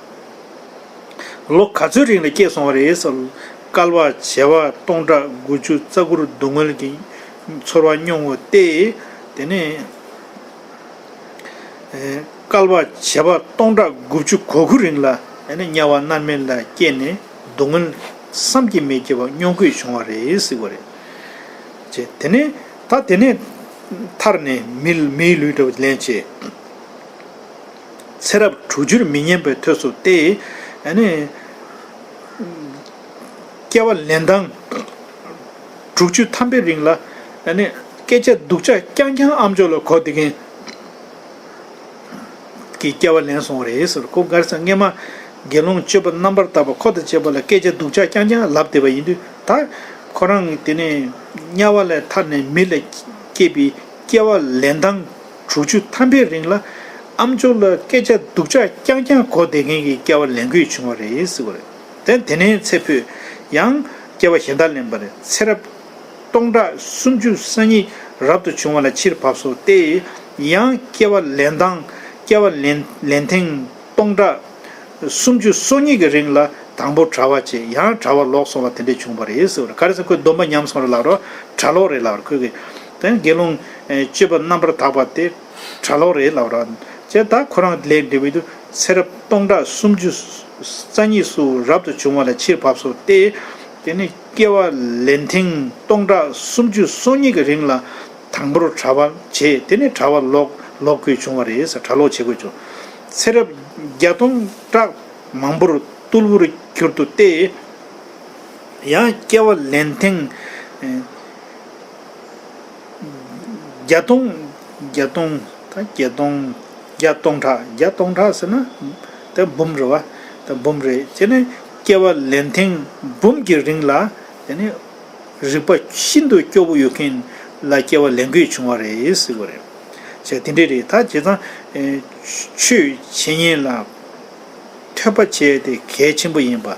ལོ་ག་ཚོད་རིང་ལ་སྐྱེས་སོང་བ་རེད་ཟེར། བསྐལ་པ་བྱེ་བ་སྟོང་ཕྲག་དགུ་བཅུ་རྩ་དགུར་སྡུག་བསྔལ་གྱི་ཚོར་བ་མྱོང་བ་སྟེ། དེ་ནས་ཨེ་བསྐལ་པ་བྱེ་བ་སྟོང་ཕྲག་དགུ་བཅུ་གོ་དགུ་རིང་ལ། ཨ་ནི་དམྱལ་བ་མནར་མེད་ལ་སྐྱེས་ནས་སྡུག་བསྔལ་བསམ་གྱིས་མི་ཁྱབ་པ་མྱོང་དགོས་བྱུང་བ་རེད་ཟེར་བ་རེད། ཅེས་དེ་ནས་ད་དེ་ནས་ཐར་ནས་མི་མིའི་ལུས་འདྲ་བ་ལེན་བྱས། ཚེ་རབས་དྲུག་ཅུར་མི་ཉན་པའི་དུས་སུ་སྟེ། ཨ་ནི་སྐྱེ་བ་ལེན་སྟངས་དྲུག་ཅུ་ཐམ་པའི་རིང་ལ། ཨ་ནི་སྐད་ཆ་སྡུག་ཅག་རྐྱང་རྐྱང་ཨ་མཆོག་ལ་གོ་བསྡད་མཁན་གྱི་སྐྱེ་བ་ལེན་སོང་བ་རེད་ཟེར། ཁོ་ག་རེ་ཟེར། སྔས་མ་དགེ་སློང་སྤྱོད་པ་རྣམ་པར་དག་པ་འཁོར་དང་བཅས་པ་ལ་སྐད་ཆ་སྡུག་ཅག་རྐྱང་རྐྱང་ལབ་བསྡད་པ་ཡིན་དུས། ད་ཁོ་རང་དེ་ནས་དམྱལ་བ་ལས་ཐར་ནས་མི་ལ་སྐྱེས་པའི་སྐྱེ་བ་ལེན་སྟངས་དྲུག་ཅུ་ཐམ་པའི་རིང་ལ་ཨ་མཆོག་ལ་སྐད་ཆ་སྡུག་ཅག་རྐྱང་རྐྱང་གོ་བསྡད་མཁན་གྱི་སྐྱེ་བ་ལེན་དགོས་བྱུང་བ་རེད་ཟེར་བ་རེད། དེ་དེ་ནས་ཚེ་འཕོས། ཡང་སྐྱེ་བ་གཞན་དག་ལེན་པ་རེད། ཚེ་རབས་ སྟོང་ཕྲག་སུམ་ཅུ་སོ་གཉིས་རབ་ཏུ་བྱུང་བ་ལ་ཕྱིར་བབས་སོ་སྟེ། ཡང་སྐྱེ་བ་ལེན་སྟངས་སྐྱེ་བ་ལེན་ལེན་ཐེངས་སྟོང་ཕྲག་སུམ་ཅུ་སོ་གཉིས་ཀྱི་རིང་ལ་དང་པོ་གྲྭ་པ་བྱས། ཡང་གྲྭ་པ་ལོག་སོང་བ་དེ་འདྲས་བྱུང་བ་རེད་ཟེར་བ་རེད། ག་རེ་ཟེར། ཁོས་སྡོམ་པ་ཉམས་སོང་རེད་ལབ་རོ། གྲྭ་ལོག་རེད་ལབ་རོ། ཁོས་གི་དེ་དགེ་སློང་སྤྱོད་པ་རྣམ་པར་དག་པ་དེ་གྲྭ་ལོག་རེད་ལབ་རོ། བྱས་ད་ཁོ་རང་ལས་འབྲས་བུ་དུ་ཚེ་རབས་སྟོང་ཕྲག་སུམ་ཅུ་རྩ་གཉིས་སུ་རབ་ཏུ་བྱུང་བ་ལ་ཕྱིར་བབས་སོ་སྟེ། དེ་ནས་སྐྱེ་བ་ལེན་ཐེངས་སྟོང་ཕྲག་སུམ་ཅུ་སོ་གཉིས་ཀྱི་རིང་ལ་དང་པོར་གྲྭ་པ་བྱས། དེ་ནས་གྲྭ་པ་ལོག་ལོག་དགོས་བྱུང་བ་རེད་ཟེར། གྲྭ་ལོག་བྱེད་དགོས་བྱུང་། ཚེ་རབས་བརྒྱ་སྟོང་ཕྲག་མང་པོར་རྟུལ་པོར་གྱུར་ཏོ་སྟེ། ཡང་སྐྱེ་བ་ལེན་ཐེངས་བརྒྱ་སྟོང་བརྒྱ་སྟོང་། ད་བརྒྱད་སྟོང་བརྒྱད་སྟོང་ཕྲག་བརྒྱད་སྟོང་ཕྲག་ཟེར་ན་ད་འབུམ་རེད་བ། ད་འབུམ་རེད། དེ་ནས་སྐྱེ་བ་ལེན་ཐེངས་འབུམ་གྱི་རིང་ལ་དེ་ནས་རིག་པ་ཤིན་ཏུ་སྐྱོ་པོ་ཡོད་མཁན་ལ་སྐྱེ་བ་ལེན་དགོས་བྱུང་བ་རེད་ཟེར་བ་རེད། བྱས་དེ་འདྲས་རེད། ད་བྱས་ཙང་ཆོས་འཆད་ཉན་ལ་ཐོས་པ་བྱས་ཏེ་གལ་ཆེན་པོ་ཡིན་པ།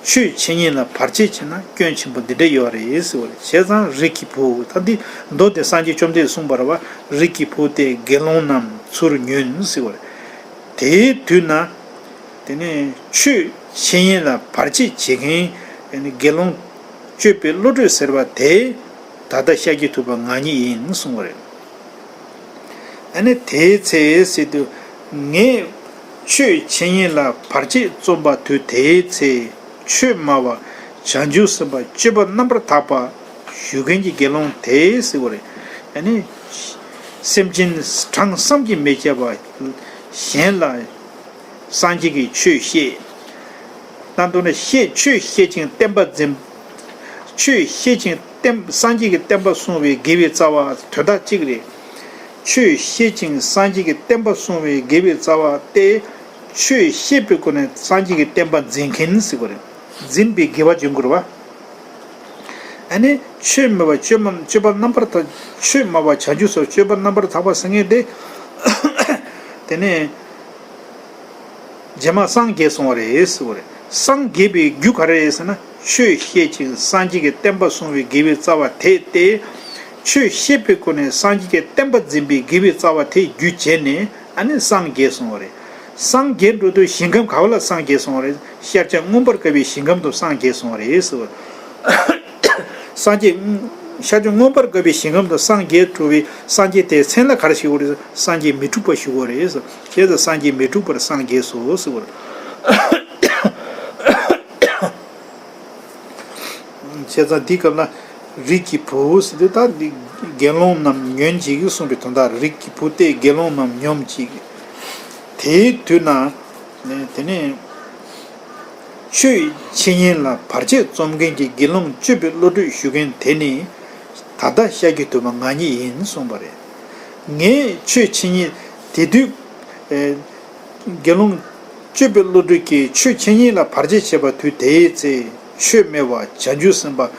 ཆོས་འཆད་ཉན་ལ་བར་ཆད་བྱས་ན་སྐྱོན་ཆེན་པོ་འདི་འདྲ་ཡོད་རེད་ཟེར་བ་རེད། བྱས་ཙང་རིགས་ཀྱི་བུ། ད་འདི་མདོ་དེ་སངས་རྒྱས་བཅོམ་ལྡན་གསུངས་པ་རེད་བ། རིགས་ཀྱི་བུ་སྟེ་དགེ་སློང་རྣམས་ཚུར་ཉོན་ཟེར་བ་རེད། དེའི་དུས་ན་དེ་ནས་ཆོས་འཆད་ཉན་ལ་བར་ཆད་བྱེད་མཁན་དགེ་སློང་སྤྱོད་པའི་བློ་གྲོས་ཟེར་བ་དེ་ད་ལྟ་ཤཱཀྱ་ཐུབ་པ་ང་ཉིད་ཡིན་གསུངས་པ་རེད། ཨ་ནི་དེའི་ཚེ་ཟེར་དུས། ངས་ཆོས་འཆད་ཉན་ལ་བར་ཆད་རྩོམ་པ་དུས་དེའི་ཚེ། ཆོས་སྨྲ་བ་བྱང་ཆུབ་སེམས་དཔའ་སྤྱོད་པ་རྣམ་པར་དག་པ་ཞུ་མཁན་གྱི་དགེ་སློང་དེ་ཟེར་བ་རེད། ཨ་ནི་སེམས་ཅན་གྲངས་བསམ་གྱིས་མི་ཁྱབ་པ་གཞན་ལ་སངས་རྒྱས་ཀྱི་ཆོས་བཤད། ད་མདོར་ན་བཤད། ཆོས་བཤད་ཅིང་བསྟན་པ་འཛིན། ཆོས་བཤད་ཅིང་བསྟན། སངས་རྒྱས་ཀྱི་བསྟན་པ་སྲུང་བའི་དགེ་བའི་རྩ་བ་དོན་དག་གཅིག་རེད། ཆོས་བཤད་ཅིང་སངས་རྒྱས་ཀྱི་བསྟན་པ་སྲུང་བའི་དགེ་བའི་རྩ་བ་སྟེ། ཆོས་བཤད་པའི་སྒོ་ནས་སངས་རྒྱས་ཀྱི་བསྟན་པ་འཛིན་མཁན་ཟེར་བ་རེད། འཛིན་པའི་དགེ་བ་འབྱུང་དགོས་རེད་བ། ཨ་ནི་ཆོས་སྨྲ་བ་སྤྱོད་པ་སྤྱོད་པ་རྣམ་པར་དག་ཆོས་སྨྲ་བ་བྱང་ཆུབ་སེམས་དཔའ་སྤྱོད་པ་རྣམ་པར་དག་པ་ཟེར་མཁན་དེ། དེ་ནས། རྗེས་མ་སངས་རྒྱས་སོང་བ་རེད་ཟེར་བ་རེད། སངས་རྒྱས་པའི་རྒྱུ་ག་རེ་རེད་ཟེར་ན། ཆོས་བཤད་ཅིང་སངས་རྒྱས་ཀྱི་བསྟན་པ་སྲུང་བའི་དགེ་བའི་རྩ་བ་དེ་སྟེ། ཆོས་བཤད་པའི་སྒོ་ནས་སངས་རྒྱས་ཀྱི་བསྟན་པ་འཛིན་པའི་དགེ་བའི་རྩ་བ་དེ་རྒྱུ་བྱས་ནས་ཨ་ནི་སངས་རྒྱས་སོང་བ་རེད། སངས་རྒྱས་འགྲོ་དུས་ཞིང་ཁམས་ག་བ་ལ་སངས་རྒྱས་སོང་བ་རེད། ཤར་ཕྱོགས་མངོན་པར་དགའ་བའི་ཞིང་ཁམས་སུ་སངས་རྒྱས་སོང་བ་རེད་ཟེར་བ། སངས་རྒྱས། ཤར་ཕྱོགས་མངོན་པར་དགའ་བའི་ཞིང་ཁམས་དུ་སངས་རྒྱས་གྲུབ་པའི་སངས་རྒྱས་དེའི་མཚན་ལ་ག་རེ་ཞུ་དགོས་རེད། སངས་རྒྱས་མི་འཁྲུགས་པ་ཞུ་དགོས་རེད། བྱས་ཙང་སངས་རྒྱས་མི་འཁྲུགས་པར་སངས་རྒྱས་སོ་ཟེར་བ་རེད། བྱས་ཙང་འདིའི་སྐབས་ལ་རིགས་ཀྱི་བུ་ཟེར་དུས་ད་འདི་དགེ་སློང་རྣམས་ཉོན་ཅིག་གསུངས་པའི་དོན་དག་རེད། རིགས་ཀྱི་བུ་སྟེ་དགེ་སློང་རྣམས་ཉོན་ཅིག་དེའི་དུས་ན་དེ་ནས། ཆོས་འཆད་ཉན་ལ་བར་ཆད་རྩོམ་མཁན་གྱི་དགེ་སློང་སྤྱོད་པའི་བློ་གྲོས་ཞུ་མཁན་དེ་ནི་ད་ལྟ་ཤཱཀྱ་ཐུབ་པ་ང་ཉིད་ཡིན་གསུངས་པ་རེད། ངས་ཆོས་འཆད་ཉན་དེ་དུས། ཨེ། དགེ་སློང་སྤྱོད་པའི་བློ་གྲོས་ཀྱིས་ཆོས་འཆད་ཉན་ལ་བར་ཆད་བྱེད་པ་དུས་དེའི་ཚེ། ཆོས་སྨྲ་བ་བྱང་ཆུབ་སེམས་དཔའ་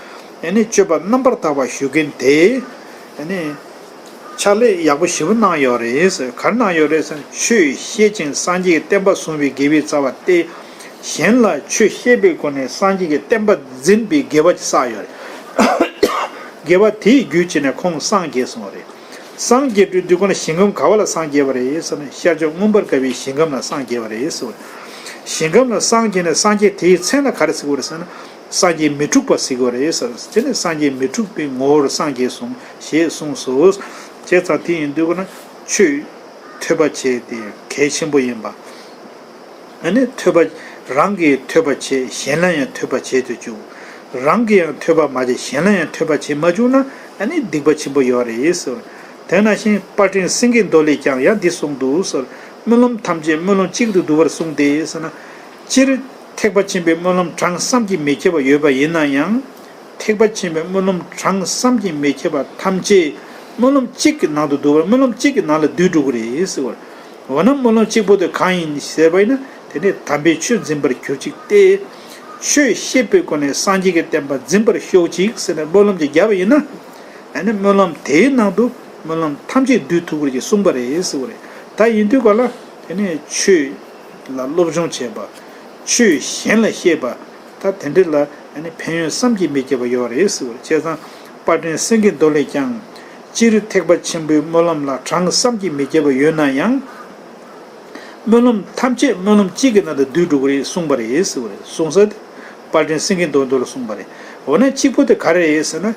ཨེ་ནི་སྤྱོད་པ་རྣམ་པར་དག་པ་ཞུ་མཁན་དེ་ཨེ་ནི། ཕྱག་ལས་ཡག་པོ་ཞེ་པོ་གནང་ཡོད་རེད་ཟེར། ག་རེ་གནང་ཡོད་རེད་ཟེར་ན། ཆོས་བཤད་ཅིང་སངས་རྒྱས་ཀྱི་བསྟན་པ་སྲུང་བའི་དགེ་བའི་རྩ་བ་སྟེ། གཞན་ལ་ཆོས་བཤད་པའི་སྒོ་ནས་སངས་རྒྱས་ཀྱི་བསྟན་པ་འཛིན་པའི་དགེ་བ་ཅིག་བསགས་ཡོད་རེད། དགེ་བ་དེའི་རྒྱུ་བྱས་ནས་ཁོང་སངས་རྒྱས་སོང་བ་རེད། སངས་རྒྱས་པའི་དུས་ཁོང་ཞིང་ཁམས་ག་བ་ལ་སངས་རྒྱས་པ་རེད་ཟེར་ན། ཤར་ཕྱོགས་མངོན་པར་དགའ་བའི་ཞིང་ཁམས་ལ་སངས་རྒྱས་པ་རེད་ཟེར་བ་རེད། ཞིང་ཁམས་ལ་སངས་རྒྱས་ནས་སངས་རྒྱས་དེའི་མཚན་ལ་ག་རེ་ཟེར་དགོས་རེད་ཟེར་ན། སངས་རྒྱས་མི་འཁྲུགས་པ་ཟེར་དགོས་རེད་ཟེར། དེ་ནི་སངས་རྒྱས་མི་འཁྲུགས་པའི་ངོ་བོར་སངས་རྒྱས་སོང་ཞེས་གསུངས་སོ། བྱས་ཙང་དེ་ཡིན་དུས་ཀྱི་ན་ཆོས་ཐོས་པ་བྱས་ཏེ་གལ་ཆེན་པོ་ཡིན་པ། ཨ་ནི་ཐོས་པ། རང་གིས་ཐོས་པ་བྱས། གཞན་ལ་ཡང་ཐོས་པ་བྱེད་དུ་བཅུག་རང་གིས་ཡང་ཐོས་པ་མ་བྱས། གཞན་ལ་ཡང་ཐོས་པ་བྱེད་མ་བཅུག་ན་ཨ་ནི་སྡིག་པ་ཆེན་པོ་ཡོད་རེད་ཟེར། དེ་ནང་བཞིན་དཔལ་སྤྲིན་སེང་གེའི་མདོ་ལས་ཀྱང་ཡང་འདི་གསུངས་འདུག་ཟེར། སྨོན་ལམ་ཐམས་ཅད་སྨོན་ལམ་གཅིག་ཏུ་བསྡུ་བར་གསུངས་ཏེ་ཟེར་ན། སྤྱིར། ཐེག་པ་ཆེན་པོའི་སྨོན་ལམ་གྲངས་བསམ་གྱིས་མི་ཁྱབ་པ་ཡོད་པ་ཡིན་ན་ཡང་། ཐེག་པ་ཆེན་པོའི་སྨོན་ལམ་གྲངས་བསམ་གྱིས་མི་ཁྱབ་པ་ཐམས་ཅད་སྨོན་ལམ་གཅིག་གི་ནང་དུ་འདུ་བར། སྨོན་ལམ་གཅིག་གི་ནང་ལ་འདུས་འགྲོ་གི་རེད་ཟེར་བ། འོ་ན་སྨོན་ལམ་གཅིག་པོ་དེ་གང་ཡིན་ཟེར་བ་ཡིན་ན། དེ་ནི་དམ་པའི་ཆོས་འཛིན་པར་གྱུར་ཅིག་སྟེ། ཆོས་བཤད་པའི་སྒོ་ནས་སངས་རྒྱས་ཀྱི་བསྟན་པ་འཛིན་པར་ཤོག་ཅིག་ཟེར་ནས་སྨོན་ལམ་ཅིག་བརྒྱབ་པ་ཡིན་ན། ཨ་ནི་སྨོན་ལམ་དེའི་ནང་དུ་སྨོན་ལམ་ཐམས་ཅད་འདུས་ཐུབ་ཀྱི་རེད་ཅེས་གསུངས་པ་རེད་ཟེར་བ་རེད། ད་ཡིན་དུས་ག་ལ་དེ་ནས་ཆོས་ལ་སློབ་སྦྱོང་བྱས་པ། ཆོས་གཞན་ལ་བཤད་པ། ད་དེ་འདྲ་ལ་ཨ་ནི་ཕན་ཡོན་བསམ་གྱིས་མི་ཁྱབ་པ་ཡོད་རེད་ཟེར་བ་རེད། བྱས་ཙང་ དཔལ་ལྡན་སེང་གེའི་མདོ་ལས་ཀྱང་། སྤྱིར་ཐེག་པ་ཆེན་པོའི་སྨོན་ལམ་ལ་གྲངས་བསམ་གྱིས་མི་ཁྱབ་པ་ཡོད་ན་ཡང་། སྨོན་ལམ་ཐམས་ཅད་སྨོན་ལམ་གཅིག་གི་ནང་དུ་བསྡུས་འགྲོ་གི་རེད་གསུངས་པ་རེད་ཟེར་བ་རེད། གསུངས་ས་དེ་དཔལ་ལྡན་སེང་གེའི་མདོ་མདོ་ལ་གསུངས་པ་རེད། འོ་ན་གཅིག་པོ་དེ་ག་རེ་རེད་ཟེར་ན།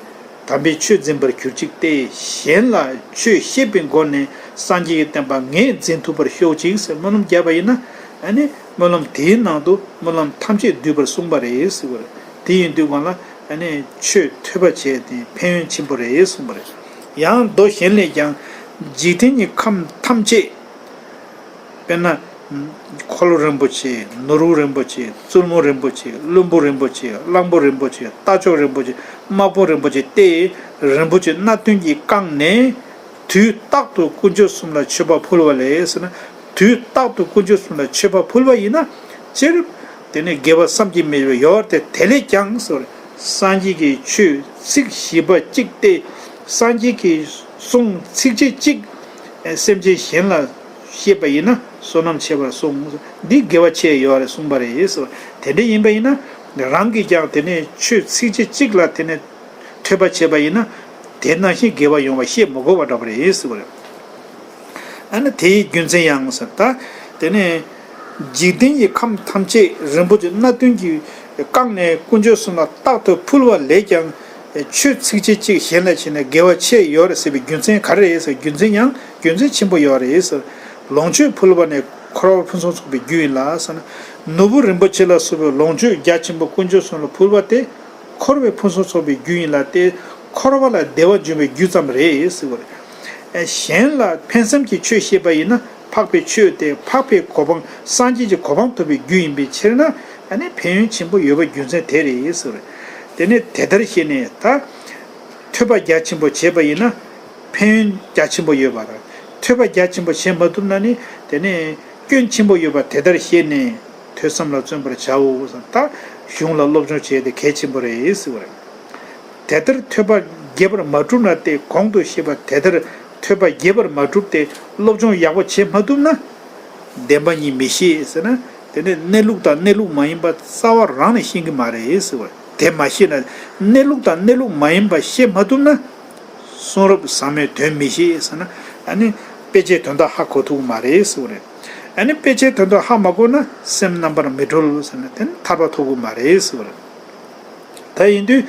དམ་པའི་ཆོས་འཛིན་པར་གྱུར་ཅིག་སྟེ། གཞན་ལ་ཆོས་བཤད་པའི་སྒོ་ནས་སངས་རྒྱས་ཀྱི་བསྟན་པ་ངས་འཛིན་ཐུབ་པར་ཤོག་ཅིག་ཟེར་སྨོན་ལམ་བརྒྱབ་པ་ཡིན་ན། ཨ་ནི་སྨོན་ལམ་དེའི་ནང་དུ་སྨོན་ལམ་ཐམས་ཅད་འདུས་པར་གསུངས་པ་རེད་ཟེར་བ་རེད། དེ་ཡིན་དུས་གང་ལ་ཨ་ནི་ཆོས་ཐོས་པ་བྱས་ཏེ་ཕན་ཡོན་ཆེན་པོ་རེད་གསུངས་པ་རེད། ཡང་མདོ་གཞན་ལས་ཀྱང་། འཇིག་རྟེན་གྱི་ཁམས་ཐམས་ཅད། དཔེར་ན། འཁོར་ལོ་རིན་པོ་ཆེ། ནོར་བུ་རིན་པོ་ཆེ། བཙུན་མོ་རིན་པོ་ཆེ། བློན་པོ་རིན་པོ་ཆེ། གླང་པོ་རིན་པོ་ཆེ། རྟ་མཆོག་རིན་པོ་ཆེ། དམག་དཔུང་རིན་པོ་ཆེ་སྟེ། རིན་པོ་ཆེ་སྣ་བདུན་གྱིས་བཀང་ནས། དུས་རྟག་ཏུ་དཀོན་མཆོག་གསུམ་ལ་མཆོད་པ་ཕུལ་བ་ལས་ཟེར་ན། དུས་རྟག་ཏུ་དཀོན་མཆོག་གསུམ་ལ་མཆོད་པ་ཕུལ་བ་ཡིན་ན། སྤྱིར། དེ་ནི་དགེ་བ་བསམ་གྱིས་མི་ཁྱབ་ཡོད་དེ། དེ་ལས་ཀྱང་ཟེར། སངས་རྒྱས་ཀྱི་ཆོས་ཚིག་བཞི་པ་གཅིག་སྟེ། སངས་རྒྱས་ཀྱི་གསུང་ཚིགས་བཅད་གཅིག་སེམས་ཅན་གཞན་ལ་བཤད་པ་ཡིན་ན་བསོད་ནམས་ཆེ་བར་གསུངས། འདི་དགེ་བ་ཆེ་ཡོད་རེད་གསུངས་པ་རེད་ཟེར། དེ་འདྲ་ཡིན་པ་ཡིན་ན་རང་གིས་ཀྱང་དེ་ནས་ཆོས་ཚིགས་བཅད་གཅིག་ལ་དེ་ནས་ཐོས་པ་བྱས་པ་ཡིན་ན། དེ་ནང་བཞིན་དགེ་བ་ཡོང་བ་བཤད་མི་དགོས་པ་འདྲ་པོ་རེད་ཟེར་བ་རེད། ཨ་ནི་དེའི་རྒྱུ་མཚན་ཡང་ཟེར་ད། དེ་ནས་འཇིག་རྟེན་གྱི་ཁམས་ཐམས་ཅད་རིན་པོ་ཆེ་སྣ་བདུན་གྱིས་བཀང་ནས་དཀོན་མཆོག་གསུམ་ལ་རྟག་ཏུ་ཕུལ་བ་ལས་ཀྱང་། ཆོས་ཚིགས་བཅད་གཅིག་གཞན་ལ་བྱས་ན་དགེ་བ་ཆེ་ཡོད་རེད་ཟེར་བའི་རྒྱུ་མཚན་ག་རེ་རེད་ཟེར། རྒྱུ་མཚན་ཡང་རྒྱུ་མཚན་ཆེན་པོ་ཡོད་རེད་ཟེར། ལོངས་སྤྱོད་ཕུལ་བ་ནི་འཁོར་བ་ཕུན་སུམ་ཚོགས་པའི་རྒྱུ་ཡིན་ལ་ཟེར་ན། ནོར་བུ་རིན་པོ་ཆེ་ལ་སོགས་པའི་ལོངས་སྤྱོད་རྒྱ་ཆེན་པོ་དཀོན་མཆོག་གསུམ་ལ་ཕུལ་བ་དེ། འཁོར་བའི་ཕུན་སུམ་ཚོགས་པའི་རྒྱུ་ཡིན་ལ་སྟེ། འཁོར་བ་ལ་བདེ་བ་འབྱུང་བའི་རྒྱུ་ཙམ་རེད་ཟེར་བ་རེད། གཞན་ལ་ཕན་སེམས་ཀྱི་ཆོས་བཤད་པ་ཡིན་ན། འཕགས་པའི་ཆོས་དེ་འཕགས་པའི་གོ་འཕང་སངས་རྒྱས་ཀྱི་གོ་འཕང་ཐོབ་པའི་རྒྱུ་ཡིན་པའི་ཕྱིར་ན། ཨ་ནི་ཕན་ཡོན་ཆེན་པོ་ཡོད་པའི་རྒྱུ་མཚན་དེ་རེད་ཟེར་བ་རེད། དེ་ནས་དེ་ལྟར་ཤེས་ནས་ད། ཐོས་པ་རྒྱ་ཆེན་པོ་བྱས་པ་ཡིན་ན། ཕན་ཡོན་རྒྱ་ཆེན་པོ་ཡོད་པ་དང་། ཐོས་པ་རྒྱ་ཆེན་པོ་བྱེད་མ་ཐུབ་ན་ནི་དེ་ནས་སྐྱོན་ཆེན་པོ་ཡོད་པ་དེ་ལྟར་ཤེས་ནས། ཐོས་བསམ་ལ་བརྩོན་པར་བྱའོ་ཟེར། ད་གཞུང་ལ་སློབ་སྦྱོང་བྱས་ཏེ་གལ་ཆེན་པོ་རེད་ཟེར་བ་རེད། དེ་ལྟར་ཐོས་པ་རྒྱས་པར་མ་གྲུབ་ན་སྟེ། གོང་དུ་བཤད་པ་དེ་ལྟར་ཐོས་པ་རྒྱས་པར་མ་གྲུབ་སྟེ། སློབ་སྦྱོང་ཡག་པོ་བྱེད་མ་ཐུབ་ན། བདེན་པ་གཉིས་མི་ཤེས་ཟེར་ན། དེ་ནི་གནས་ལུགས་དང་གནས་ལུགས་མ་ཡིན་པ་རྩ་བ་རང་ནས་ཤེས་ཀྱི་མ་རེད་ཟེར་བ་རེད། དེ་མ་ཤེས་ན། གནས་ལུགས་དང་གནས་ལུགས་མ་ཡིན་པ་ཤེས་མ་ཐུབ་ན། གསུང་རབ་ཟབ་མོའི་དོན་མི་ཤེས་ཟེར་ན། ཨ་ནི་དཔེ་ཆའི་དོན་དག་ཧ་གོ་ཐུབ་ཀྱི་མ་རེད་ཟེར་བ་རེད། ཨ་ནི་དཔེ་ཆའི་དོན་དག་ཧ་མ་གོ་ན་སེམས་རྣམ་པར་མི་གྲོལ་ཟེར་ན། དེ་ནི་ཐར་པ་ཐོབ་ཀྱི་མ་རེད་ཟེར་བ་རེད། ད་ཡིན་དུས།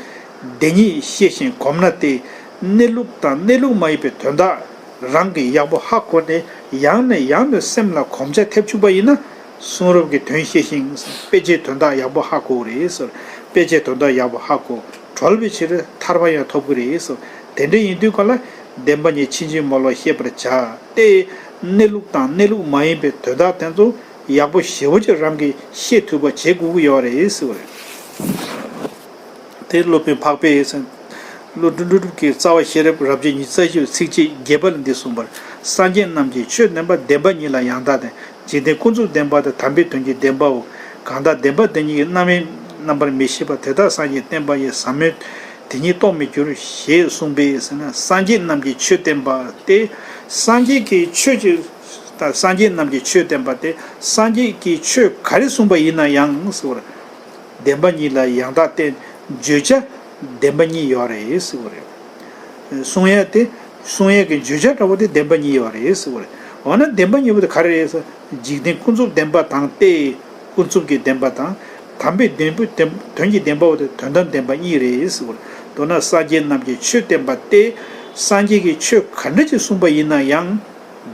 དེ་ཉིད་ཤེས་ཤིང་གོམས་ན་སྟེ། གནས་ལུགས་དང་གནས་ལུགས་མ་ཡིན་པའི་དོན་དག་རང་གིས་ཡག་པོ་ཧ་གོ་ནས། ཡང་ནས་ཡང་དུ་སེམས་ལ་གོམས་ཆ་ཐེབས་བཅུག་པ་ཡིན་ན། གསུང་རབ་ཀྱི་དོན་ཤེས་ཤིང་། དཔེ་ཆའི་དོན་དག་ཡག་པོ་ཧ་གོ་གི་རེད་ཟེར། དཔེ་ཆའི་དོན་དག་ཡག་པོ་ཧ་གོ་གྲོལ་བའི་ཕྱིར་ཐར་པ་ཡང་ཐོབ་ཀྱི་རེད་ཟེར། དེ་འདྲ་ཡིན་དུས་གང་ལ། བདེན་པ་གཉིས་ཕྱིན་ཅི་མ་ལོག་ཤེས་པར་བྱ་སྟེ། གནས་ལུགས་དང་གནས་ལུགས་མ་ཡིན་པའི་དོན་དག་དེ་ཚོ་ཡག་པོ་ཞེ་པོ་ཅིག་རང་གིས་ཤེས་ཐུབ་པ་བྱེད་དགོས་ཀྱི་ཡོད་རེད་ཟེར་བ་རེད། དེ་སློབ་དཔོན་འཕགས་པའི་ཡུལ་ཟེར། ཀླུ་སྒྲུབ་གྲུབ་ཀྱི་རྩ་བ་ཤེས་རབ་རབ་བྱེད་ཉི་ཤུ་རྩ་བཞི་པའི་ཚིགས་བཅད་བརྒྱད་པ་ལ་འདི་གསུངས་པར། སངས་རྒྱས་རྣམས་ཀྱི་ཆོས་བསྟན་པ་བདེན་པ་གཉིས་ལ་ཡང་དག་བརྟེན། འཇིག་རྟེན་ཀུན་རྫོབ་བདེན་པ་དང་དམ་པའི་དོན་གྱི་བདེན་པའོ། གང་དག་བདེན་པ་འདི་གཉིས་ཀྱི་རྣམ་དབྱེ་རྣམ་པར་མི་ཤེས་པ་དེ་དག་སངས་རྒྱས་བསྟན་པ་ཡི་ཟབ་མོའི་དེ་ཉིད་རྟོགས་མི་འགྱུར་ཞེས་གསུངས་པས་ཟེར་ན། སངས་རྒྱས་རྣམས་ཀྱི་ཆོས་བསྟན་པ་སྟེ། སངས་རྒྱས་ཀྱི་ཆོས་ཀྱི། ད་སངས་རྒྱས་རྣམས་ཀྱི་ཆོས་བསྟན་པ་སྟེ། སངས་རྒྱས་ཀྱི་ཆོས་ག་རེ་གསུངས་པ་ཡིན་ན་ཡང་ཟེར་བ་རེད། བདེན་པ་གཉིས་ལ་ཡང་དག་བརྟེན། བརྗོད་བྱ་བདེན་པ་གཉིས་ཡོད་རེད་ཟེར་བ་རེད། གསུང་ཡས་དེ། གསུང་ཡས་ཀྱི་བརྗོད་བྱ་འདྲ་བོ་དེ་བདེན་པ་གཉིས་ཡོད་རེད་ཟེར་བ་རེད། འོ་ན་བདེན་པ་གཉིས་པོ་དེ་ག་རེ་རེད་ཟེར། འཇིག་རྟེན་ཀུན་རྫོབ་བདེན་པ་དང་སྟེ། ཀུན་རྫོབ་ཀྱི་བདེན་པ་དང་། དམ་པའི་བདེན་པ་བདེན་དོན་གྱི་བདེན་པ་བོ་དེ་དོན་དམ་བདེན་པ་གཉིས་རེད་ཟེར་བ་རེད། མདོར་ན་སངས་རྒྱས་རྣམས་ཀྱི་ཆོས་བསྟན་པ་སྟེ། སངས་རྒྱས་ཀྱི་ཆོས་ག་འདྲ་ཅིག་གསུངས་པ་ཡིན་ན་ཡང་།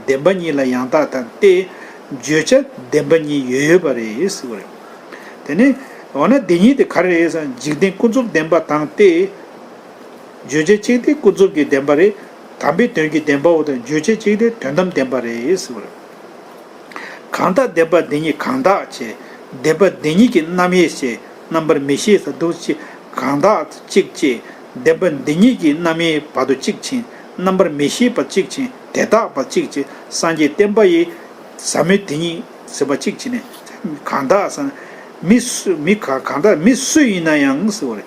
བདེན་པ་གཉིས་ལ་ཡང་དག་དང་སྟེ། བརྗོད་བྱ་བདེན་པ་གཉིས་ཡོད་ཡོད་པ་རེད་ཟེར་བ་རེད། དེ་ནས་འོ་ན་དེ་གཉིས་དེ་ག་རེ་རེད་ཟེར་ན། འཇིག་རྟེན་ཀུན་རྫོབ་བདེན་པ་དང་སྟེ། བརྗོད་བྱ་གཅིག་དེ་ཀུན་རྫོབ་ཀྱི་བདེན་པ་རེད། དམ་པའི་དོན་གྱི་བདེན་པའོ་དང་། བརྗོད་བྱ་གཅིག་དེ་དོན་དམ་བདེན་པ་རེད་ཟེར་བ་རེད། གང་དག་བདེན་པ་འདི་ཉིད་གང་དག་བྱས། བདེན་པ་འདི་ཉིད་ཀྱི་རྣམ་དབྱེ་བྱས། རྣམ་པར་མི་ཤེས་ཟེར་འདུག་ཅེས། གང་དག་གཅིག་བྱས། བདེན་པ་འདི་ཉིད་ཀྱི་རྣམ་དབྱེ་བར་དུ་གཅིག་ཕྱིན། རྣམ་པར་མི་ཤེས་པ་གཅིག་ཕྱིན། དེ་དག་པ་གཅིག་བྱས། སངས་རྒྱས་བསྟན་པ་ཡི་ཟབ་མོའི་དེ་ཉིད་ཟེར་བ་གཅིག་བྱས་ནས། གང་དག་ཟེར་ན། མི་སུ་མི་ག་གང་དག་མི་སུ་ཡིན་ན་ཡང་ཟེར་བ་རེད།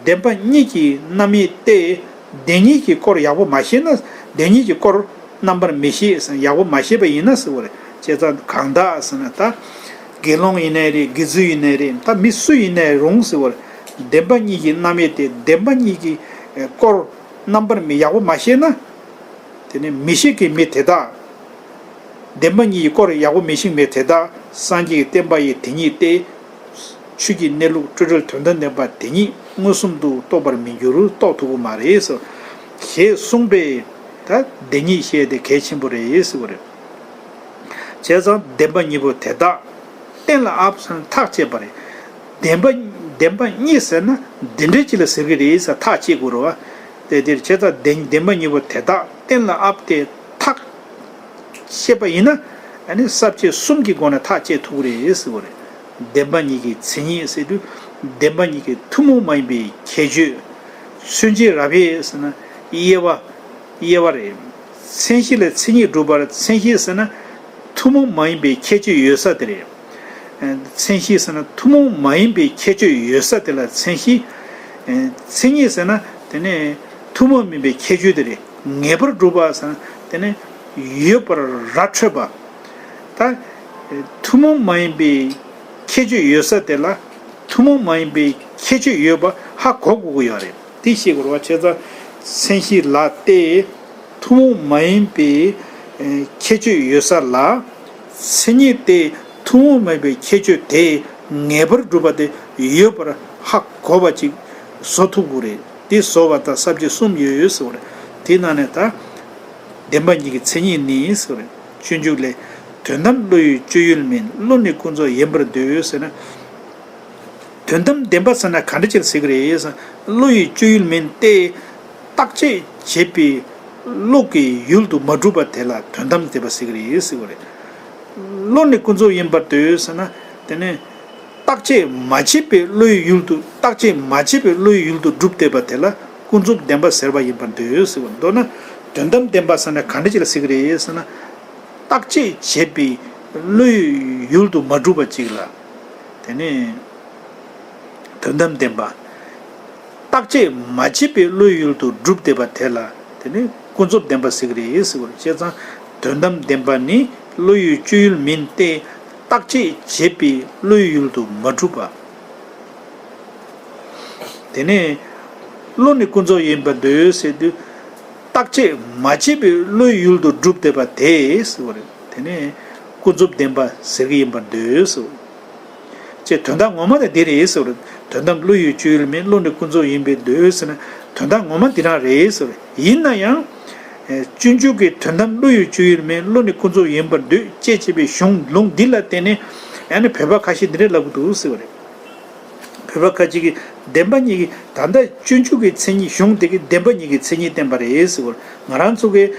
བདེན་པ་གཉིས་ཀྱི་རྣམ་དབྱེ་སྟེ། བདེན་གཉིས་ཀྱི་སྐོར་ཡག་པོ་མ་ཤེས་ན། བདེན་གཉིས་ཀྱི་སྐོར་རྣམ་པར་མི་ཤེས་ཟེར། ཡག་པོ་མ་ཤེས་པ་ཡིན་ན་ཟེར་བ་རེད། བྱས་ཙང་གང་དག་ཟེར་ན་ད། དགེ་སློང་ཡིན་ནའི་རེད། དགེ་ཚུལ་ཡིན་ནའི་རེད། ད་མི་སུ་ཡིན་ནའི་རུང་ཟེར་བ་རེད། བདེན་པ་གཉིས་ཀྱི་རྣམ་དབྱེ་སྟེ། བདེན་པ་གཉིས་ཀྱི་ སྐོར་རྣམ་པར་མི་ཡག་པོ་མ་ཤེས་ན། དེ་ནི་མི་ཤེས་ཀྱི་མི་དེ་དག་བདེན་པ་གཉིས་ཀྱི་སྐོར་ཡག་པོ་མི་ཤེས་མི་དེ་དག་སངས་རྒྱས་ཀྱི་བསྟན་པ་ཡི་དེ་ཉིད་སྟེ། ཆོས་ཀྱི་གནས་ལུགས་སྤྲོས་བྲལ་དོན་དམ་བདེན་པ་དེ་ཉིད་མངོན་སུམ་དུ་རྟོགས་པར་མི་འགྱུར་རྟོགས་ཐུབ་ཀྱི་མ་རེད་ཟེར། ཞེས་གསུངས་པས། ད་དེ་ཉིད་བཤད་དེ་གལ་ཆེན་པོ་རེད་ཟེར་བ་རེད། བྱས་ཙང་བདེན་པ་གཉིས་པོ་དེ་དག་གཏན་ལ་དབབ་ཟེར་ན་ཐག་བཅད་པ་རེད། བདེན་པ་བདེན་པ་གཉིས་ཟེར་ན་འདི་འདྲའི་ཅིག་ལ་ཟེར་གི་རེད་ཟེར་ཐག་བཅད་དགོས་རེད་བ། དེ་དེར་བྱས་ཙང་བདེན་བདེན་པ་གཉིས་པོ་དེ་དག་གཏན་ལ་དབབ་སྟེ་ཐག་བཅད་པ་ཡིན་ན། ཨ་ནི་ས་བཅད་གསུམ་གྱི་སྒོ་ནས་ཐག་བཅད་ཐུབ་ཀྱི་རེད་ཟེར་བ་རེད། བདེན་པ་གཉིས་ཀྱི་མཚན་ཉིད་ཟེར་དུས་བདེན་པ་གཉིས་ཀྱི་ཐུན་མོང་མ་ཡིན་པའི་ཁྱད་ཆོས། མཚོན་བྱེད་རབ་དབྱེ་ཟེར་ན་དབྱེ་བ། དབྱེ་བ་རེད། མཚན་གཞི་ལས་མཚན་ཉིད་སྒྲུབ་པར་མཚན་གཞི་ཟེར་ན་ཐུན་མོང་མ་ཡིན་པའི་ཁྱད་ཆོས་ཡོད་ས་དེ་རེད། མཚན་གཞི་ཟེར་ན་ཐུན་མོང་མ་ཡིན་པའི་ཁྱད་ཆོས་ཡོད་ས་དེ་ལ་མཚན་གཞི། མཚན་ཉིད་ཟེར་ན་དེ་ནི་ཐུན་མོང་མིན་པའི་ཁྱད་ཆོས་དེ་རེད། ངེས་པར་སྒྲུབ་པ་ཟེར་ན་དེ་ནི་ཡོད་པར་ར་འཕྲོད་པ། ད་ཐུན་མོང་མ་ཡིན་པའི་ཁྱད་ཆོས་ཡོད་ས་དེ་ལ་ཐུན་མོང་མ་ཡིན་པའི་ཁྱད་ཆོས་ཡོད་པ་ཧ་གོ་དགོས་ཀྱི་ཡོད་རེད། དེ་ཤེས་དགོས་རེད་བ། བྱས་ཙང་མཚན་གཞི་ལ་སྟེ་ཐུན་མོང་མ་ཡིན་པའི་ཁྱད་ཆོས་ཡོད་ས་ལ། མཚན་ཉིད་དེ་ཐུན་མོང་མ་ཡིན་པའི་ཁྱད་ཆོས་དེ་ངེས་པར་སྒྲུབ་པ་དེ་ཡོད་པར་ཧ་གོ་བ་ཅིག་བཟོ་ཐུབ་དགོས་རེད། དེ་བཟོ་བ་དང་ས་བཅད་གསུམ་ཡོད་ཟེར་བ་རེད། དེའི་ནང་ནས་ད་བདེན་པ་གཉིས་ཀྱི་མཚན་ཉིད་ནི་ཟེར་བ་རེད། སྤྱོད་འཇུག་ལས། དོན་དམ་བློ་ཡི་སྤྱོད་ཡུལ་མིན། བློ་ནི་ཀུན་རྫོབ་ཡིན་པར་འདོད་ཟེར་ན། དོན་དམ་བདེན་པ་ཟེར་ན་ག་འདྲ་ཅིག་ཟེར་གི་རེད་ཟེར་ན། བློ་ཡི་སྤྱོད་ཡུལ་མིན་ཏེ། བརྟག་དཔྱད་བྱེད་པའི་བློ་གི་ཡུལ་དུ་མ་གྲུབ་པ་དེ་ལ་དོན་དམ་བདེན་པ་ཟེར་གི་རེད་ཟེར་བ་རེད། བློ་ནི་ཀུན་རྫོབ་ཡིན་པར་འདོད་ཟེར་ན། དེ་ནི་བརྟག་དཔྱད་མ་བྱས་པའི་བློའི་ཡུལ་དུ། བརྟག་དཔྱད་མ་བྱས་པའི་བློའི་ཡུལ་དུ་གྲུབ་བསྡད་པ་དེ་ལ་ཀུན་རྫོབ་བདེན་པ་ཟེར་བ་ཡིན་པར་འདོད་ཟེར་བ། མདོར་ན་དོན་དམ་བདེན་པ་ཟེར་ན་ག་འདྲ་ཅིག་ལ་ཟེར་གི་རེད་ཟེར་ན། བརྟག་དཔྱད་བྱེད་པའི་བློའི་ཡུལ་དུ་མ་གྲུབ་པ་ཅིག་ལ། དེ་ནི་དོན་དམ་བདེན་པ། བརྟག་དཔྱད་མ་བྱས་པའི་བློའི་ཡུལ་དུ་གྲུབ་བསྡད་པ་དེ་ལ་དེ་ནི་ཀུན་རྫོབ་བདེན་པ་ཟེར་གི་རེད་ཟེར་བ་རེད། བྱས་ཙང་དོན་དམ་བདེན་པ་ནི་བློ་ཡི་སྤྱོད་ཡུལ་མིན་ཏེ། བརྟག་དཔྱད་བྱེད་པའི་བློའི་ཡུལ་དུ་མ་གྲུབ་པ། དེ་ནས་བློ་ནི་ཀུན་རྫོབ་ཡིན་པར་འདོད་ཟེར་དུས། བརྟག་དཔྱད་མ་བྱས་པའི་བློའི་ཡུལ་དུ་གྲུབ་བསྡད་པ་དེ་ཟེར་བ་རེད། དེ་ནས་ཀུན་རྫོབ་བདེན་པ་ཟེར་གྱི་ཡིན་པར་འདོད་ཟེར། ཅེས་དོན་དག་ངོ་མ་དེ་འདི་རེད་ཟེར་བ་རེད། དོན་དམ་བློ་ཡི་སྤྱོད་ཡུལ་མིན། བློ་ནི་ཀུན་རྫོབ་ཡིན་པར་འདོད་ཟེར་ན་དོན་དག་ངོ་མ་འདི་རང་རེད་ཟེར་བ་རེད། ཡིན་ན་ཡང་། སྤྱོད་འཇུག་གི་དོན་དམ་བློ་ཡི་སྤྱོད་ཡུལ་མིན། བློ་ནི་ཀུན་རྫོབ་ཡིན་པར་འདོད་ཅེས་བྱས་པའི་གཞུང་ལུང་འདི་ལ་བརྟེན་ནས་ཡང་ན་བོད་པ་ཁ་ཤས་འདི་འདྲ་ལབ་ཀྱི་འདུག་ཟེར་བ་རེད། བོད་པ་ཁ་ཅིག་གིས་བདེན་པ་གཉིས་ཀྱི་ད་ལྟ་སྤྱོད་འཇུག་གི་མཚན་ཉིད་གཞུང་དེ་གིས་བདེན་པ་གཉིས་ཀྱི་མཚན་ཉིད་བསྟན་པ་རེད་ཟེར་བ། ང་རང་ཚོ་གིས་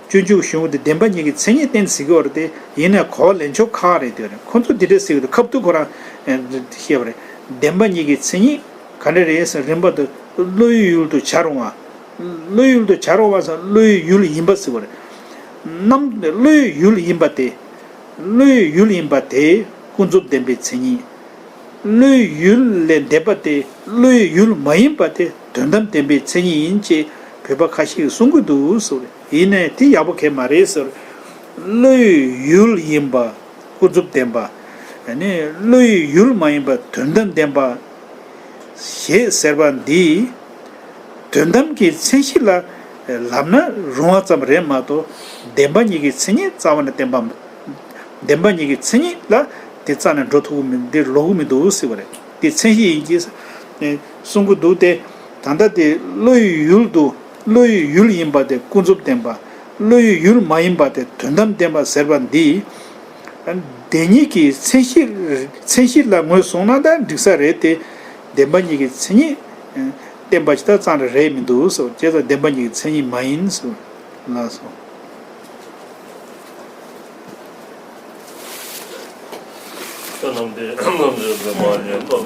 སྤྱོད་འཇུག་གཞུང་དེ་བདེན་པ་གཉིས་ཀྱི་མཚན་ཉིད་བསྟན་ཟེར་གྱི་ཡོད་རེད་དེ། ཡིན་ནའི་གོ་བ་ལེན་ཕྱོགས་ཁག་རེད་དེ་རེད། ཁོ་ཚོ་འདི་འདྲ་ཟེར་གྱི་འདུག་ཁ་ཐུག་ཁོ་རང་བཤད་པ་རེད། བདེན་པ་གཉིས་ཀྱི་མཚན་ཉིད་ག་འདྲ་རེད་ཟེར། རིམ་པ་དུ་བློའི་ཡུལ་དུ་བྱ་རུང་བ། བློའི་ཡུལ་དུ་བྱ་རུང་བ་ཟེར་བློའི་ཡུལ་ཡིན་པ་ཟེར་བ་རེད། རྣམ་བློའི་ཡུལ་ཡིན་པ་དེ། བློའི་ཡུལ་ཡིན་པ་དེ་ཀུན་རྫོབ་བདེན་པའི་མཚན་ཉིད། བློའི་ཡུལ་ལས་འདས་པ་དེ་བློའི་ཡུལ་མ་ཡིན་པ་དེ་དོན་དམ་བདེན་པའི་མཚན་ཉིད་ཡིན་ཅེས་བོད་པ་ཁ་ཤས་ཀྱིས་གསུང་གི་འདུག་ཟེར། ཡིན་ནའི་དེ་ཡག་པོ་གང་ཡང་མ་རེད་ཟེར། བློའི་ཡུལ་ཡིན་པ་ཀུན་རྫོབ་བདེན་པ། ཨ་ནི་བློའི་ཡུལ་མ་ཡིན་པ་དོན་དམ་བདེན་པ་ཞེས་ཟེར་བ་འདི། དོན་དམ་གྱི་མཚན་གཞི་ལ་ལབ་ན་རུང་བ་ཙམ་རེད་མ་གཏོགས། བདེན་པ་གཉིས་ཀྱི་མཚན་ཉིད་རྩ་བ་ནས་བསྟན་པ། བདེན་པ་གཉིས་ཀྱི་མཚན་ཉིད་ལ་དེ་རྩ་ནས་འགྲོ་ཐུབ་ཀྱི་མི། འདིར་ལོག་གི་མི་འདུག་ཟེར་བ་རེད། དེ་མཚན་གཞི་ཡིན་གྱི་གསུང་གི་འདུག་སྟེ། ད་ལྟ་དེ་བློ་ཡི་ཡུལ་དུ། བློ་ཡི་ཡུལ་ཡིན་པ་དེ་ཀུན་རྫོབ་བདེན་པ། བློ་ཡི་ཡུལ་མ་ཡིན་པ་དེ་དོན་དམ་བདེན་པ་ཟེར་བ་འདི། དེ་ཉིད་ཀྱི་མཚན་གཞི། མཚན་གཞི་ལ་ངོས་བཟུང་ན་ད་འགྲིག་ས་རེད་དེ། བདེན་པ་གཉིས་ཀྱི་མཚན་ཉིད་བསྟན་པ་ཞིག་ད་རྩ་ནས་རེད་མི་འདུག་ཟེར། བྱས་ཙང་བདེན་པ་གཉིས་ཀྱི་མཚན་ཉིད་མ་ཡིན་ཟེར། ལགས་སོ།